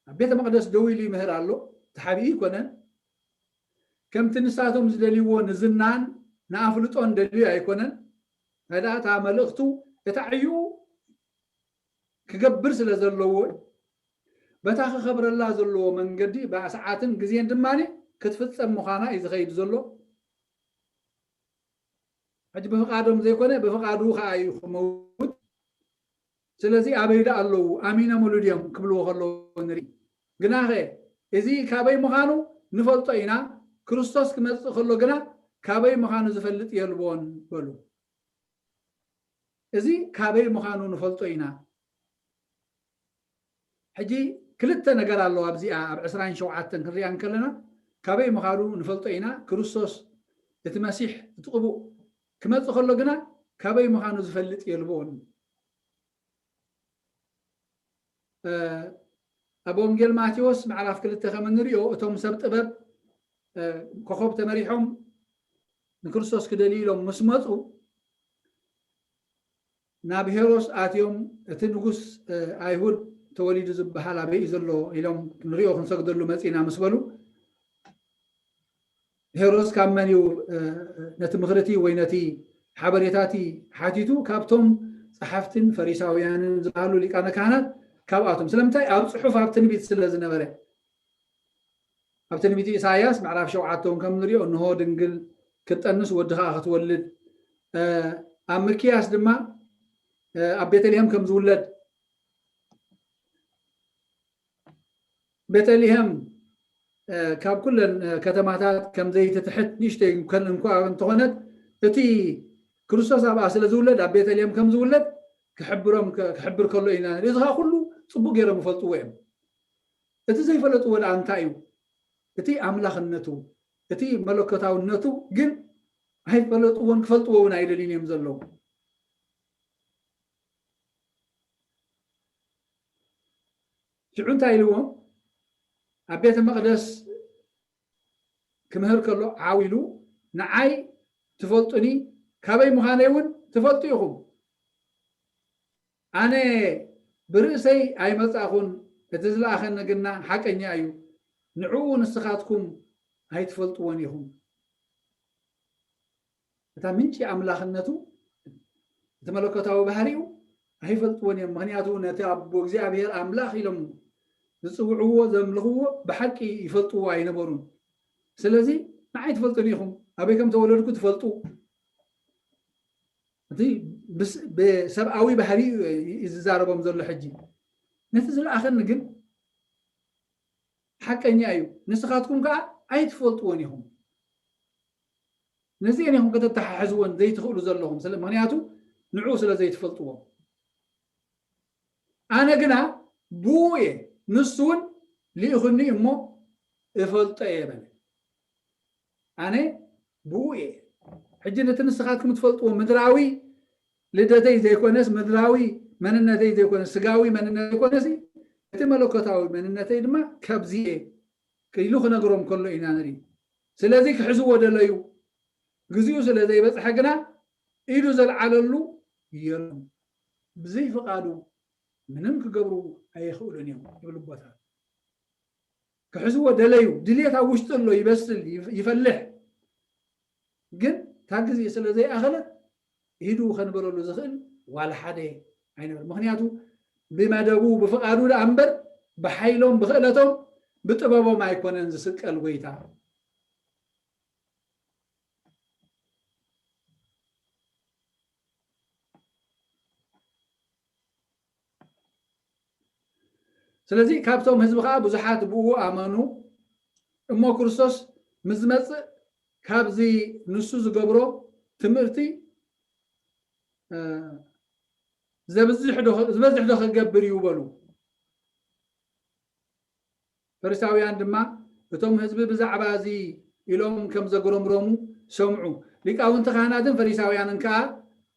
ኣብ ቤተ መቕደስ ደው ኢሉ ይምህር ኣሎ። ተሓቢኡ ኣይኮነን። ከምቲ ንሳቶም ዝደልይዎ ንዝናን ንኣፍልጦን ደልዩ ኣይኮነን። እንታይ ደኣ እታ መልእኽቱ፣ እታ ዕዩ ክገብር ስለ ዘለዎ፣ በታ ክኸብረላ ዘለዎ መንገዲ፣ ብሰዓትን ግዜን ድማ ክትፍጸም ምዃና እዩ ዝኸይድ ዘሎ። ሕጂ ብፍቓዶም ዘይኮነ፣ ብፍቓዱ ኸዓ እዩ ክመውት። ስለዚ ኣበይ ደኣ ኣለዉ? ኣሚኖምሉ ድዮም ክብልዎ ከለዉ ንርኢ። ግናኸ እዚ ካበይ ምዃኑ ንፈልጦ ኢና፣ ክርስቶስ ክመጽእ ከሎ ግና ካበይ ምዃኑ ዝፈልጥ የልቦን በሉ። እዚ ካበይ ምዃኑ ንፈልጦ ኢና። ሕጂ ክልተ ነገር ኣለዋ ኣብዚኣ፣ ኣብ ዕስራን ሸውዓተን ክንሪኣ እንከለና፣ ካበይ ምዃኑ ንፈልጦ ኢና። ክርስቶስ እቲ መሲሕ፣ እቲ ቅቡእ ክመጽእ ከሎ ግና ካበይ ምዃኑ ዝፈልጥ የልቦን። እ፣ ኣብ ወንጌል ማቴዎስ ምዕራፍ ክልተ ከም እንሪኦ፣ እቶም ሰብ ጥበብ፣ እ፣ ኮኸብ ተመሪሖም ንክርስቶስ ክደልዩ ኢሎም ምስ መጹ፣ ናብ ሄሮስ ኣትዮም፣ "እቲ ንጉስ፣ እ፣ ኣይሁድ ተወሊዱ ዝበሃል ኣበይ እዩ ዘሎ?" ኢሎም፣ "ክንሪኦ ክንሰግደሉ መጺና" ምስ በሉ፣ ሄሮድስ ካብ መን እዩ፣ እ፣ ነቲ ምኽሪ እቲ ወይ ነቲ ሓበሬታ እቲ ሓቲቱ? ካብቶም ጸሓፍትን ፈሪሳውያንን ዝበሃሉ ሊቃነ ካህናት፣ ካብኣቶም። ስለምንታይ? ኣብ ጽሑፍ፣ ኣብ ትንቢት ስለ ዝነበረ። ኣብ ትንቢት ኢሳይያስ ምዕራፍ ሸውዓተ እውን ከም ንሪኦ፣ "እንሆ ድንግል ክትጠንስ ወዲ ኸኣ ክትወልድ፣ እ፣ ኣብ ምክያስ ድማ፣ እ፣ ኣብ ቤተልሔም ከም ዝውለድ" ቤተልሔም፣ እ፣ ካብ ኩለን፣ እ፣ ከተማታት ከም ዘይትትሕት ንእሽተይ ከል-፣ እንኳ እንተኾነት፣ እቲ ክርስቶስ ኣብኣ ስለ ዝውለድ፣ ኣብ ቤተልሔም ከም ዝውለድ ክሕብሮም ከ-፣ ክሕብር ከሎ ኢና ንርኢ። እዚ ኸኣ ኩሉ ጽቡቕ ገይሮም ይፈልጥዎ እዮም። እቲ ዘይፈለጥዎ ደኣ እንታይ እዩ? እቲ ኣምላኽነቱ፣ እቲ መለኮታውነቱ ግን ኣይፈለጥዎን፣ ክፈልጥዎ እውን ኣይደልዩን እዮም ዘለዉ። ሽዑ እንታይ ኢልዎም? ኣብ ቤተ መቕደስ ክምህር ከሎ ዓው ኢሉ፣ "ንዓይ ትፈልጡኒ፣ ካበይ ምዃነይ እውን ትፈልጡ ኢኹም። ኣነ ብርእሰይ ኣይመጻእኹን፣ እቲ ዝለኣኸኒ ግና ሓቀኛ እዩ። ንዕኡ ንስኻትኩም ኣይትፈልጥዎን ኢኹም።" እታ ምንጪ ኣምላኽነቱ፣ እቲ መለኮታዊ ባህሪኡ ኣይፈልጥዎን እዮም። ምኽንያቱ ነቲ ኣቦ እግዚኣብሔር ኣምላኽ ኢሎም ዝጽውዕዎ፣ ዘምልኽዎ ብሓቂ ይፈልጥዎ ኣይነበሩን። ስለዚ ንዓይ ትፈልጡኒ ኢኹም፣ ኣበይ ከም ተወለድኩ ትፈልጡ። እቲ ብሰብኣዊ ባህሪ እዩ ዝዛረቦም ዘሎ። ሕጂ ነቲ ዝለኣኸኒ ግን ሓቀኛ እዩ፣ ንስኻትኩም ከዓ ኣይትፈልጥዎን ኢኹም። ነዚአን ኢኹም ከተተሓሕዝወን ዘይትኽእሉ ዘለኹም፣ ምክንያቱ ንዑ ስለ ዘይትፈልጥዎ። ኣነ ግና ብኡ እየ፣ ንሱ እውን ልኢኹኒ እሞ እፈልጦ እየ በለ። ኣነ ብኡ እየ። ሕጂ ነቲ ንስኻትኩም ትፈልጥዎ ምድራዊ ልደተይ ዘይኮነስ፣ ምድራዊ መንነተይ ዘይኮነስ፣ ስጋዊ መንነት ዘይኮነስ፣ እቲ መለኮታዊ መንነተይ ድማ ካብዚ እየ ኢሉ ክነግሮም ከሎ ኢና ንርኢ። ስለዚ ክሕዝዎ ደለዩ። ግዜኡ ስለ ዘይበጽሐ ግና ኢዱ ዘልዓለሉ የሎም። ብዘይ ፍቓዱ ምንም ክገብሩ ኣይኽእሉን እዮም ይብል ኣቦታት። ክሕዝዎ ደለዩ። ድሌት ኣብ ውሽጢ ኣሎ፣ ይበስል፣ ይፍ-፣ ይፈልሕ። ግን እታ ግዜ ስለ ዘይኣኸለት ኢዱ ከንበረሉ ዝኽእል ዋላ ሓደ ኣይነበረ። ምክንያቱ ብመደቡ ብፍቓዱ ደኣ እምበር ብሓይሎም ብክእለቶም ብጥበቦም ኣይኮነን ዝስቀል ጎይታ። ስለዚ ካብቶም ህዝቢ ከዓ ብዙሓት ብኡ ኣመኑ። እሞ ክርስቶስ ምስ ዝመጽእ ካብዚ ንሱ ዝገብሮ ትምህርቲ፣ እ፣ ዘብዝሕ ዶ፣ ዝበዝሕ ዶ ክገብር እዩ በሉ። ፈሪሳውያን ድማ እቶም ህዝቢ ብዛዕባ እዚ ኢሎም ከም ዘጉረምረሙ ሰምዑ። ሊቃውንቲ ካህናትን ፈሪሳውያንን ከኣ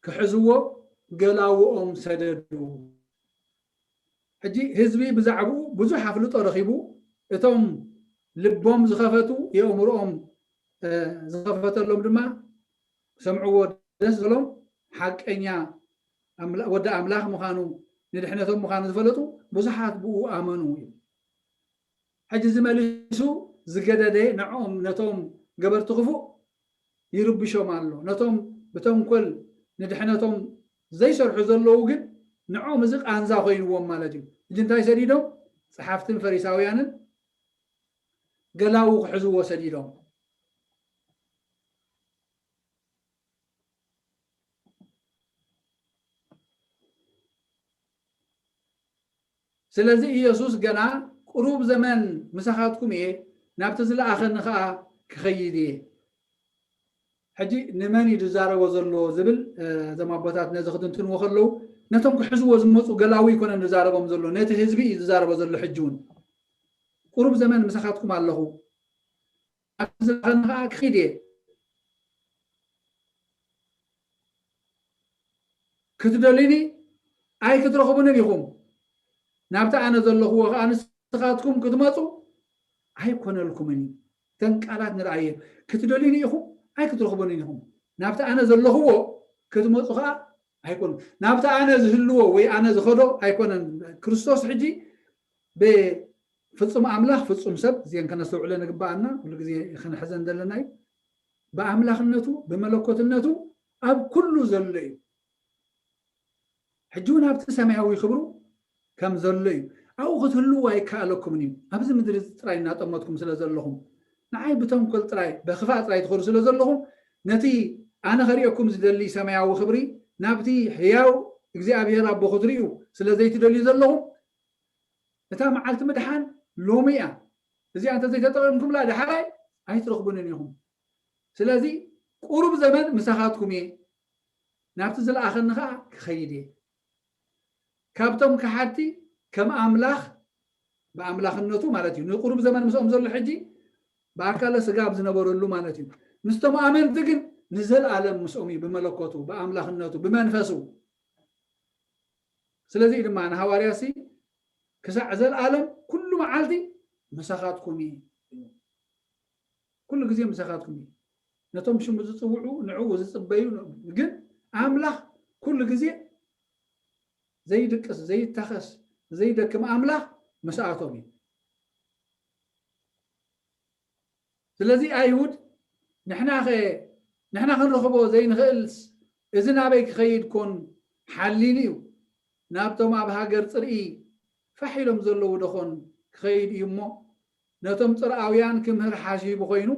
ክሕዝዎ ገላውኦም ሰደዱ። ሕጂ ህዝቢ ብዛዕባኡ ብዙሕ ኣፍልጦ ረኺቡ፣ እቶም ልቦም ዝኸፈቱ፣ የእምሮኦም፣ እ፣ ዝኸፈተሎም ድማ ሰምዕዎ። ደስ ዝብሎም ሓቀኛ ኣምላ-፣ ወዲ ኣምላኽ ምዃኑ፣ ንድሕነቶም ምዃኑ ዝፈለጡ ብዙሓት ብኡ ኣመኑ እዩ። ሕጂ እዚ መሊሱ ዝገደደ ንዕኦም፣ ነቶም ገበርቲ ክፉእ ይርብሾም ኣሎ። ነቶም ብተንኮል ንድሕነቶም ዘይሰርሑ ዘለዉ ግን ንዕኦም እዚ ቃንዛ ኮይንዎም ማለት እዩ። ሕጂ እንታይ ሰዲዶም? ጸሓፍትን ፈሪሳውያንን ገላዉ ክሕዝዎ ሰዲዶም። ስለዚ ኢየሱስ ገና ቁሩብ ዘመን ምሳኻትኩም እየ፣ ናብቲ ዝለኣኸኒ ኸኣ ክኸይድ እየ። ሕጂ ንመን እዩ ዝዛረቦ ዘሎ ዝብል፣ እ፣ እዞም ኣቦታት ነዚ ክትንትንዎ ከለዉ፣ ነቶም ክሕዝዎ ዝመጹ ገላዊ ኣይኮነን ዝዛረቦም ዘሎ፣ ነቲ ህዝቢ እዩ ዝዛረቦ ዘሎ። ሕጂ እውን ቁሩብ ዘመን ምሳኻትኩም ኣለኹ፣ ኣብቲ ዝለኣኸኒ ኸኣ ክኸይድ እየ። ክትደልዩኒ ኣይክትረኽቡንን ኢኹም። ናብቲ ኣነ ዘለኽዎ ኸኣ ንስኻትኩም ክትመጹ ኣይኮነልኩምን እዩ። እተን ቃላት ንርኣየን። ክትደልዩኒ ኢኹም ኣይክትረኽቡንን ኢኹም። ናብቲ ኣነ ዘለኽዎ ክትመጹ ኸኣ ኣይኮኑን። ናብቲ ኣነ ዝህልዎ ወይ ኣነ ዝኸዶ ኣይኮነን። ክርስቶስ ሕጂ ብፍጹም ኣምላኽ ፍጹም ሰብ፣ እዚአን ከነስተውዕለን ንግብኣና፣ ኩሉ ግዜ ክንሕዘን ዘለና እዩ። ብኣምላኽነቱ፣ ብመለኮትነቱ ኣብ ኩሉ ዘሎ እዩ። ሕጂ እውን ኣብቲ ሰማያዊ ክብሩ ከም ዘሎ እዩ። ኣብኡ ክትህልዉ ኣይከኣለኩምን እዩ። ኣብዚ ምድሪ ጥራይ እናጠመትኩም ስለ ዘለኹም፣ ንዓይ ብተንኮል ጥራይ፣ ብኽፋእ ጥራይ ትኸዱ ስለ ዘለኹም፣ ነቲ ኣነ ከርእየኩም ዝደሊ ሰማያዊ ክብሪ፣ ናብቲ ህያው እግዚኣብሔር ኣቦ ክትርእዩ ስለ ዘይትደልዩ ዘለኹም፣ እታ መዓልቲ ምድሓን ሎሚ እያ። እዚኣ እንተ ዘይተጠቐምኩምላ፣ ዳሕራይ ኣይትረኽቡንን ኢኹም። ስለዚ ቁሩብ ዘመን ምሳኻትኩም እየ፣ ናብቲ ዝለኣኸኒ ኸኣ ክኸይድ እየ። ካብቶም ከሓድቲ ከም ኣምላኽ፣ ብኣምላኽነቱ ማለት እዩ፣ ንቁሩብ ዘመን ምስኦም ዘሎ፣ ሕጂ ብኣካለ ስጋ ኣብ ዝነበረሉ ማለት እዩ። ምስቶም ኣመንቲ ግን ንዘለኣለም ምስኦም እዩ፣ ብመለኮቱ፣ ብኣምላኽነቱ፣ ብመንፈሱ። ስለዚ እዩ ድማ ንሃዋርያሲ ክሳዕ ዘለኣለም ኩሉ መዓልቲ ምሳኻትኩም እዩ። ኩሉ ግዜ ምሳኻትኩም እዩ። ነቶም ሽሙ ዝጽውዑ፣ ንዕኡ ዝጽበዩ፣ ግን ኣምላኽ ኩሉ ግዜ ዘይድቅስ፣ ዘይታኸስ፣ ዘይደክም ኣምላኽ ምስኣቶም እዩ። ስለዚ ኣይሁድ፣ ንሕና ኸ፣ ንሕና ክንረኽቦ ዘይንኽእልስ፣ እዚ ናበይ ክኸይድ ኮን ሓሊሉ እዩ? ናብቶም ኣብ ሃገር ጽርኢ ፋሕ ኢሎም ዘለዉ ዶ ኾን ክኸይድ እዩ እሞ፣ ነቶም ጽርኣውያን ክምህር ሓሲቡ ኾይኑ፣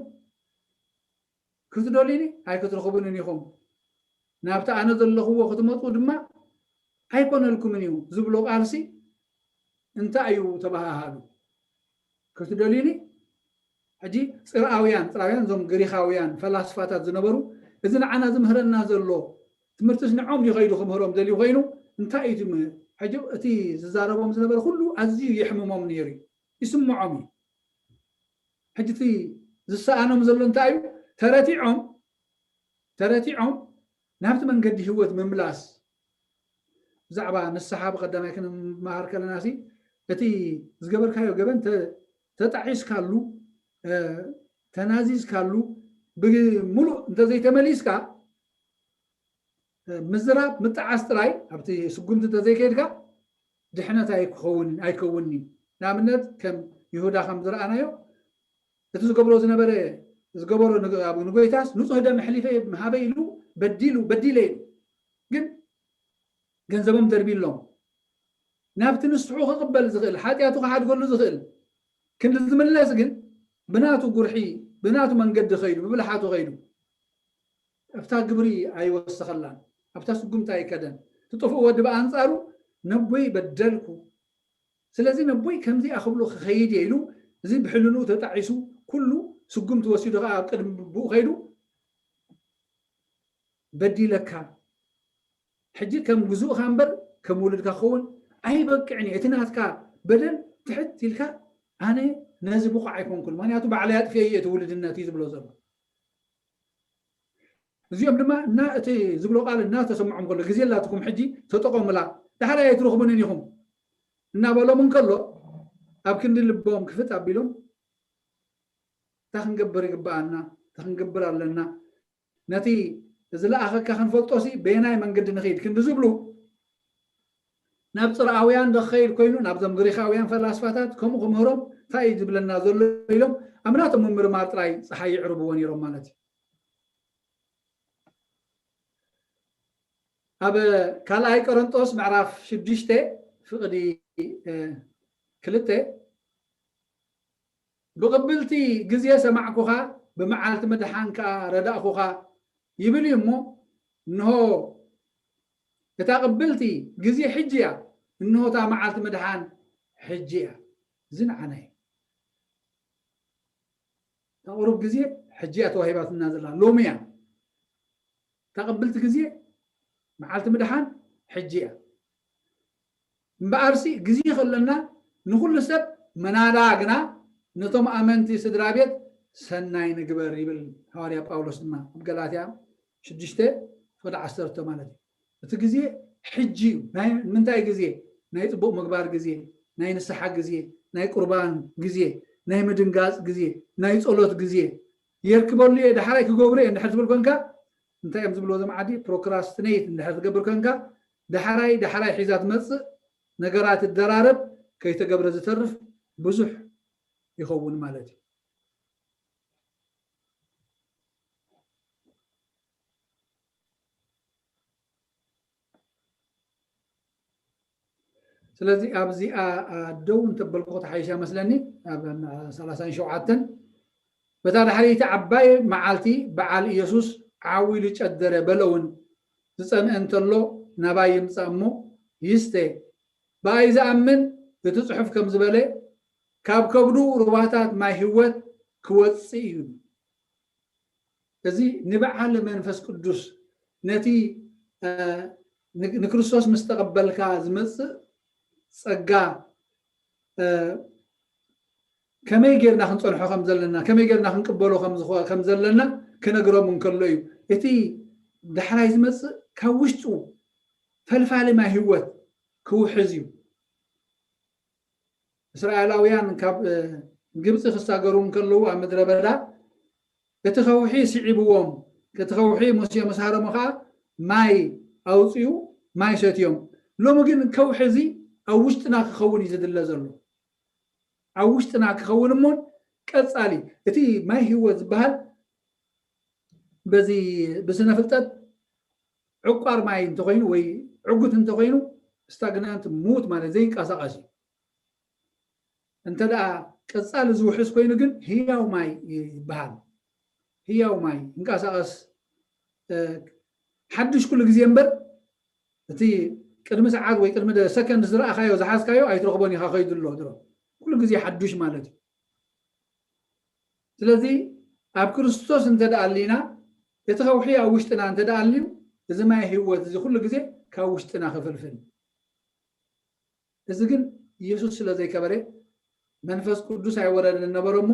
ክትደልዩኒ ኣይክትረኽቡንን ኢኹም፣ ናብቲ ኣነ ዘለኽዎ ክትመፁ ድማ ኣይኮነልኩምን እዩ ዝብሎ ቃልሲ እንታይ እዩ ተበሃሃሉ? ክትደልዩኒ ሕጂ ፅርኣውያን፣ ፅርኣውያን እዞም ግሪኻውያን ፈላስፋታት ዝነበሩ፣ እዚ ንዓና ዝምህረና ዘሎ ትምህርትስ ንዖም ይኸይዱ ክምህሮም ደልዩ ኮይኑ እንታይ እዩ ትምህር? ሕጂ እቲ ዝዛረቦም ዝነበረ ኩሉ ኣዝዩ የሕምሞም ነይሩ እዩ፣ ይስምዖም እዩ። ሕጂ እቲ ዝሰኣኖም ዘሎ እንታይ እዩ? ተረቲዖም ተረቲዖም ናብቲ መንገዲ ህይወት ምምላስ። ብዛዕባ ንስሓ ብቐዳማይ ክንመሃር ከለና ሲ እቲ ዝገበርካዮ ገበን ተጣዒስካሉ፣ ተናዚዝካሉ፣ ብምሉእ እንተዘይተመሊስካ፣ ምዝራብ ምጣዓስ ጥራይ ኣብቲ ስጉምቲ እንተዘይከይድካ ድሕነት ኣይክኸውን ኣይከውንን እዩ። ንኣብነት ከም ይሁዳ ከም ዝረኣናዮ እቲ ዝገብሮ ዝነበረ ዝገበሮ ንጎይታስ ንፁህ ደም ኣሕሊፈ ሃበ ኢሉ በዲሉ በዲለ ኢሉ ግን ገንዘቦም ደርቢሎም ናብቲ ንስሑ ክቕበል ዝኽእል ሓጢኣቱ ክሓድገሉ ዝኽእል ክንዲ ዝምለስ ግን ብናቱ ጉርሒ ብናቱ መንገዲ ኸይዱ ብብልሓቱ ኸይዱ ኣብታ ግብሪ ኣይወሰኸላን ኣብታ ስጉምቲ ኣይከደን እቲ ጥፉእ ወዲ ብኣንፃሩ ነቦይ በደልኩ ስለዚ ነቦይ ከምዚ ኣኽብሎ ክኸይድ እየ ኢሉ እዚ ብሕልንኡ ተጣዒሱ ኩሉ ስጉምቲ ወሲዱ ከዓ ኣብ ቅድሚ ብኡ ኸይዱ በዲለካ ሕጂ ከም ግዙእካ እምበር ከም ውሉድካ ክኸውን ኣይበቅዕን እዩ እቲ ናትካ በደል ትሕት ኢልካ ኣነ ነዚ ብቑዕ ኣይኮንኩን ምክንያቱ ባዕለይ ኣጥፍየ እቲ ውልድነት እዩ ዝብሎ ዘሎ እዚኦም ድማ እና እቲ ዝብሎ ቃል እናተሰምዖም ከሎ ግዜ ላትኩም ሕጂ ተጠቐሙላ ዳሕራይ ኣይትረኽቡንን ኢኹም እናበሎም እንከሎ ኣብ ክንዲ ልቦም ክፍት ኣቢሎም እንታይ ክንገብር ይግበኣና እንታይ ክንገብር ኣለና ነቲ ዝለኣኸካ ክንፈልጦሲ በየናይ መንገዲ ንኽይድ ክንዲ ዝብሉ ናብ ፅርኣውያን ዶ ክኸይድ ኮይኑ ናብዞም ግሪኻውያን ፈላስፋታት ከምኡ ክምህሮም እንታይ እዩ ዝብለና ዘሎ ኢሎም ኣብ ናቶም ምምርማር ጥራይ ፀሓይ ይዕርብዎ ነይሮም ማለት እዩ ኣብ ካልኣይ ቆሮንጦስ ምዕራፍ ሽዱሽተ ፍቕዲ ክልተ ብቕብልቲ ግዜ ሰማዕኩኻ ብመዓልቲ ምድሓን ከዓ ረዳእኩኻ ይብል እዩ እሞ እንሆ እታ ቅብልቲ ግዜ ሕጂ እያ እንሆ እታ መዓልቲ ምድሓን ሕጂ እያ እዚ ንዓና እዩ እታ ቁሩብ ግዜ ሕጂ እያ ተዋሂባትና ዘላ ሎሚ እያ እታ ቅብልቲ ግዜ መዓልቲ ምድሓን ሕጂ እያ እምበኣርሲ ግዜ ከለና ንኩሉ ሰብ መናዳ ግና ነቶም ኣመንቲ ስድራ ቤት ሰናይ ንግበር ይብል ሃዋርያ ጳውሎስ ድማ ኣብ ገላትያ ሽዱሽተ ፍቅዲ ዓሰርተ ማለት እዩ እቲ ግዜ ሕጂ እዩ ምንታይ ግዜ ናይ ፅቡቅ ምግባር ግዜ ናይ ንስሓ ግዜ ናይ ቁርባን ግዜ ናይ ምድንጋፅ ግዜ ናይ ፀሎት ግዜ የርክበሉ እየ ዳሕራይ ክገብሮ እየ እንድሕር ትብል ኮንካ እንታይ እዮም ዝብልዎ እዞም ዓዲ procrastinate እንድሕር ትገብር ኮንካ ዳሕራይ ዳሕራይ ሒዛ ትመፅእ ነገራት ትደራረብ ከይተገብረ ዝተርፍ ብዙሕ ይኸውን ማለት እዩ ስለዚ ኣብዚኣ ደው እንተበልኩ ተሓይሻ መስለኒ ኣብ ሰላሳን ሸውዓተን በታ ድሕሪቲ ዓባይ መዓልቲ በዓል ኢየሱስ ዓው ኢሉ ጨደረ በለ እውን ዝጸምአ እንተሎ ናባይ ይምጻእ እሞ ይስተ ብኣይ ዝኣምን እቲ ጽሑፍ ከም ዝበለ ካብ ከብዱ ሩባታት ማይ ህይወት ክወጽእ እዩ እዚ ንበዓል መንፈስ ቅዱስ ነቲ ንክርስቶስ ምስ ተቐበልካ ዝመፅእ ፀጋ ከመይ ጌርና ክንፀንሖ ከም ዘለና ከመይ ጌርና ክንቅበሎ ከም ዘለና ክነግሮም እንከሎ እዩ እቲ ዳሕራይ ዝመፅእ ካብ ውሽጡ ፈልፋሊ ማይ ህይወት ክውሕዝ እዩ እስራኤላውያን ካብ ግብፂ ክሳገሩ እንከለዉ ኣብ ምድረ በዳ እቲ ከውሒ ስዒብዎም እቲ ከውሒ ሙሴ ምስ ሃረሞ ከዓ ማይ ኣውፅኡ ማይ ሰትዮም ሎሚ ግን ከውሒ እዚ ኣብ ውሽጥና ክኸውን እዩ ዝድለ ዘሎ ኣብ ውሽጥና ክኸውን እሞ ቀፃሊ እቲ ማይ ህይወት ዝበሃል በዚ ብስነ ፍልጠት ዕቋር ማይ እንተኮይኑ ወይ ዕጉት እንተኮይኑ ስታግናንት ሙት ማለት ዘይንቀሳቀስ እዩ እንተ ደኣ ቀጻሊ ዝውሕዝ ኮይኑ ግን ህያው ማይ ይበሃል ህያው ማይ፣ እንቀሳቐስ፣ እ፣ ሓድሽ ኩሉ ግዜ እምበር፣ እቲ ቅድሚ ሰዓት ወይ ቅድሚ ደ-፣ ሰከንድ ዝረኣኻዮ፣ ዝሓዝካዮ ኣይትረኽቦን ኢኻ፣ ከይዱ ኣሎ ድሮ። ኩሉ ግዜ ሓዱሽ ማለት እዩ። ስለዚ ኣብ ክርስቶስ እንተ ደኣ ኣሊና፣ እቲ ከውሒ ኣብ ውሽጥና እንተ ደኣ ኣልዩ፣ እዚ ማይ ህይወት እዚ ኩሉ ግዜ ካብ ውሽጥና ክፍልፍል። እዚ ግን ኢየሱስ ስለ ዘይከበረ መንፈስ ቅዱስ ኣይወረደን ነበረ እሞ፣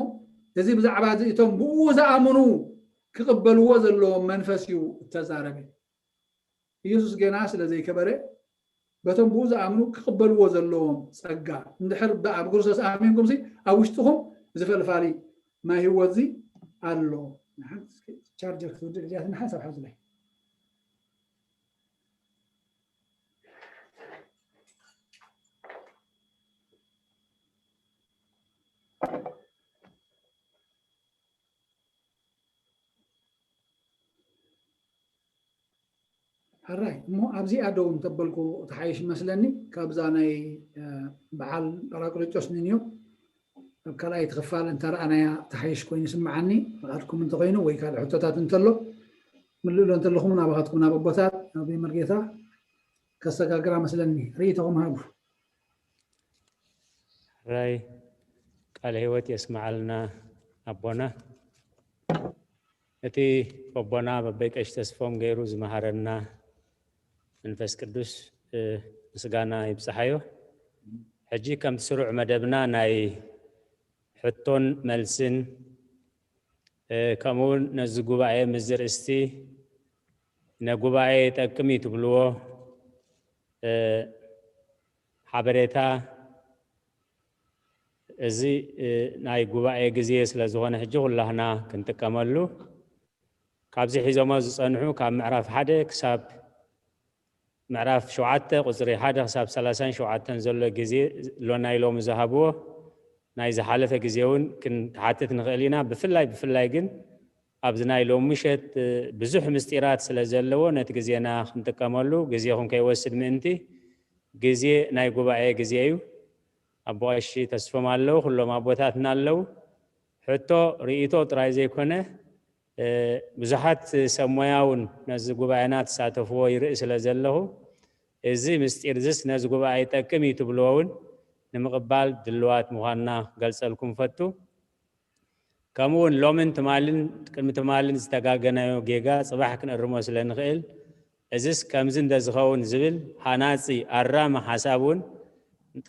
እዚ ብዛዕባ እዚ እቶም ብኡ ዝኣምኑ ክቕበልዎ ዘለዎም መንፈስ እዩ እተዛረበ። ኢየሱስ ገና ስለ ዘይከበረ፣ በቶም ብኡ ዝኣምኑ ክቕበልዎ ዘለዎም ጸጋ፣ እንድሕር ብ-፣ ኣብ ክርስቶስ ኣሚንኩምሲ ኣብ ውሽጥኹም እዚ ፈልፋሊ ማይ ህይወት እዚ ኣሎ። ንሓንቲ እስኪ ቻርጀር ክትውድእ ድልያትኒ ሓንሳብ ሓዙለይ። ሕራይ እሞ ኣብዚኣ ደው እንተበልኩ ተሓይሽ መስለኒ። ካብዛ ናይ፣ እ፣ በዓል ጳራቅሊጦስ ንንዮ ኣብ ካልኣይቲ ክፋል እንተረኣናያ ተሓይሽ ኮይኑ ይስምዓኒ። ፍቓድኩም እንተኾይኑ ወይ ካልእ ሕቶታት እንተሎ፣ ምልእሎ እንተለኹም ናባኻትኩም ናብ ኣቦታት፣ ናብ መርጌታ ከሰጋግራ መስለኒ። ርእይቶኹም ሃቡ። ሕራይ ቃለ ህይወት የስምዓልና ኣቦና። እቲ ኣቦና በበይ ቀሺ ተስፎም ገይሩ ዝመሃረና መንፈስ ቅዱስ፣ እ፣ ምስጋና ይብጽሓዮ። ሕጂ ከምቲ ስሩዕ መደብና ናይ ሕቶን መልስን፣ እ፣ ከምኡ እውን ነዚ ጉባኤ ምስ ዝርእስቲ ንጉባኤ ይጠቅም እዩ ትብልዎ፣ እ፣ ሓበሬታ፣ እዚ፣ እ፣ ናይ ጉባኤ ግዜ ስለ ዝኾነ ሕጂ ኩላህና ክንጥቀመሉ፣ ካብዚ ሒዞሞ ዝጸንሑ ካብ ምዕራፍ ሓደ ክሳብ ምዕራፍ ሸውዓተ ቁጽሪ ሓደ ክሳብ ሰላሳን ሸውዓተን ዘሎ ግዜ ሎ-፣ ናይ ሎሚ ዝሃብዎ፣ ናይ ዝሓለፈ ግዜ እውን ክንሓትት ንኽእል ኢና። ብፍላይ፣ ብፍላይ ግን ኣብዚ ናይ ሎሚ ምሸት፣ እ፣ ብዙሕ ምስጢራት ስለ ዘለዎ ነቲ ግዜና ክንጥቀመሉ ግዜኹም ከይወስድ ምእንቲ፣ ግዜ ናይ ጉባኤ ግዜ እዩ። ኣቦ ቀሺ ተስፎም ኣለዉ፣ ኩሎም ኣቦታትና ኣለዉ። ሕቶ፣ ርእይቶ ጥራይ ዘይኮነ፣ እ፣ ብዙሓት ሰብ ሞያ እውን ነዚ ጉባኤና ትሳተፍዎ ይርኢ ስለ ዘለኹ፣ እዚ ምስጢር እዚስ ነዚ ጉባኤ ይጠቅም እዩ ትብልዎ እውን ንምቕባል ድልዋት ምዃንና ክገልጸልኩም ፈቱ። ከምኡ እውን ሎምን ትማልን፣ ቅድሚ ትማልን ዝተጋገናዮ ጌጋ ጽባሕ ክንእርሞ ስለ ንኽእል፣ እዚስ ከምዚ እንደ ዝኸውን ዝብል ሃናጺ ኣራሚ ሓሳብ እውን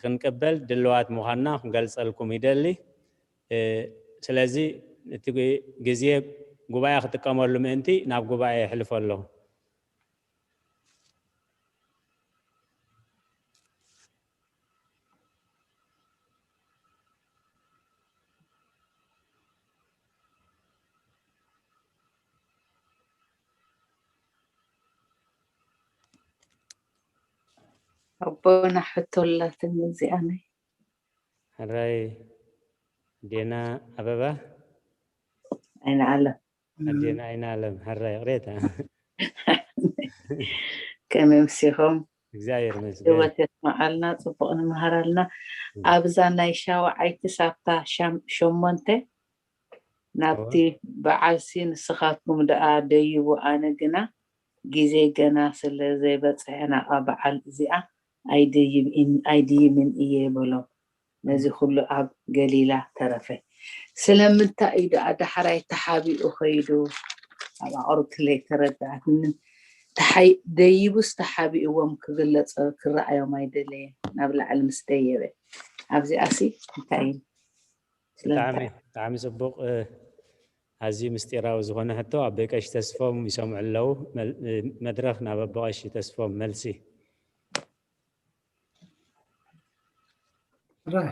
ክንቅበል ድልዋት ምዃንና ክገልጸልኩም ይደሊ። እ፣ ስለዚ እቲ ግ-፣ ግዜ ጉባኤ ክጥቀመሉ ምእንቲ ናብ ጉባኤ የሕልፎ ኣለኹ። ኣቦና ሕቶ ኣላትኒ እዚኣ ናይ ሕራይ ኣዴና ኣበባ። ኣይነ ኣለም። ኣዴና ኣይነ ኣለም፣ ሕራይ ይቕሬታ። ከመይ ምሲኹም? እግዚኣብሔር ይመስገን። ህይወት የስምዓልና፣ ጽቡቕ ንምሃር ኣልና። እም። ኣብዛ ናይ ሻውዓይቲ ሳብታ ሻም-፣ ሸሞንተ ናብቲ እወ። በዓልሲ ንስኻትኩም ደኣ ደይቡ፣ ኣነ ግና ግዜ ገና ስለ ዘይበጽሐ ናብኣ በዓል እዚኣ ኣይደይብን፣ ኣይድይብን እየ በሎም። ነዚ ኩሉ ኣብ ገሊላ ተረፈ። ስለምንታይ እዩ ደኣ ዳሕራይ ተሓቢኡ ኸይዱ? ኣብ ኣቕርብቲ ለይተረድኣትኒ። ተሓይ-፣ ደይቡስ ተሓቢእዎም ክግለጸ-፣ ክረኣዮም ኣይደለየን። ናብ ላዕሊ ምስ ደየበ። ኣብዚኣሲ እንታይ እዩ? ብጣዕሚ ስለምንታይ? ብጣዕሚ ጽቡቕ፣ እ፣ ኣዝዩ ምስጢራዊ ዝኾነ ሕቶ ኣቦይ ቀሺ ተስፎም ይሰምዑ ኣለዉ። መል-፣ እ፣ መድረኽ ናብ ኣቦ ቀሺ ተስፎም መልሲ። ራይ።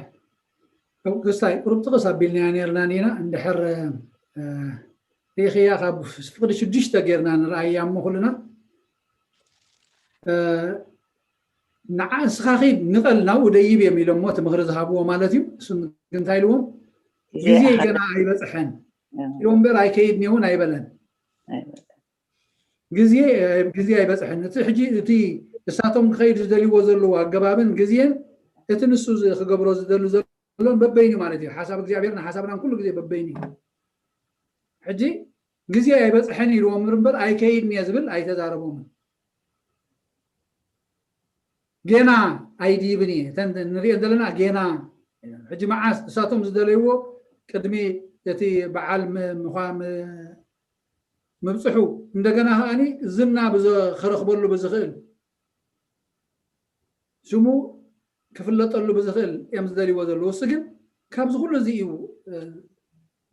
ክስታይ ቁሩብ ጥቕስ ኣቢልናያ ነርና ኢና። እንድሕር፣ እ፣ ርኢኽያ ካብ ፍቕዲ ሽዱሽተ ጌርና ንረኣያ እሞ ኩልና፣ እ፣ ንዓ ንስኻ ኺድ ንቐል ናብኡ ደይብ እዮም ኢሎሞ እቲ ምኽሪ ዝሃብዎ ማለት እዩ። እሱ ግን እንታይ ኢልዎም? ግዜ ግዜ ገና ኣይበጽሐን። እም። ኢልዎም እምበር ኣይከይድን እውን ኣይበለን። ኣይበለን። ግዜ፣ ግዜ ኣይበጽሐን። እቲ ሕጂ እቲ እሳቶም ክኸይድ ዝደልይዎ ዘለዉ ኣገባብን ግዜን እቲ ንሱ ዝ-፣ ክገብሮ ዝደሊ ዘሎን በበይኑ ማለት እዩ። ሓሳብ እግዚኣብሔርን ሓሳብናን ኩሉ ግዜ በበይኑ እዩ። ሕጂ ግዜ ኣይበፅሐን ኢልዎም እምበር ኣይከይድን እየ ዝብል ኣይተዛረቦምን። ጌና ኣይድይብን እየ እተን ንሪኦ ዘለና ጌና። ሕጂ መዓስ እሳቶም ዝደለይዎ ቅድሚ እቲ በዓል ምብፅሑ እንደገና ከዓኒ ዝና ክረኽበሉ ብዝኽእል ሽሙ ክፍለጠሉ ብዝኽእል እዮም ዝደልይዎ ዘለዉ። እሱ ግን ካብዚ ኩሉ እዚ እዩ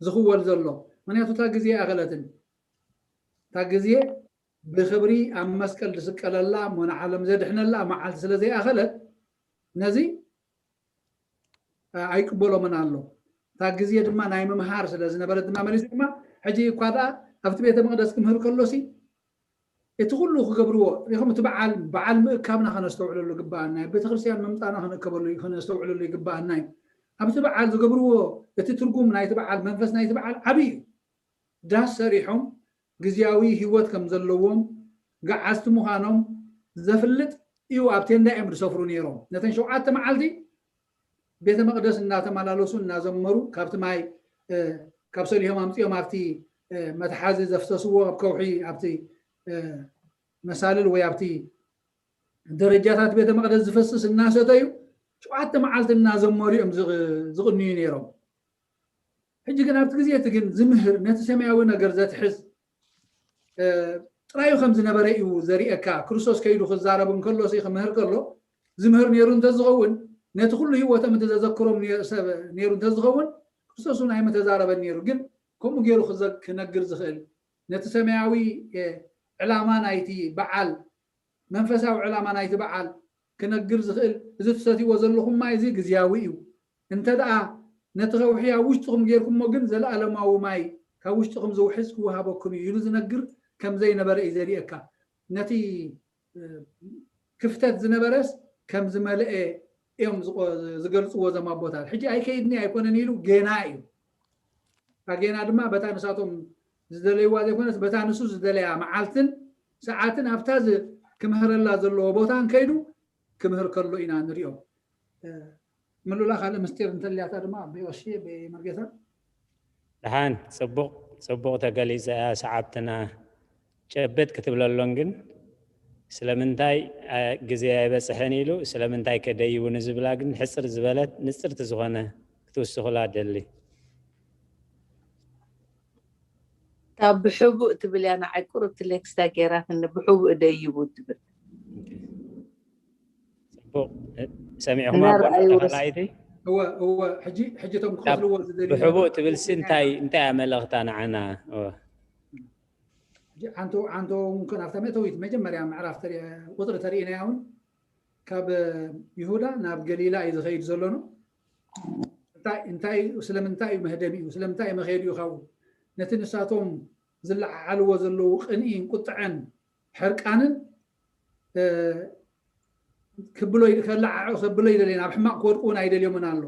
ዝኽወል ዘሎ። ምክንያቱ እታ ግዜ ኣይኣኸለትን። እታ ግዜ ብኽብሪ ኣብ መስቀል ዝስቀለላ እሞ ንዓለም ዘድሕነላ መዓልቲ ስለ ዘይኣኸለት ነዚ ኣይቅበሎምን ኣሎ። እታ ግዜ ድማ ናይ ምምሃር ስለ ዝነበረት ድማ መሊሱ ድማ ሕጂ እኳ ደኣ ኣብቲ ቤተ መቕደስ ክምህር ከሎሲ እቲ ኩሉ ክገብርዎ ሪኹም እቲ በዓል በዓል ምእካብና ከነስተውዕለሉ ይግበኣና እዩ። ቤተክርስትያን ምምፃና ክንእከበሉ ከነስተውዕለሉ ይግበኣና እዩ። ኣብቲ በዓል ዝገብርዎ እቲ ትርጉም ናይቲ በዓል መንፈስ ናይቲ በዓል ዓብዪ እዩ። ዳስ ሰሪሖም ግዝያዊ ህይወት ከም ዘለዎም ገዓዝቲ ምዃኖም ዘፍልጥ እዩ። ኣብ ቴንዳ እዮም ዝሰፍሩ ነይሮም። ነተን ሸውዓተ መዓልቲ ቤተ መቕደስ እናተመላለሱ እናዘመሩ ካብቲ ማይ ካብ ሰሊሆም ኣምፅኦም ኣብቲ መትሓዚ ዘፍሰስዎ ኣብ ከውሒ ኣብቲ መሳልል ወይ ኣብቲ ደረጃታት ቤተ መቕደስ ዝፈስስ እናሰተዩ ሸውዓተ መዓልቲ እናዘመሩ እዮም ዝቕንዩ ነይሮም። ሕጂ ግን ኣብቲ ግዜ እቲ ግን ዝምህር ነቲ ሰማያዊ ነገር ዘትሕዝ ጥራዩ ከም ዝነበረ እዩ ዘርእየካ። ክርስቶስ ከይዱ ክዛረብ እንከሎ ክምህር ከሎ ዝምህር ነይሩ እንተዝኸውን ነቲ ኩሉ ህይወቶም እቲ ዘዘክሮም ነይሩ እንተዝኸውን ክርስቶስ እውን ኣይምተዛረበን ነይሩ። ግን ከምኡ ገይሩ ክነግር ዝኽእል ነቲ ሰማያዊ ዕላማ ናይቲ በዓል መንፈሳዊ ዕላማ ናይቲ በዓል ክነግር ዝኽእል እዚ ትሰትይዎ ዘለኹም ማይ እዚ ግዝያዊ እዩ። እንተ ደኣ ነቲ ከውሒ ኣብ ውሽጥኹም ጌርኩሞ ግን ዘለኣለማዊ ማይ ካብ ውሽጥኹም ዝውሕዝ ክወሃበኩም እዩ ኢሉ ዝነግር ከም ዘይነበረ እዩ ዘርእየካ። ነቲ ክፍተት ዝነበረስ ከም ዝመልአ እዮም ዝገልፅዎ እዞም ኣቦታት። ሕጂ ኣይከይድኒ ኣይኮነን ኢሉ ጌና እዩ። እታ ጌና ድማ በታ ንሳቶም ዝደለይዋ ዘይኮነስ በታ ንሱ ዝደለያ መዓልትን ሰዓትን ኣብታ ክምህረላ ዘለዎ ቦታን ከይዱ ክምህር ከሎ ኢና ንሪኦ። ምሉላ ካልእ ምስጢር እንተልያታ ድማ ብኦሺ ብመርጌታ ደሓን ጽቡቕ ጽቡቕ ተገሊጸ እያ ሰዓብትና። ጨብጥ ክትብለሎን ግን ስለምንታይ ግዜ ኣይበጽሐን ኢሉ ስለምንታይ ከደይቡ ንዝብላ ግን ሕጽር ዝበለት ንጽርቲ ዝኾነ ክትውስኹላ ደሊ። እታ ብሕቡእ ትብል እያ ንዓይ ቁሩብ ትሌክስታ ገይራትኒ ብሕቡእ ደይቡ ትብል። ጽቡቕ ሰሚዕኹም ኣቦና ተኸላይቲ እወ እወ ሕጂ ሕጂ እቶም ክኸፍልዎ ዝደልዩ ብሕቡእ ትብልሲ እንታይ እንታይ ኣመለኽታ ንዓና እወ ሓንቶ ሓንቶ እውን ኮን ኣብታ መእተዊት መጀመርያ ምዕራፍ ቁፅሪ ተርእናያ እውን ካብ ይሁዳ ናብ ገሊላ እዩ ዝኸይድ ዘሎ ነው። እንታይ ስለምንታይ እዩ መህደሚኡ ስለምንታይ እዩ መኸየዲኡ ካብኡ ነቲ ንሳቶም ዝለዓዓልዎ ዘለዉ ቅንኢን ቁጥዐን ሕርቃንን ክብሎ ከለዓዕቕ ከብሎ ይደልየን ኣብ ሕማቕ ክወድቁ እውን ኣይደልዮምን ኣሎ።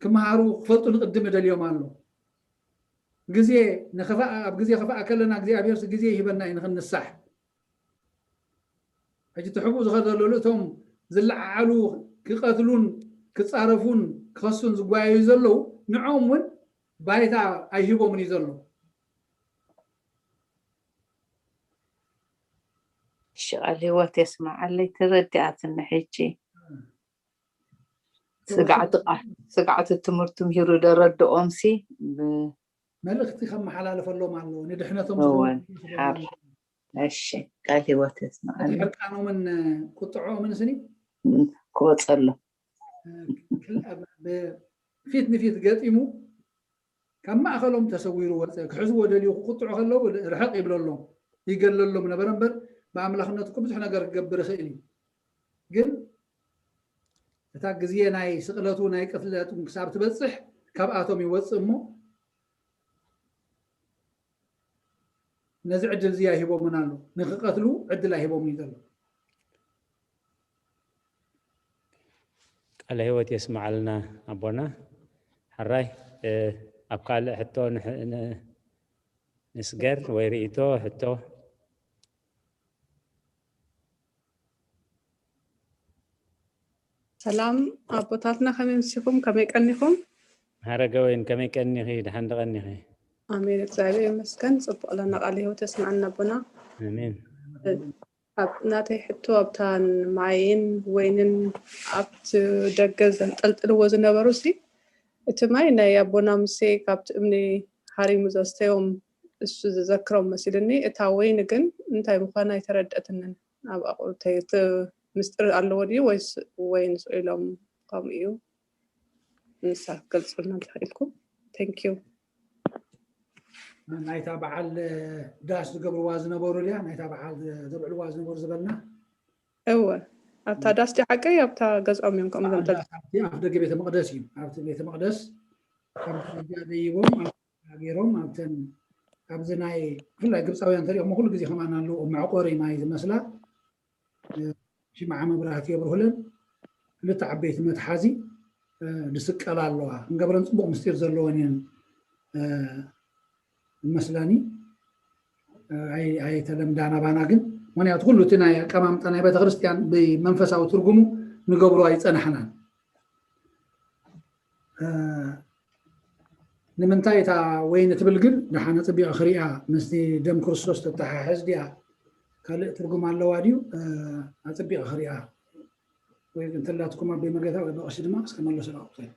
ክመሃሩ ክፈልጡ ንቅድም ይደልዮም ኣሎ። ግዜ ንኽፋእ ኣብ ግዜ ክፋእ ከለና እግዚኣብሔር ግዜ ይህበና እዩ ንክንሳሕ። ሕጂ እቲ ሕቡእ ዝኸድ ዘሎ እቶም ዝለዓዓሉ ክቀትሉን ክፃረፉን ክኸሱን ዝጓየዩ ዘለዉ ንዖም እውን ባይታ ኣይህቦምን እዩ ዘሎ። እሺ ቃል ህይወት የስምዓለይ ተረዲኣትኒ ሕጂ። ስግዓቲ ቃል ስግዓቲ ትምህርቱ ምሂሩ ደረድኦም ሲ መልእኽቲ ከመሓላለፈሎም ኣለዎ ንድሕነቶም እወን ሓር እሺ ቃል ህይወት የስምዓለይ። ሕርቃኖምን ቁጥዖምን ስኒ ክወፀሎም ፊት ንፊት ገጢሙ ካብ ማእኸሎም ተሰዊሩ ወፀ። ክሕዝዎ ደልዩ ክቁጥዑ ከለዉ ርሕቕ ይብለሎም ይገለሎም ነበረ እምበር ብኣምላኽነቱ እኮ ብዙሕ ነገር ክገብር ይኽእል እዩ። ግን እታ ግዜ ናይ ስቕለቱ ናይ ቅትለቱ ክሳብ ትበፅሕ ካብኣቶም ይወፅእ እሞ ነዚ ዕድል እዚ ኣይሂቦምን ኣሎ። ንክቀትሉ ዕድል ኣይሂቦምን እዩ ዘሎ። ቃለ ህይወት የስምዓልና ኣቦና። ሕራይ ኣብ ካልእ ሕቶ ንስገር ወይ ርእይቶ ሕቶ ሰላም ኣቦታትና ከመይ ምሲኹም ከመይ ቀኒኹም? ሃረገ ወይን ከመይ ቀኒኺ? ደሓን ዶ ቀኒኺ? ኣሜን። እግዚኣብሔር ይመስገን። ጽቡቕ ኣለና። ቃለ ህይወት የስምዐና ኣቦና። ኣሜን። ኣብ ናተይ ሕቶ ኣብታ ማይን ወይንን ኣብቲ ደገ ዘንጠልጥልዎ ዝነበሩ ሲ እቲ ማይ ናይ ኣቦና ሙሴ ካብቲ እምኒ ሃሪሙ ዘስተዮም እሱ ዝዘክሮም መሲልኒ። እታ ወይኒ ግን እንታይ ምዃና ኣይተረድአትንን ኣብ ኣቑርተይ። እቲ ምስጢር ኣለዎ ድዩ ወይስ ወይኒ ስቕ ኢሎም ከምኡ እዩ? ንሳ ክትገልጽልና እንተኽኢልኩም። Thank you። ናይታ በዓል ዳስ ዝገብርዋ ዝነበሩ ድያ? ናይታ በዓል ዘብዕልዋ ዝነበሩ ዝበልና? እወ፣ ኣብታ ዳስ ድያ ሓቀይ ኣብታ ገዝኦም እዮም ከምኡ ኣብ ዘንጠል ዳስ ኣብቲ ኣፍ ደገ ቤተ መቕደስ እዩ። ኣብቲ ቤተ መቕደስ ኣብ ደረጃ ደይቦም ኣብ ገይሮም ኣብተን ኣብዚ ናይ ብፍላይ ግብፃውያን ተሪኦም ኩሉ ግዜ ከማን ኣለዎ መዕቆሪ ማይ ዝመስላ እ፣ ሽምዓ መብራህቲ የብርሁለን። ክልተ ዓበይቲ መትሓዚ እ፣ ዝስቀላ ኣለዋ። ክንገብረን ፅቡቕ ምስጢር ዘለወን እየን እ፣ ዝመስላኒ። እ፣ ኣይ- ኣይተለምዳን ኣባና ግን፣ ምክንያቱ ኩሉ እቲ ናይ ኣቀማምጣ ናይ ቤተክርስትያን ብመንፈሳዊ ትርጉሙ ንገብሮ ኣይፀናሕናን። እ፣ ንምንታይ እታ ወይኒ ትብል ግን ደሓን ኣፅቢቐ ክሪኣ ምስቲ ደም ክርስቶስ ተተሓሕዝ ድያ ካልእ ትርጉም ኣለዋ ድዩ? እ፣ ኣፅቢቐ ክሪኣ ወይ እንተላትኩም ኣበይ መገታ ወይ ብቐሺ ድማ እስከ መለሱ ላቁቶይ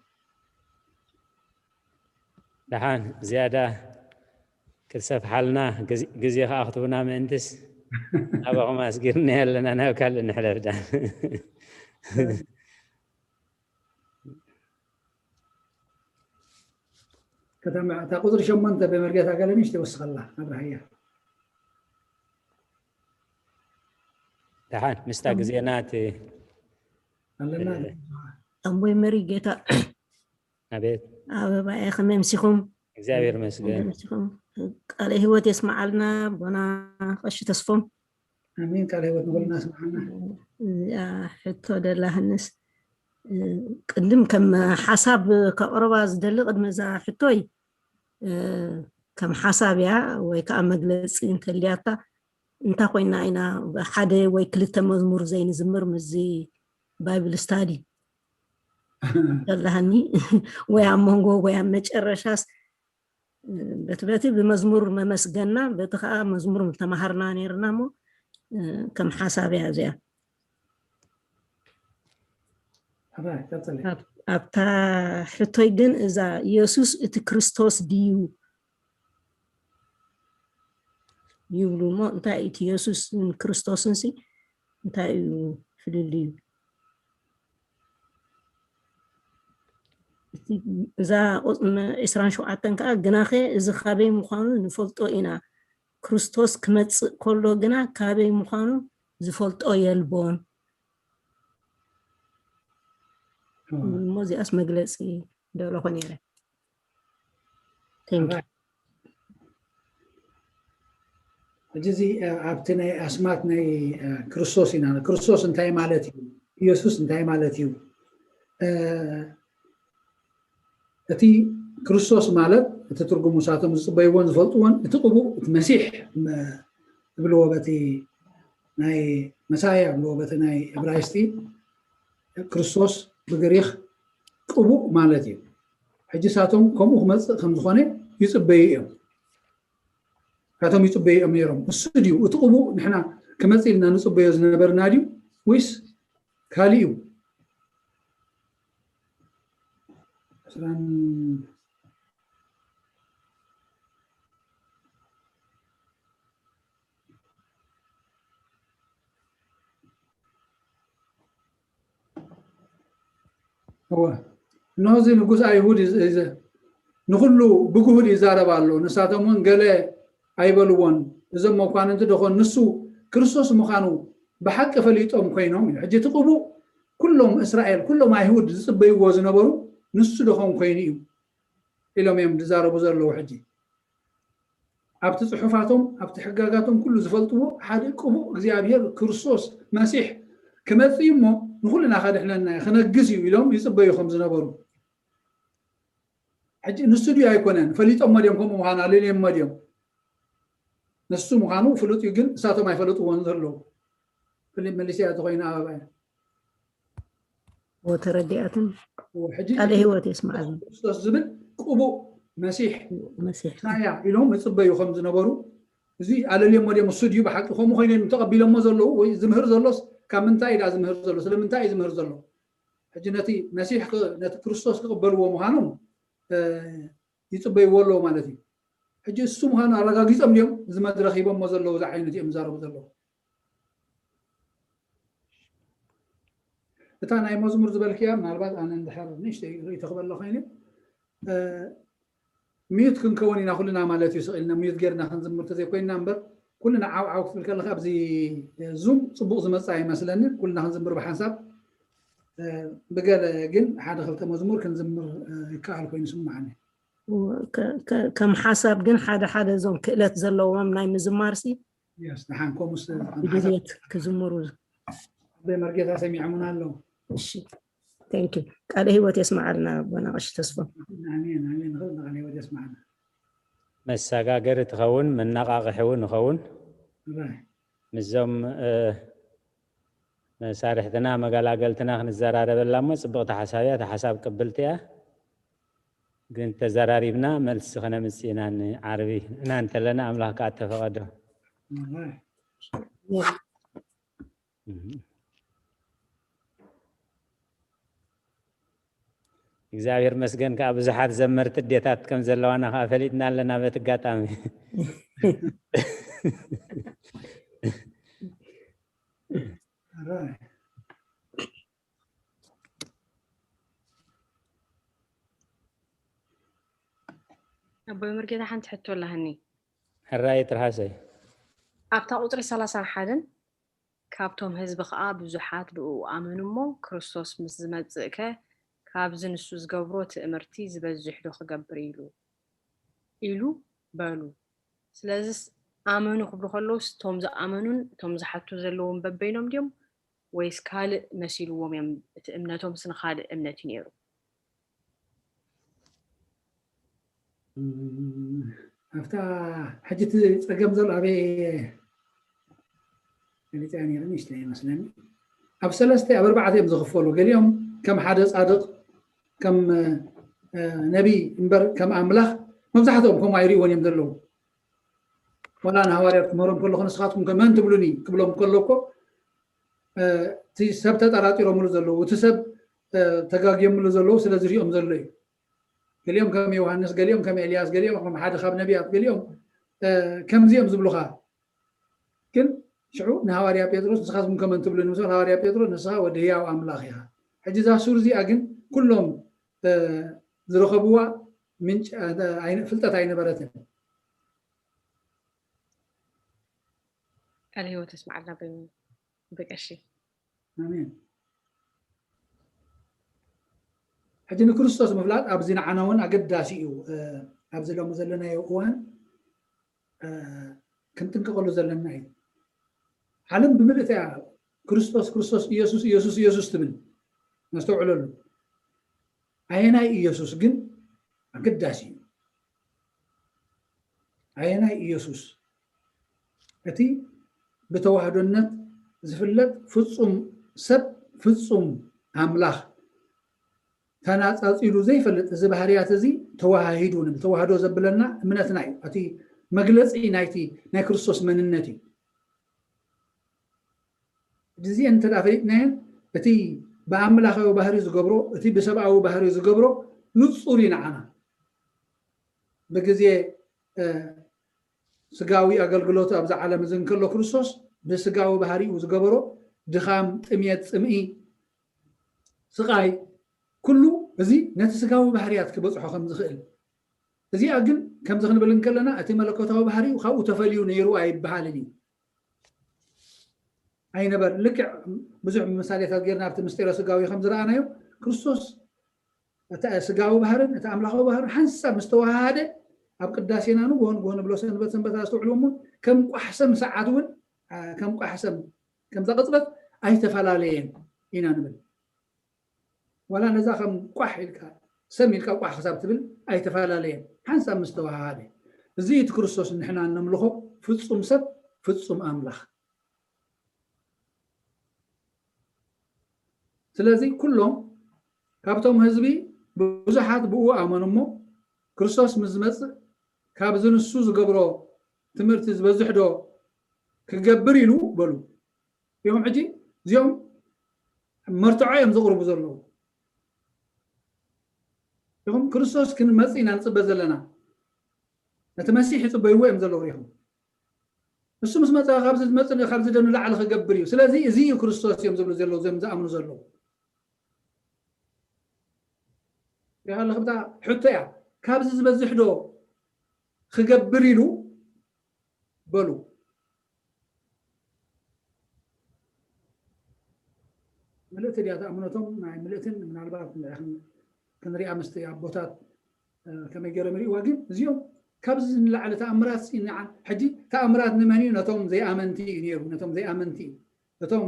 ደሓን ዝያዳ ክትሰፍሓልና ግዜ- ግዜ ከዓ ክትህቡና ምእንትስ ናባኹም ኣስጊርና ኣለና። ናብ ካልእ ንሕለፍ ዳ ከተማ እታ ቁፅሪ ሸሞንተ ብመርጌታ ገለሚሽ ትወስኸላ ኣብርሃያ ደሓን ምስታ ግዜና እቲ ኣለና እ- ኣቦይ መሪ ጌታ ኣቤት ኣበባኤ ከመይ ምሲኹም? እግዚኣብሔር መስገን ከመይ ምሲኹም? ቃለ ህይወት የስመዓልና ኣቦና ቀሺ ተስፎም። ኣሜን። ቃለ ህይወት ንኹልና ስምዓና። እዚኣ ሕቶ ደላህንስ እ፣ ቅድም ከም ሓሳብ ከቕርባ ዝደሊ ቅድሚ እዛ ሕቶይ እ፣ ከም ሓሳብ እያ ወይ ከዓ መግለፂ እንተልያታ እንታይ ኮይና ኢና ሓደ ወይ ክልተ መዝሙር ዘይንዝምር ምስዚ ባይብል ስታዲ ደላሃኒ ወይ ኣብ መንጎ ወይ ኣብ መጨረሻስ እ፣ በቲ በቲ ብመዝሙር መመስገና በቲ ከዓ መዝሙር ተማሃርና ነይርና እሞ እ፣ ከም ሓሳብ እያ እዚኣ። ኣባይ ቀጽሊ። ኣብ- ኣብታ ሕቶይ ግን እዛ ኢየሱስ እቲ ክርስቶስ ድዩ ይብሉ እሞ እንታይ እዩ እቲ ኢየሱስን ክርስቶስን ሲ እንታይ እዩ ፍልልዩ? እቲ- እዛ ቁጽ- ም- ዕስራን ሸውዓተን ከዓ ግናኸ እዚ ካበይ ምዃኑ ንፈልጦ ኢና፣ ክርስቶስ ክመጽእ ከሎ ግና ካበይ ምዃኑ ዝፈልጦ የልቦን። እሞ እዚኣስ መግለፂ ደለኹ ነይረ። Thank you። ሕጂ እዚ ኣብቲ ናይ ኣስማት ናይ ክርስቶስ ኢና። ክርስቶስ እንታይ ማለት እዩ? ኢየሱስ እንታይ ማለት እዩ? እቲ ክርስቶስ ማለት እቲ ትርጉሙ ንሳቶም ዝፅበይዎን ዝፈልጥዎን እቲ ቅቡእ እቲ መሲሕ ዝብልዎ በቲ ናይ መሳያ ዝብልዎ በቲ ናይ እብራይስጢ ክርስቶስ ብግሪኽ ቅቡእ ማለት እዩ። ሕጂ ንሳቶም ከምኡ ክመፅእ ከም ዝኾነ ይፅበዩ እዮም። ንሳቶም ይፅበዩ እዮም ነይሮም። እሱ ድዩ እቲ ቅቡእ ንሕና ክመፅእ ኢልና ንፅበዮ ዝነበርና ድዩ ወይስ ካልእ እዩ? ዕስራን እወ፣ እነሆ እዚ ንጉስ ኣይሁድ ይዝ- ይዝ- ንኹሉ ብግሁድ ይዛረብ ኣሎ። ንሳቶም እውን ገለ ኣይበልዎን። እዞም መኳንንቲ ደኾን ንሱ ክርስቶስ ምዃኑ ብሓቂ ፈሊጦም ኮይኖም እዩ። ሕጂ እቲ ቅቡእ ኩሎም እስራኤል፣ ኩሎም ኣይሁድ ዝፅበይዎ ዝነበሩ ንሱ ደኾን ኮይኑ እዩ ኢሎም እዮም ዝዛረቡ ዘለዉ። ሕጂ ኣብቲ ፅሑፋቶም ኣብቲ ሕጋጋቶም ኩሉ ዝፈልጥዎ ሓደ ቅቡእ እግዚኣብሔር ክርስቶስ መሲሕ ክመፅእ እዩ እሞ ንኩልና ከድሕነና እዩ ክነግስ እዩ ኢሎም ይፅበዩ ከም ዝነበሩ ሕጂ ንሱ ድዩ ኣይኮነን ፈሊጦሞ ድዮም ከምኡ ምዃኑ ኣለልዮሞ ድዮም ንሱ ምዃኑ ፍሉጥ እዩ ግን እሳቶም ኣይፈለጥዎን ዘለዉ ፍሊጥ መሊሰያ ተኮይኑ ኣበባ እያ ወተረዲኣትን ሕጂ ቃለ ህይወት የስማዓልና ክርስቶስ ዝብል ቅቡእ መሲሕ መሲሕ ንሳያ ኢሎም ይፅበዩ ከም ዝነበሩ፣ እዚ ኣለልዮሞ ድዮም? እሱ ድዩ ብሓቂ ከምኡ ኮይኖም ተቐቢሎሞ ዘለዉ? ወይ ዝምህር ዘሎስ ካብ ምንታይ እዩ ደኣ ዝምህር ዘሎ? ስለምንታይ እዩ ዝምህር ዘሎ? ሕጂ ነቲ መሲሕ ክ- ነቲ ክርስቶስ ክቕበልዎ ምዃኖም እ፣ ይፅበይዎ ኣለዉ ማለት እዩ። ሕጂ እሱ ምዃኑ ኣረጋጊፆም ድዮም እዚ መድረክ ሂቦሞ ዘለዉ? እዚ ዓይነት እዮም ዝዛረቡ ዘለዉ። እታ ናይ መዝሙር ዝበልክያ ምናልባት ኣነ እንድሕር ንእሽተይ ርእይቶ ክበሎ ኮይነ ሚዩት ክንከውን ኢና ኩልና ማለት እዩ። ስቕ ኢልና ሚዩት ጌርና ክንዝምር ተዘይኮይንና እምበር ኩልና ዓው ዓው ክትብል ከለካ ኣብዚ ዙም ፅቡቅ ዝመፅእ ኣይመስለንን። ኩልና ክንዝምር ብሓንሳብ እ፣ ብገለ ግን ሓደ ክልተ መዝሙር ክንዝምር እ፣ ይከኣል ኮይኑ ይስምዓኒ። ከ- ከ- ከም ሓሳብ ግን ሓደ ሓደ እዞም ክእለት ዘለዎም ናይ ምዝማር ሲ የስ ደሓን ከምኡስ ብድሌት ክዝምሩ ኣቦይ መርጌታ ሰሚዖሙና ኣለዉ። እሺ thank you ቃለ ህይወት የስማዓልና ኣቦና ቀሺ ተስፎም ኣሜን ኣሜን። ንኽእል ንቃለ ህይወት የስማዓና። መሰጋገሪ ትኸውን መነቓቕሒ እውን ይኸውን። እባይ ምስዞም እ፣ መሳርሕትና መገላገልትና ክንዘራረበላ እሞ ፅብቕቲ ሓሳብ እያ። እታ ሓሳብ ቅብልቲ እያ፣ ግን ተዘራሪብና መልሲ ከነምፅእ ኢና። ንዓርቢ ንሕና እንተለና ኣምላኽ ከዓ እተፈቐዶ እባይ እግዚኣብሔር መስገን ከዓ ብዙሓት ዘመርቲ ኣዴታት ከም ዘለዋና ከዓ ፈሊጥና ኣለና። በቲ ኣጋጣሚ እባይ ኣቦይ መርጌታ ሓንቲ ሕቶ ኣለሃኒ። ሕራይ ትርሃሰይ ኣብታ ቁፅሪ ሰላሳን ሓደን ካብቶም ህዝቢ ከዓ ብዙሓት ብእኡ ኣመኑ እሞ ክርስቶስ ምስ ዝመፅእ ከ ካብዚ ንሱ ዝገብሮ ትእምርቲ ዝበዝሕ ዶ ክገብር ኢሉ ኢሉ በሉ። ስለዚስ ኣመኑ ክብሉ ከለውስ እቶም ዝኣመኑን እቶም ዝሓቱ ዘለውን በበይኖም ድዮም ወይስ ካልእ መሲልዎም እዮም? እቲ እምነቶምስ ንኻልእ እምነት እዩ ነይሩ። ኣብታ ሕጂ እቲ ፀገም ዘሎ ኣበይ ገሊፀያ ነይረ ንእሽተይ ይመስለኒ። ኣብ ሰለስተ ኣብ ኣርባዕተ እዮም ዝኽፈሉ። ገሊኦም ከም ሓደ ፃድቕ ከም ነቢይ እምበር ከም ኣምላኽ መብዛሕትኦም ከምኡ ኣይርእይዎን እዮም ዘለዉ። ዋላ ንሃዋርያት ክምህሮም ከለኹ ንስኻትኩም ከ መን ትብሉኒ ክብሎም ከሎ እኮ እቲ ሰብ ተጠራጢሮምሉ ዘለዉ እቲ ሰብ ተጋግዮምሉ ዘለዉ ስለ ዝሪኦም ዘሎ እዩ። ገሊኦም ከም ዮሃንስ፣ ገሊኦም ከም ኤልያስ፣ ገሊኦም ከም ሓደ ካብ ነቢያት፣ ገሊኦም ከምዚኦም ዝብሉኻ። ግን ሽዑ ንሃዋርያ ጴጥሮስ ንስኻትኩም ከመን ትብሉኒ ምስ በለ፣ ሃዋርያ ጴጥሮስ ንስኻ ወዲ ህያው ኣምላኽ ኢኻ። ሕጂ እዛ ሱር እዚኣ ግን ኩሎም ዝረኸብዋ ምንጭ ፍልጠት ኣይነበረትን። ቃል ህይወት የስምዓልና በቀሺ። ኣሜን። ሕጂ ንክርስቶስ ምፍላጥ ኣብዚ ንዓና እውን ኣገዳሲ እዩ። ኣብዚ ሎሚ ዘለናዮ እዋን ክንጥንቀቐሉ ዘለና እዩ። ዓለም ብምልእታ እያ ክርስቶስ ክርስቶስ ኢየሱስ ኢየሱስ ኢየሱስ ትብል። ነስተውዕለሉ። ኣየናይ ኢየሱስ ግን ኣገዳሲ እዩ። ኣየናይ ኢየሱስ? እቲ ብተዋህዶነት ዝፍለጥ ፍጹም ሰብ ፍጹም ኣምላኽ ተናጻጺሉ ዘይፈልጥ እዚ ባህርያት እዚ ተዋሃሂዱ ንብል። ተዋህዶ ዘብለና እምነትና እዩ። እቲ መግለጺ ናይቲ ናይ ክርስቶስ መንነት እዩ። እዚአን እንተ ፈሊጥናየን እቲ ብኣምላኻዊ ባህሪ ዝገብሮ እቲ ብሰብኣዊ ባህሪ ዝገብሮ ንጹር እዩ ንዓና። ብግዜ ስጋዊ ኣገልግሎቱ ኣብዚ ዓለም እዚ እንከሎ ክርስቶስ ብስጋዊ ባህሪኡ ዝገበሮ ድኻም፣ ጥሜት፣ ጽምኢ፣ ስቓይ ኩሉ እዚ ነቲ ስጋዊ ባህርያት ክበጽሖ ከም ዝኽእል እዚኣ ግን ከምዚ ክንብል እንከለና እቲ መለኮታዊ ባህሪኡ ካብኡ ተፈልዩ ነይሩ ኣይበሃልን እዩ። ኣይነበር ልክዕ ብዙሕ ምሳሌታት ጌርና ኣብቲ ምስጢረ ስጋዊ ከም ዝረኣናዮ ክርስቶስ እቲ ስጋዊ ባህርን እቲ ኣምላኻዊ ባህርን ሓንሳብ ምስ ተዋሃሃደ ኣብ ቅዳሴና ንግሆ ንግሆ ንብሎ ሰንበት ሰንበት ኣስተውዕልዎ እሞ ከም ቋሕሰም ሰዓት እውን ከም ቋሕሰም ከምዛ ቅጽበት ኣይተፈላለየን ኢና ንብል። ዋላ ነዛ ከም ቋሕ ኢልካ ሰም ኢልካ ቋሕ ክሳብ ትብል ኣይተፈላለየን ሓንሳብ ምስ ተዋሃሃደ። እዚ እቲ ክርስቶስ ንሕና እነምልኾ ፍጹም ሰብ ፍጹም ኣምላኽ። ስለዚ ኩሎም ካብቶም ህዝቢ ብዙሓት ብኡ ኣመኑ እሞ ክርስቶስ ምስ ዝመፅእ ካብዚ ንሱ ዝገብሮ ትምህርቲ ዝበዝሕ ዶ ክገብር ኢሉ በሉ። ይኹም ሕጂ እዚኦም መርትዖ እዮም ዘቕርቡ ዘለዉ። ይኹም ክርስቶስ ክንመፅእ ኢና ንፅበ ዘለና። ነቲ መሲሕ ይፅበይዎ እዮም ዘለዉ። ይኹም እሱ ምስ መፀ ካብዚ ዝመፅእ ካብዚ ዶ ንላዕሊ ክገብር እዩ። ስለዚ እዚ እዩ ክርስቶስ እዮም ዝብሉ ዘለዉ፣ እዚኦም ዝኣምኑ ዘለዉ። ሪኻ ኣለኽብታ ሕቶ እያ። ካብዚ ዝበዝሕ ዶ ክገብር ኢሉ በሉ። ምልእቲ ድያ ተኣምኖቶም ናይ ምልእትን ምናልባት ክንሪኣ ምስቲ ኣቦታት ከመይ ገይሮም ይርእዋ። ግን እዚኦም ካብዚ ንላዕሊ ተኣምራት ንዓ ሕጂ ተኣምራት ንመን እዩ? ነቶም ዘይኣመንቲ እዩ ነይሩ። ነቶም ዘይኣመንቲ እዩ። እቶም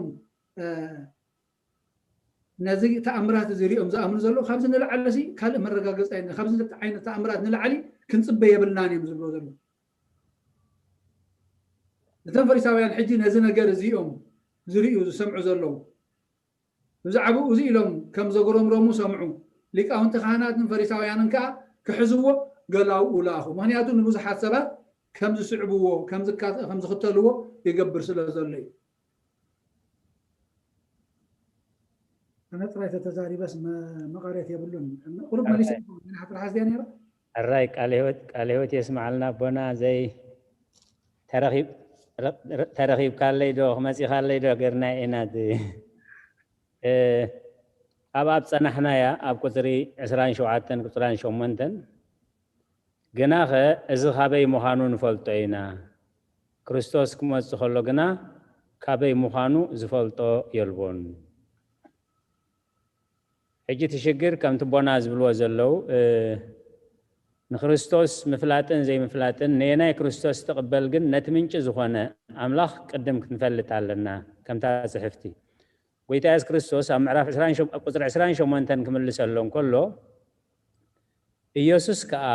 ነዚ ተኣምራት እዚ ሪኦም ዝኣምኑ ዘለዉ ካብዚ ንላዕሊ ካልእ መረጋገፂ ኣይ ካብዚ ዓይነት ተኣምራት ንላዕሊ ክንፅበ የብልናን እዮም ዝብሎ ዘለዉ። እቶም ፈሪሳውያን ሕጂ ነዚ ነገር እዚኦም ዝርእዩ ዝሰምዑ ዘለዉ ብዛዕባኡ እዚ ኢሎም ከም ዘጉረምረሙ ሰምዑ። ሊቃውንቲ ካህናትን ፈሪሳውያንን ከኣ ክሕዝዎ ገላውኡ ለኣኹ። ምኽንያቱ ንብዙሓት ሰባት ከም ዝስዕብዎ ከም ዝክተልዎ ይገብር ስለ ዘሎ እዩ። ኣነ ጥራይ ተተዛሪበስ መቃርየት የብሉን። ቁሩብ መሊሰ ሓጥራሓስ ድያ ነይራ። ሕራይ ቃለ ህይወት የስምዓልና ኣቦና። ዘይ ተረኺብካለይ ዶ ክመፂኻለይ ዶ ገርና ኢና። ኣብ ኣብ ፀናሕናያ ኣብ ቁፅሪ ዕስራን ሸውዓተን ቁፅራን ሸሞንተን ግናኸ እዚ ካበይ ምዃኑ ንፈልጦ ኢና። ክርስቶስ ክመጽእ ከሎ ግና ካበይ ምዃኑ ዝፈልጦ የልቦን። ሕጂ እቲ ሽግር ከምቲ ኣቦና ዝብልዎ ዘለዉ ንክርስቶስ ምፍላጥን ዘይምፍላጥን ነየናይ ክርስቶስ ትቕበል ግን ነቲ ምንጪ ዝኾነ ኣምላኽ ቅድም ክንፈልጥ ኣለና። ከምታ ጽሕፍቲ ጎይታ የሱስ ክርስቶስ ኣብ ምዕራፍ ቁፅሪ ዕስራን ሸሞንተን ክምልሰሎም ከሎ ኢየሱስ ከኣ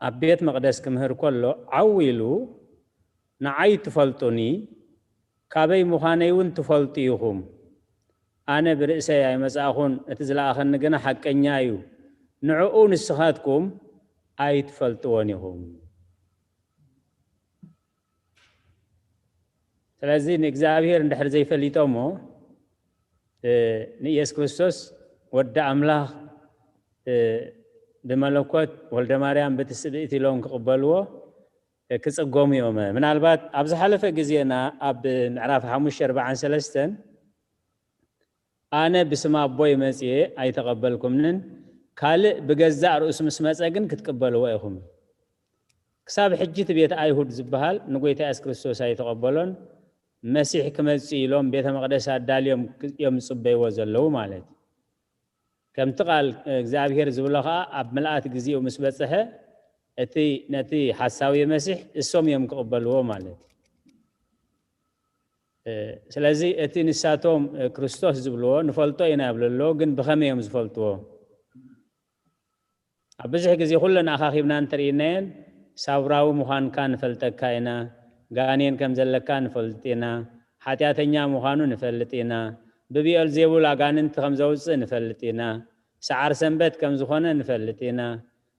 ኣብ ቤት መቕደስ ክምህር ከሎ ዓው ኢሉ ንዓይ ትፈልጡኒ፣ ካበይ ምዃነይ እውን ትፈልጡ ኢኹም። ኣነ ብርእሰይ ኣይመጻእኹን፣ እቲ ዝለኣኸኒ ግና ሓቀኛ እዩ። ንዕኡ ንስኻትኩም ኣይትፈልጥዎን ኢኹም። ስለዚ ንእግዚኣብሔር እንድሕር ዘይፈሊጦሞ ንኢየሱስ ክርስቶስ ወዲ ኣምላኽ ብመለኮት ወልደ ማርያም ብትስብእት ኢሎም ክቕበልዎ ክጽገሙ እዮም። ምናልባት ኣብ ዝሓለፈ ግዜና ኣብ ምዕራፍ ሓሙሽተ ኣርባዓን ሰለስተን ኣነ ብስም ኣቦይ መጽየ ኣይተቐበልኩምንን፣ ካልእ ብገዛእ ርእሱ ምስ መጸ ግን ክትቅበልዎ ኢኹም። ክሳብ ሕጂ እቲ ቤት ኣይሁድ ዝበሃል ንጎይታ የሱስ ክርስቶስ ኣይተቐበሎን። መሲሕ ክመጽእ ኢሎም ቤተ መቕደስ ኣዳልዮም እዮም ዝጽበይዎ ዘለዉ ማለት እዩ። ከምቲ ቃል እግዚኣብሔር ዝብሎ ኸዓ ኣብ ምልኣት ግዜኡ ምስ በጽሐ እቲ ነቲ ሓሳዊ መሲሕ እሶም እዮም ክቕበልዎ ማለት እዩ። ስለዚ እቲ ንሳቶም ክርስቶስ ዝብልዎ ንፈልጦ ኢና ይብሉ ኣለዉ፣ ግን ብኸመይ እዮም ዝፈልጥዎ? ኣብ ብዙሕ ግዜ ኩለን ኣኻኺብና እንተርእይናየን ሳውራዊ ምዃንካ ንፈልጠካ ኢና፣ ጋኔን ከም ዘለካ ንፈልጥ ኢና፣ ሓጢኣተኛ ምዃኑ ንፈልጥ ኢና፣ ብብኤልዜቡል ኣጋንንቲ ከም ዘውፅእ ንፈልጥ ኢና፣ ሰዓር ሰንበት ከም ዝኾነ ንፈልጥ ኢና፣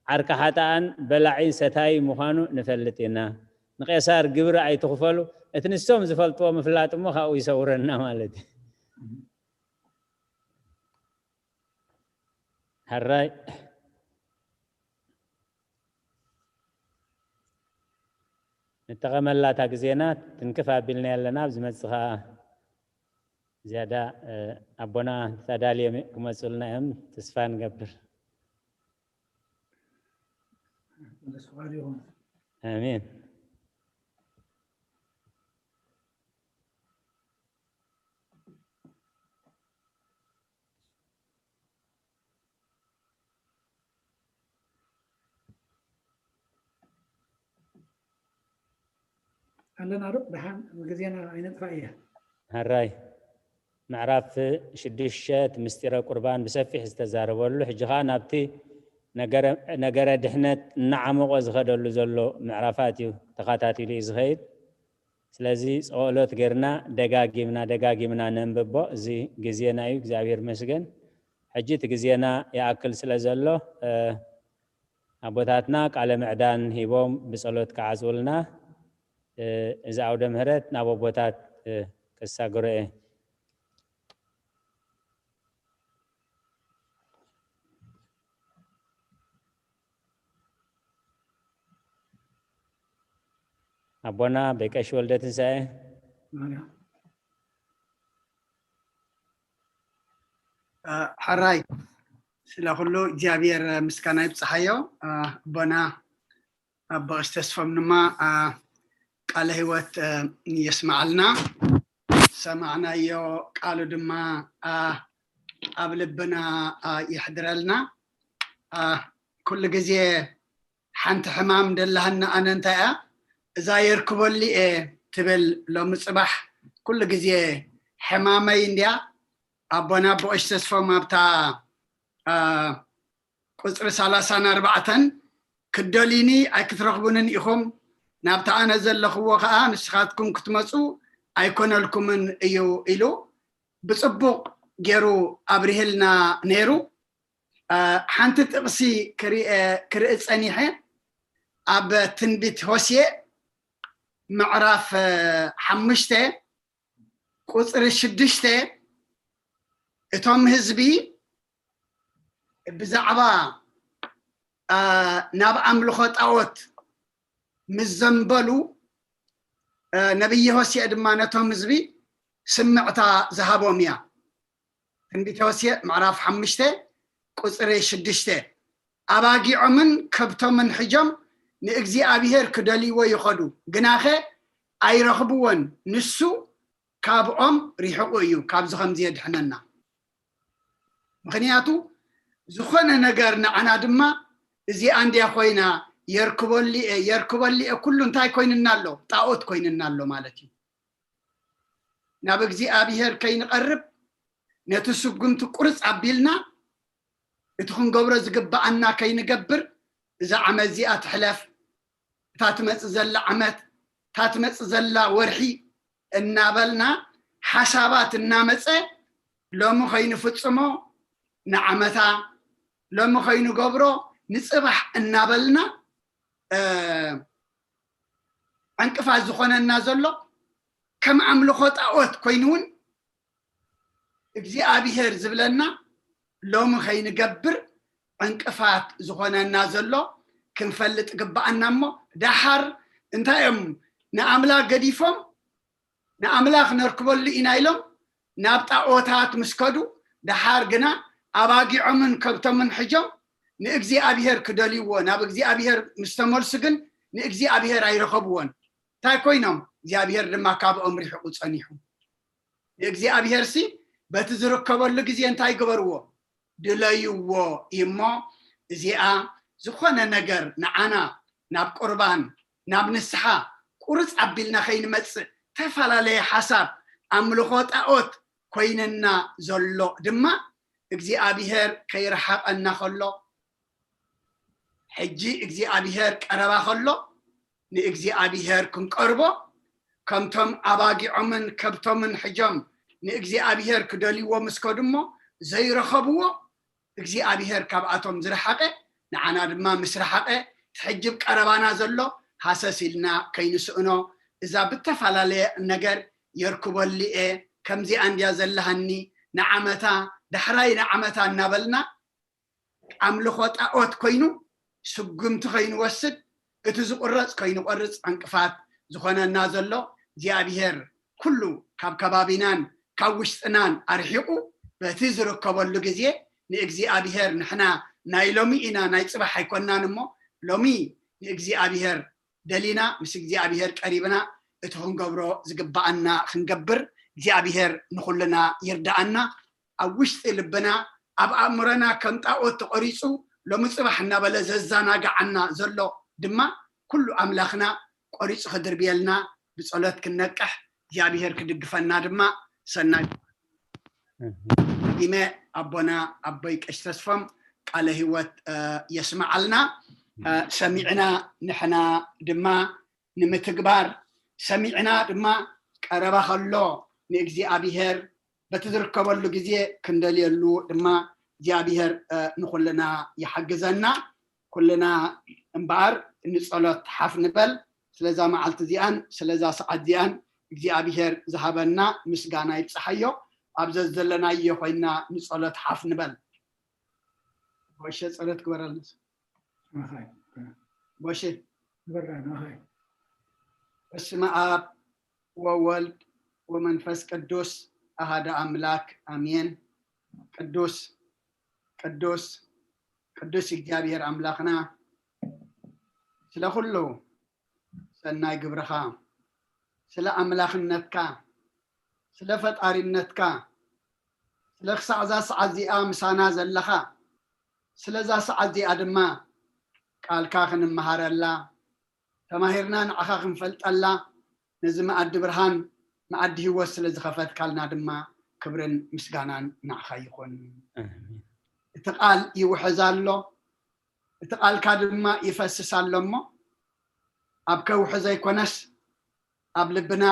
ዓርኪ ሓጥኣን በላዒ ሰታዪ ምዃኑ ንፈልጥ ኢና፣ ንቄሳር ግብሪ ኣይትኽፈሉ፣ እቲ ንሶም ዝፈልጥዎ ምፍላጥ እሞ ካብኡ ይሰውረና ማለት እዩ። ሕራይ ንጠቐመላ እታ ግዜና ትንክፍ ኣቢልና ኣለና። ኣብ ዝመጽእ ኸዓ ዝያዳ ኣቦና ተዳልዮም ክመጹልና እዮም ተስፋ ንገብር። ኣሜን። ኣለና ዶ? ደሓን ግዜና ኣይነጥፋእ እያ። ሕራይ ምዕራፍ ሽዱሽተ እቲ ምስጢረ ቁርባን ብሰፊሕ ዝተዛረበሉ፣ ሕጂ ኸዓ ናብቲ ነገረ ድሕነት እናዓመቖ ዝኸደሉ ዘሎ ምዕራፋት እዩ ተኸታቲሉ እዩ ዝኸይድ። ስለዚ ጸሎት ጌርና ደጋጊምና ደጋጊምና ነንብቦ። እዚ ግዜና እዩ፣ እግዚኣብሔር ይመስገን። ሕጂ እቲ ግዜና ይኣክል ስለ ዘሎ ኣቦታትና ቃለ ምዕዳን ሂቦም ብጸሎት ክዓጽውልና፣ እ፣ እዚ ዓውደ ምህረት ናብ ኣቦታት፣ እ፣ ከሳግሮ እየ። ኣቦና በቀሽ ወልደ ትንሳኤ። እ፣ ሕራይ፣ ስለ ኩሉ እግዚኣብሔር ምስጋና ይብጽሓዮ። እ፣ ኣቦና ኣቦ ቀሺ ተስፎም ድማ፣ እ፣ ቃለ ህይወት፣ እ፣ የስምዓልና። ሰማዕናዮ ቃሉ ድማ፣ እ፣ ኣብ ልብና፣ እ፣ ይሕድረልና። እ፣ ኩሉ ግዜ ሓንቲ ሕማም ደላሃና ኣነ እንታይ እያ? እዛ የርክበሉ እየ ትብል ሎሚ ጽባሕ ኩሉ ግዜ ሕማመይ እንድያ። ኣቦና ኣቦ ቀሺ ተስፎም ኣብታ፣ እ፣ ቁጽሪ ሰላሳን ኣርባዕተን ክትደልዩኒ ኣይክትረኽቡንን ኢኹም፣ ናብቲ ኣነ ዘለኽዎ ኸኣ ንስኻትኩም ክትመጹ ኣይኮነልኩምን እዩ ኢሉ ብጽቡቕ ገይሩ ኣብሪህልና ነይሩ። እ፣ ሓንቲ ጥቕሲ ክርኢ፣ ክርኢ ጸኒሐ ኣብ ትንቢት ሆሴዕ ምዕራፍ፣ እ፣ ሓሙሽተ ቁጽሪ ሽዱሽተ እቶም ህዝቢ ብዛዕባ፣ እ፣ ናብ ኣምልኾ ጣዖት ምስ ዘንበሉ፣ እ፣ ነብይ ሆሴዕ ድማ ነቶም ህዝቢ ስምዕታ ዝሃቦም እያ። ትንቢተ ሆሴዕ ምዕራፍ ሓሙሽተ ቁጽሪ ሽዱሽተ፣ ኣባጊዖምን ከብቶምን ሒዞም ንእግዚኣብሔር ክደልይዎ ይኸዱ፣ ግናኸ ኣይረኽብዎን፣ ንሱ ካብኦም ርሒቑ እዩ፣ ካብዚ ከምዚ የድሕነና። ምኽንያቱ ዝኾነ ነገር ንዓና ድማ እዚኣ እንድያ ኮይና፣ የርክበሉ እየ፣ የርክበሉ እየ፣ ኩሉ እንታይ ኮይንና ኣሎ? ጣኦት ኮይንና ኣሎ ማለት እዩ። ናብ እግዚኣብሔር ከይንቐርብ፣ ነቲ ስጉምቲ ቁርጽ ኣቢልና፣ እቲ ክንገብሮ ዝግብኣና ከይንገብር፣ እዛ ዓመት እዚኣ ትሕለፍ፣ እታ ትመጽእ ዘላ ዓመት፣ እታ ትመጽእ ዘላ ወርሒ እናበልና ሓሳባት እናመጸ፣ ሎሚ ከይንፍጽሞ ንዓመታ፣ ሎሚ ከይንገብሮ ንጽባሕ እናበልና፣ እ፣ ዕንቅፋት ዝኾነና ዘሎ፣ ከም ኣምልኾ ጣኦት ኮይኑ እውን እግዚኣብሔር ዝብለና ሎሚ ከይንገብር ዕንቅፋት ዝኾነና ዘሎ ክንፈልጥ ግብኣና። እሞ ደሓር እንታይ እዮም ንኣምላኽ ገዲፎም? ንኣምላኽ ነርክበሉ ኢና ኢሎም ናብ ጣኦታት ምስ ከዱ፣ ደሓር ግና ኣባጊዖምን ከብቶምን ሒዞም ንእግዚኣብሔር ክደልይዎ ናብ እግዚኣብሔር ምስ ተመልሱ ግን ንእግዚኣብሔር ኣይረኸብዎን። እንታይ ኮይኖም? እግዚኣብሔር ድማ ካብኦም ርሒቑ ጸኒሑ። ንእግዚኣብሔርሲ በቲ ዝርከበሉ ግዜ እንታይ ግበርዎ? ድለይዎ እዩ። እሞ እዚኣ ዝኾነ ነገር ንዓና ናብ ቁርባን፣ ናብ ንስሓ ቁርጽ ኣቢልና ከይንመጽእ፣ ተፈላለየ ሓሳብ ኣምልኾ ጣኦት ኮይንና ዘሎ ድማ እግዚኣብሔር ከይረሓቐና ከሎ፣ ሕጂ እግዚኣብሔር ቀረባ ከሎ ንእግዚኣብሔር ክንቀርቦ፣ ከምቶም ኣባጊዖምን ከብቶምን ሕጆም ንእግዚኣብሔር ክደልይዎ ምስ ከዱ እሞ ዘይረኸብዎ፣ እግዚኣብሔር ካብኣቶም ዝረሓቐ፣ ንዓና ድማ ምስ ረሓቐ፣ እቲ ሕጂ ኣብ ቀረባና ዘሎ ሃሰስ ኢልና ከይንስእኖ፣ እዛ ብተፈላለየ ነገር የርክበሉ እየ፣ ከምዚኣ እንድያ ዘለሃኒ፣ ንዓመታ፣ ዳሕራይ ንዓመታ እናበልና፣ ኣምልኾ ጣኦት ኮይኑ፣ ስጉምቲ ከይንወስድ፣ እቲ ዝቑረጽ ከይንቆርጽ ዕንቅፋት ዝኾነና ዘሎ እግዚኣብሔር፣ ኩሉ ካብ ከባቢናን ካብ ውሽጥናን ኣርሒቑ፣ በቲ ዝርከበሉ ግዜ ንእግዚኣብሔር፣ ንሕና ናይ ሎሚ ኢና፣ ናይ ጽባሕ ኣይኮናን እሞ፣ ሎሚ ንእግዚኣብሔር ደሊና፣ ምስ እግዚኣብሔር ቀሪብና፣ እቲ ክንገብሮ ዝግብኣና ክንገብር እግዚኣብሔር ንኹልና ይርድኣና። ኣብ ውሽጢ ልብና፣ ኣብ ኣእምሮና ከም ጣኦት ተቖሪጹ፣ ሎሚ ጽባሕ እናበለ ዘዘናግዓና ዘሎ ድማ፣ ኩሉ ኣምላኽና ቆሪጹ ክድርብየልና ብጸሎት ክንነቅሕ፣ እግዚኣብሔር ክድግፈና ድማ ሰናይ። ዲመ ኣቦና ኣቦይ ቀሺ ተስፎም ቃለ ህይወት፣ እ፣ የስምዓልና። እ፣ ሰሚዕና ንሕና ድማ ንምትግባር፣ ሰሚዕና ድማ ቀረባ ከሎ ንእግዚኣብሔር በቲ ዝርከበሉ ግዜ ክንደልየሉ ድማ እግዚኣብሔር፣ እ፣ ንኹልና ይሓግዘና። ኩልና እምበኣር ንጸሎት ሓፍ ንበል። ስለዛ መዓልቲ እዚኣን ስለዛ ሰዓት እዚኣን እግዚኣብሔር ዝሃበና ምስጋና ይብጽሓዮ። ኣብ ዘዘለናዮ ኮይና ንጸሎት ሓፍ ንበል። ቦሸ ጸሎት ግበረልና። ቦሸ። በስመ ኣብ ወወልድ ወመንፈስ ቅዱስ ኣሃደ ኣምላክ ኣሜን። ቅዱስ ቅዱስ ቅዱስ እግዚኣብሔር ኣምላኽና፣ ስለ ኩሉ ሰናይ ግብርኻ፣ ስለ ኣምላኽነትካ፣ ስለ ፈጣሪነትካ፣ ስለ ክሳዕ እዛ ሰዓት እዚኣ ምሳና ዘለኻ፣ ስለዛ ሰዓት እዚኣ ድማ ቃልካ ክንመሃረላ፣ ተማሂርና ንዓኻ ክንፈልጠላ፣ ነዚ መኣዲ ብርሃን፣ መኣዲ ህይወት ስለ ዝኸፈትካልና ድማ ክብርን ምስጋናን ንዓኻ ይኹን። እቲ ቃል ይውሕዝ ኣሎ፣ እቲ ቃልካ ድማ ይፈስስ ኣሎ እሞ፣ ኣብ ከውሒ ዘይኮነስ፣ ኣብ ልብና፣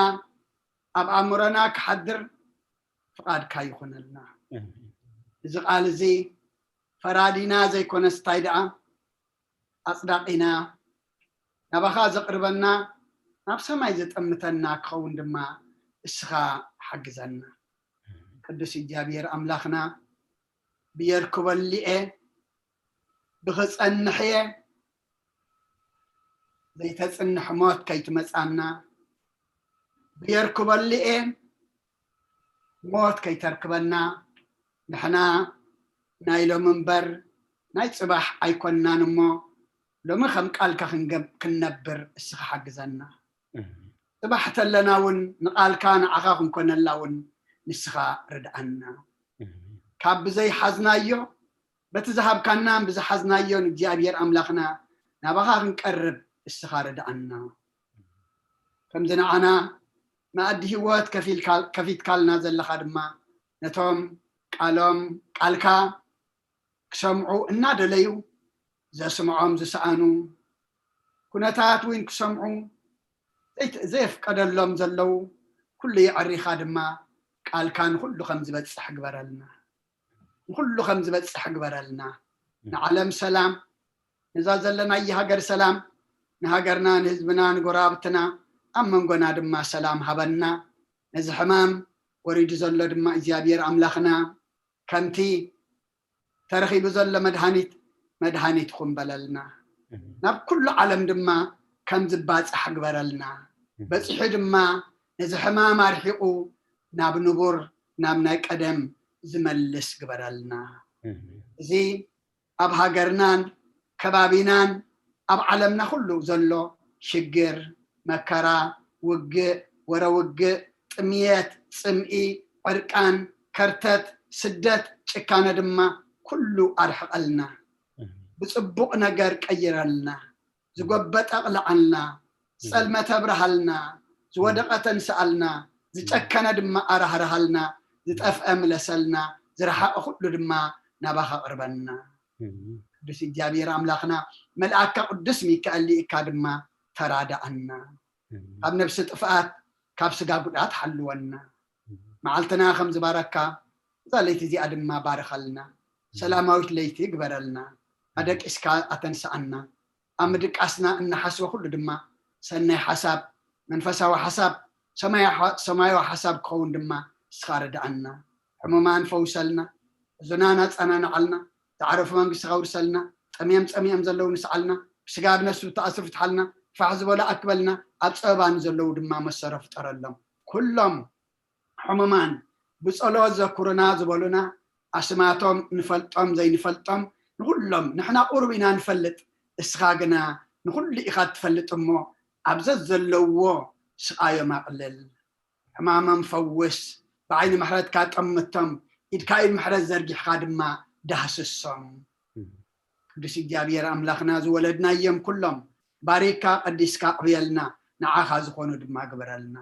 ኣብ ኣእምሮና ክሓድር ፍቓድካ ይኹነልና። እዚ ቃል እዚ ፈራዲና ዘይኮነስ፣ እንታይ ደኣ ኣጽዳቒና፣ ናባኻ ዘቕርበና፣ ናብ ሰማይ ዘጠምተና ክኸውን ድማ እስኻ ሓግዘና። ቅዱስ እግዚኣብሔር ኣምላኽና፣ ብየርክበሉ እየ፣ ብኽጸንሕ እየ፣ ዘይተጽንሕ ሞት ከይትመጻና፣ ብየርክበሉ እየ፣ ሞት ከይተርክበና። ንሕና ናይ ሎሚ እምበር ናይ ጽባሕ ኣይኮንናን እሞ፣ ሎሚ ከም ቃልካ ክንገብ-፣ ክንነብር እስኻ ሓግዘና። ጽባሕ ተለና እውን ንቓልካ ንዓኻ ክንኮነላ እውን ንስኻ ርድኣና። ካብ ብዘይሓዝናዮ፣ በቲ ዝሃብካናን ብዝሓዝናዮን እግዚኣብሔር ኣምላኽና ናባኻ ክንቀርብ እስኻ ርድኣና። ከምዚ ንዓና መኣዲ ህይወት ከፊልካ-፣ ከፊትካልና ዘለኻ ድማ ነቶም ቃሎም፣ ቃልካ ክሰምዑ እናደለዩ ዘስምዖም ዝሰኣኑ፣ ኩነታት እውን ክሰምዑ ዘይት-፣ ዘየፍቀደሎም ዘለዉ ኩሉ የዕሪኻ ድማ ቃልካ ንኹሉ ከም ዝበጽሕ ግበረልና። ንኹሉ ከም ዝበጽሕ ግበረልና። ንዓለም ሰላም፣ ነዛ ዘለናያ ሃገር ሰላም፣ ንሃገርና፣ ንህዝብና፣ ንጎረባብትና፣ ኣብ መንጎና ድማ ሰላም ሃበና። ነዚ ሕማም ወሪዱ ዘሎ ድማ እግዚኣብሔር ኣምላኽና ከምቲ ተረኺቡ ዘሎ መድሃኒት፣ መድሃኒት ይኹን በለልና። ናብ ኩሉ ዓለም ድማ ከም ዝባጻሕ ግበረልና። በጺሑ ድማ ነዚ ሕማም ኣርሒቑ ናብ ንቡር፣ ናብ ናይ ቀደም ዝመልስ ግበረልና። እዚ ኣብ ሃገርናን ከባቢናን ኣብ ዓለምና ኩሉ ዘሎ ሽግር፣ መከራ፣ ውግእ፣ ወረ ውግእ፣ ጥምየት፣ ጽምኢ፣ ዕርቃን፣ ከርተት፣ ስደት፣ ጭካነ ድማ ኩሉ ኣርሕቐልና። ብጽቡቕ ነገር ቀይረልና። ዝጎበጠ ኣቕልዓልና፣ ዝጸልመተ ኣብርሃልና፣ ዝወደቐ ተንስኣልና፣ ዝጨከነ ድማ ኣራህርሃልና፣ ዝጠፍአ ምለሰልና፣ ዝረሓቐ ኩሉ ድማ ናባኻ ኣቕርበና። ቅዱስ እግዚኣብሔር ኣምላኽና፣ መልኣካ ቅዱስ ሚካኤል ልኢካ ድማ ተራዳኣና። ካብ ነብሲ ጥፍኣት፣ ካብ ስጋ ጉድኣት ሓልወና። መዓልትና ከም ዝባረካ፣ እዛ ለይቲ እዚኣ ድማ ባርኸልና። ሰላማዊት ለይቲ ግበረልና። ኣደቂስካ ኣተንስኣና። ኣብ ምድቃስና እንሓስቦ ኩሉ ድማ ሰናይ ሓሳብ፣ መንፈሳዊ ሓሳብ፣ ሰማያ-፣ ሰማያዊ ሓሳብ ክኸውን ድማ ንስኻ ርድኣና። ሕሙማን ፈውሰልና፣ ሕዙናን ኣጸናንዓልና፣ ዝዓረፉ መንግስትኻ ኣውርሰልና፣ ጠምዮም ጸሚኦም ዘለዉ ንስዓልና፣ ብስጋ ብነፍሲ ብተኣስሩ ፍትሓልና፣ ፋሕ ዝበሉ ኣክበልና፣ ኣብ ጸበባ ንዘለዉ ድማ መሰሮ ፍጠረሎም። ኩሎም ሕሙማን ብጸሎት ዘኩሩና ዝበሉና ኣስማቶም ንፈልጦም ዘይንፈልጦም ንኹሎም ንሕና ቁሩብ ኢና ንፈልጥ። እስኻ ግና ንኹሉ ኢኻ እትፈልጥ እሞ ኣብ ዘዘለውዎ ስቓዮም ኣቕልል። ሕማሞም ፈውስ። ብዓይኒ ምሕረትካ ጠምቶም። ኢድካ ኢድ ምሕረት ዘርጊሕካ ድማ ዳህስሶም። ቅዱስ እግዚኣብሔር ኣምላኽና ዝወለድናዮም ኩሎም ባሪካ ቀዲስካ ዕብየልና። ንዓኻ ዝኾኑ ድማ ግበረልና።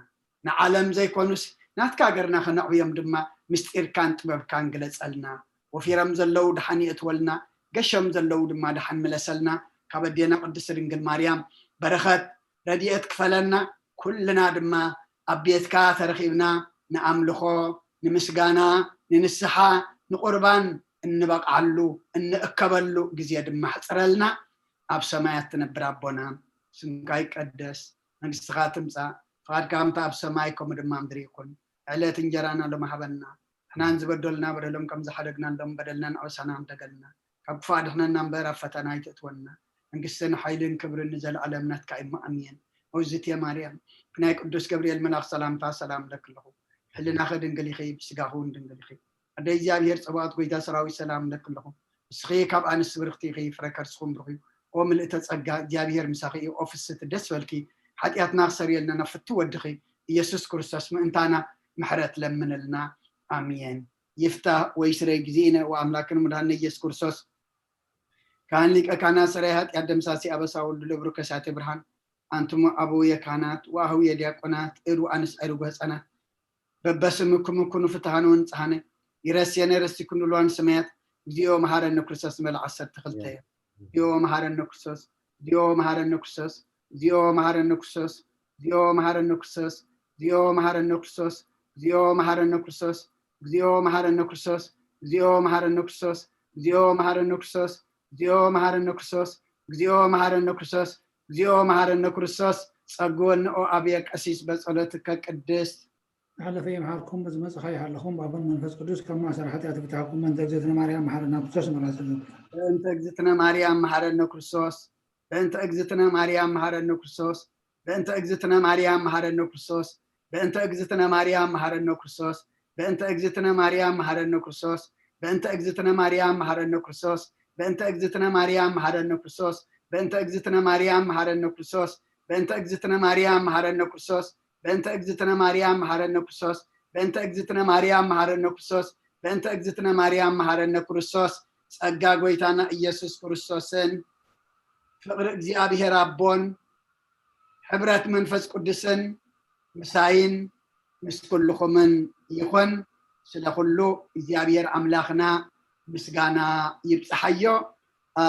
ንዓለም ዘይኮኑስ ናትካ ሃገርና ከነዕብዮም ድማ ምስጢርካን ጥበብካን ግለጸልና። ወፊሮም ዘለዉ ደሓን የእትወልና፣ ገሾም ዘለዉ ድማ ደሓን ምለሰልና። ካብ ኣዴና ቅድስቲ ድንግል ማርያም በረኸት ረድኤት ክፈለና። ኩልና ድማ ኣብ ቤትካ ተረኺብና ንኣምልኾ፣ ንምስጋና፣ ንንስሓ፣ ንቁርባን እንበቕዓሉ እንእከበሉ ግዜ ድማ ሕጽረልና። ኣብ ሰማያት ትነብር ኣቦና፣ ስምካ ይቀደስ፣ መንግስትኻ ትምጻእ፣ ፍቓድካ ከምቲ ኣብ ሰማይ ከምኡ ድማ ምድሪ ይኹን። ዕለት እንጀራና ሎሚ ሃበና፣ ንሕናን ዝበደሉና በደሎም ከም ዝሓደግናሎም በደልና ንዕበሳና ንደገልና፣ ካብ ክፉእ ኣድሕነና እምበር ኣብ ፈተና ኣይተእትወና። መንግስትን ሓይልን ክብርን ንዘለኣለም ናትካ እዩ እሞ ኣሜን። እግዝእትየ ማርያም፣ ብናይ ቅዱስ ገብርኤል መልኣኽ ሰላምታ ሰላም እለኪ ኣለኹ። ሕልናኺ ድንግል ኢኺ፣ ብስጋኺ እውን ድንግል ኢኺ። ኣደ እግዚኣብሔር ጸባኦት ጎይታ ሰራዊት ሰላም እለኪ ኣለኹ። ንስኺ ካብ ኣንስቲ ብርኽቲ ኢኺ፣ ፍረ ከርስኹም ብሩኽ እዩ። ኦ ምልእተ ጸጋ እግዚኣብሔር ምሳኺ እዩ። ኦ ፍስቲ ደስ በልኪ፣ ሓጢኣትና ክሰርየልና ናብ ፍቱ ወድኺ ኢየሱስ ክርስቶስ ምእንታና ምሕረት ለምንልና። ኣሜን። ይፍታህ ወይ ስረይ ጊዜነ ወኣምላክን መድኃኒነ ኢየሱስ ክርስቶስ ካህን ሊቀ ካህናት ሰራይ ኃጢአት ደምሳሲ ኣበሳ ወልዱ ለብሩ ከሳቴ ብርሃን ኣንቱም ኣበውየ ካህናት ወአህውየ ዲያቆናት እድ ወአንስ ዕርጉ ህፃናት በበስምኩም ኩኑ ፍትሃነ ወንጽሃነ ይረስየነ ረሲኩም ንልዋን ሰማያት እግዚኦ መሐረነ ክርስቶስ መለ ዓሰርተ ክልተ እዩ። እግዚኦ መሐረነ ክርስቶስ፣ እግዚኦ መሐረነ ክርስቶስ፣ እግዚኦ መሐረነ ክርስቶስ፣ እግዚኦ መሐረነ ክርስቶስ፣ እግዚኦ መሐረነ ክርስቶስ፣ እግዚኦ መሐረነ ክርስቶስ፣ እግዚኦ መሐረነ ክርስቶስ፣ እግዚኦ መሐረነ ክርስቶስ፣ እግዚኦ መሐረነ ክርስቶስ፣ እግዚኦ መሐረነ ክርስቶስ፣ እግዚኦ መሐረነ ክርስቶስ፣ እግዚኦ መሐረነ ክርስቶስ። ጸግወኒ ኦ ኣብየ ቀሲስ በጸሎትከ ቅድስት። ዝሓለፈ ይምሓርኩም፣ ብዝመጽእ ይሓለኹም፣ ብኣቦን መንፈስ ቅዱስ ካብ ማእሰር ሓጢኣት ይፍትሓኩም። በእንተ እግዝእትነ ማርያም መሓረና ክርስቶስ መራዘ በእንተ እግዝእትነ ማርያም መሓረነ ክርስቶስ። በእንተ እግዝእትነ ማርያም መሓረነ ክርስቶስ። በእንተ እግዝእትነ ማርያም መሓረነ ክርስቶስ። በእንተ እግዝእትነ ማርያም መሓረነ ክርስቶስ። በእንተ እግዝእትነ ማርያም መሓረነ ክርስቶስ። በእንተ እግዝእትነ ማርያም መሓረነ ክርስቶስ። በእንተ እግዝእትነ ማርያም መሓረነ ክርስቶስ። በእንተ እግዝእትነ ማርያም መሓረነ ክርስቶስ። በእንተ እግዝእትነ ማርያም መሓረነ ክርስቶስ። በእንተ እግዝእትነ ማርያም መሓረነ ክርስቶስ። በእንተ እግዝእትነ ማርያም መሓረነ ክርስቶስ። በእንተ እግዝእትነ ማርያም መሓረነ ክርስቶስ። ጸጋ ጎይታና ኢየሱስ ክርስቶስን ፍቕሪ እግዚኣብሔር ኣቦን ሕብረት መንፈስ ቅዱስን ምሳይን ምስ ኩልኹምን ይኹን። ስለ ኩሉ እግዚኣብሔር ኣምላኽና ምስጋና ይብጽሓዮ። አ፣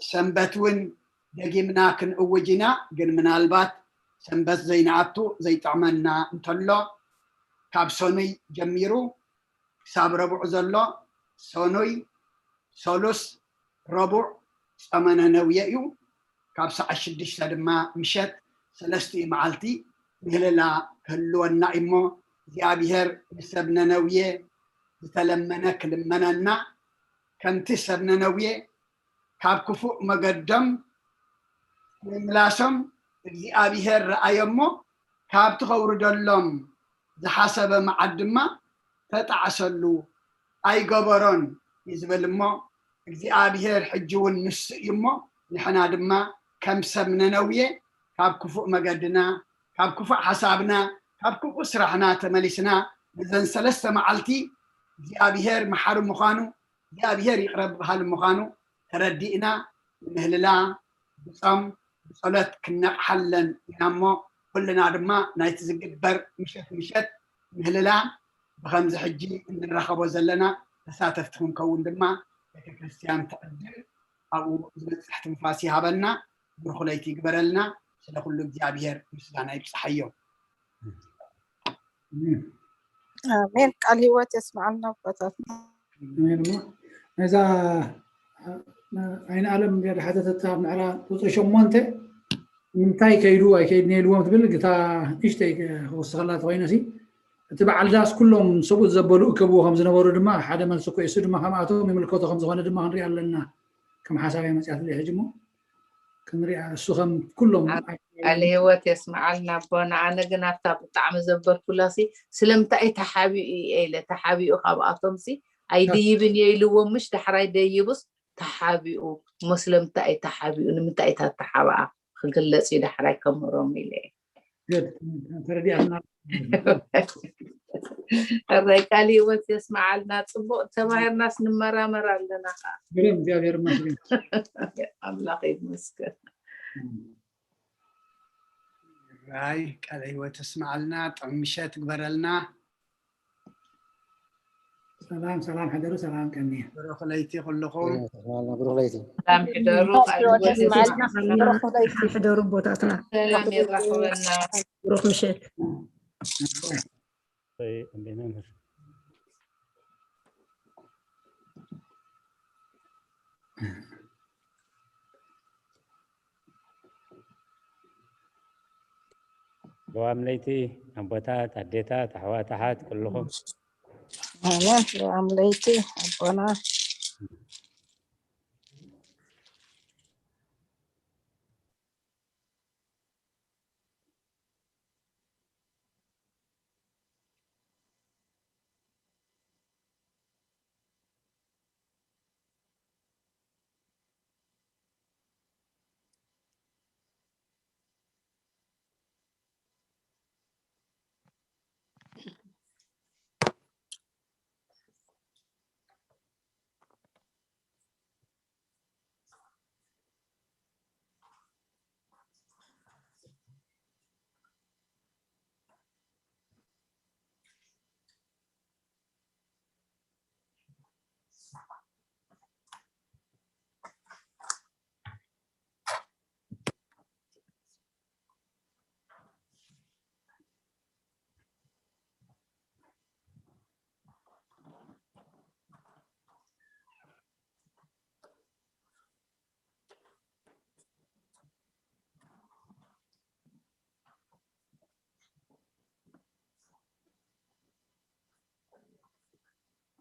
ሰንበት እውን ደጊምና ክንእውጅ ኢና፣ ግን ምናልባት ሰንበት ዘይንኣቱ ዘይጥዕመና እንተሎ፣ ካብ ሰኑይ ጀሚሩ ክሳብ ረቡዕ ዘሎ፣ ሰኑይ፣ ሰሉስ፣ ረቡዕ ጸመነ ነውየ እዩ። ካብ ሰዓት ሽዱሽተ ድማ ምሸት ሰለስቲኡ መዓልቲ ምህልላ ክህልወና እዩሞ፣ እግዚኣብሔር ንሰብ ነነውየ ዝተለመነ ክልመነና፣ ከምቲ ሰብ ነነውየ ካብ ክፉእ መገዶም ምምላሶም እግዚኣብሔር ረኣዮሞ፣ ካብቲ ከውርደሎም ዝሓሰበ መዓት ድማ ተጣዕሰሉ፣ ኣይገበሮን እዩ ዝብል እሞ፣ እግዚኣብሔር ሕጂ እውን ንሱ እዩ እሞ፣ ንሕና ድማ ከም ሰብ ነነውየ ካብ ክፉእ መገድና፣ ካብ ክፉእ ሓሳብና፣ ካብ ክፉእ ስራሕና ተመሊስና፣ ነዘን ሰለስተ መዓልቲ እግዚኣብሔር መሓሪ ምዃኑ፣ እግዚኣብሔር ይቕረ በሃሊ ምዃኑ ተረዲእና፣ ንምህልላ ብጾም ብጸሎት ክነቕሓለን ኢና እሞ፣ ኩልና ድማ ናይቲ ዝግበር ምሸት ምሸት ምህልላ ብኸምዚ ሕጂ እንራኸቦ ዘለና ተሳተፍቲ ክንከውን ድማ ቤተ ክርስቲያን ትዕድል፣ ኣብኡ ዝበጽሕ ትንፋስ ይሃበና፣ ብሩኽ ለይቲ ይግበረልና። ስለ ኩሉ እግዚኣብሔር ምስጋና ይብጽሓዮ። ኣሜን። ቃል ህይወት የስምዓልና ኣቦታትና። ኣሜን። እሞ ነዛ ዓይኒ ኣለም እያ ዝሓተተታ ኣብ ምዕራ ቁፅሪ ሸሞንተ ንምንታይ ከይዱ ኣይከይድን ኢልዎም ትብል ግታ ንእሽተይ ክወስኸላ ተኮይነ ሲ እቲ በዓል ዳስ ኩሎም ሰብኡት ዘበሉ እከብዎ ከም ዝነበሩ ድማ ሓደ መልሲ እኮ እሱ ድማ ከምኣቶም ይምልከቶ ከም ዝኾነ ድማ ክንሪኢ ኣለና። ከም ሓሳብ እያ መፅያትለይ ሕጂ እሞ ክንሪኣ እሱ ከም ኩሎም ቃለ ህይወት የስምዓልና ኣቦና። ኣነ ግን ኣብታ ብጣዕሚ ዘበልኩላሲ ስለምንታይ ተሓቢኡ እየ ኢለ ተሓቢኡ ካብኣቶምሲ ኣይድይብን እየ ኢልዎም ምሽ ዳሕራይ ደይቡስ ተሓቢኡ እሞ ስለምንታይ ተሓቢኡ ንምንታይ እታ ተሓብኣ ክግለፅ እዩ ዳሕራይ ከምህሮም ኢለ እየ። ተረዲኣትና ሕራይ ቃል ህይወት የስምዓልና። ፅቡቅ ተማሂርናስ ንመራመር ኣለና ከዓ። ግርም እግዚኣብሔር ይመስገን። ኣምላኽ ይመስገን። ራይ ቃለ ህይወት የስምዓልና። ጥዑም ምሸት ግበረልና። ሰላም ሰላም ሕደሩ ሰላም ቀኒ። ብሩኽ ለይቲ ኩልኹም። ሰላም ብሩኽ ለይቲ። ሰላም ሕደሩ። ቃል ህይወት የስምዓልና። ብሩኽ ለይቲ ሕደሩ ኣቦታትና። ሰላም የራኽበና። ብሩኽ ምሸት። እንዴ መምህር ለዋም ለይቲ ኣቦታት፣ ኣዴታት፣ ኣሕዋት፣ ኣሓት፣ ኩልኹም። ኣነ ለዋም ለይቲ ኣቦና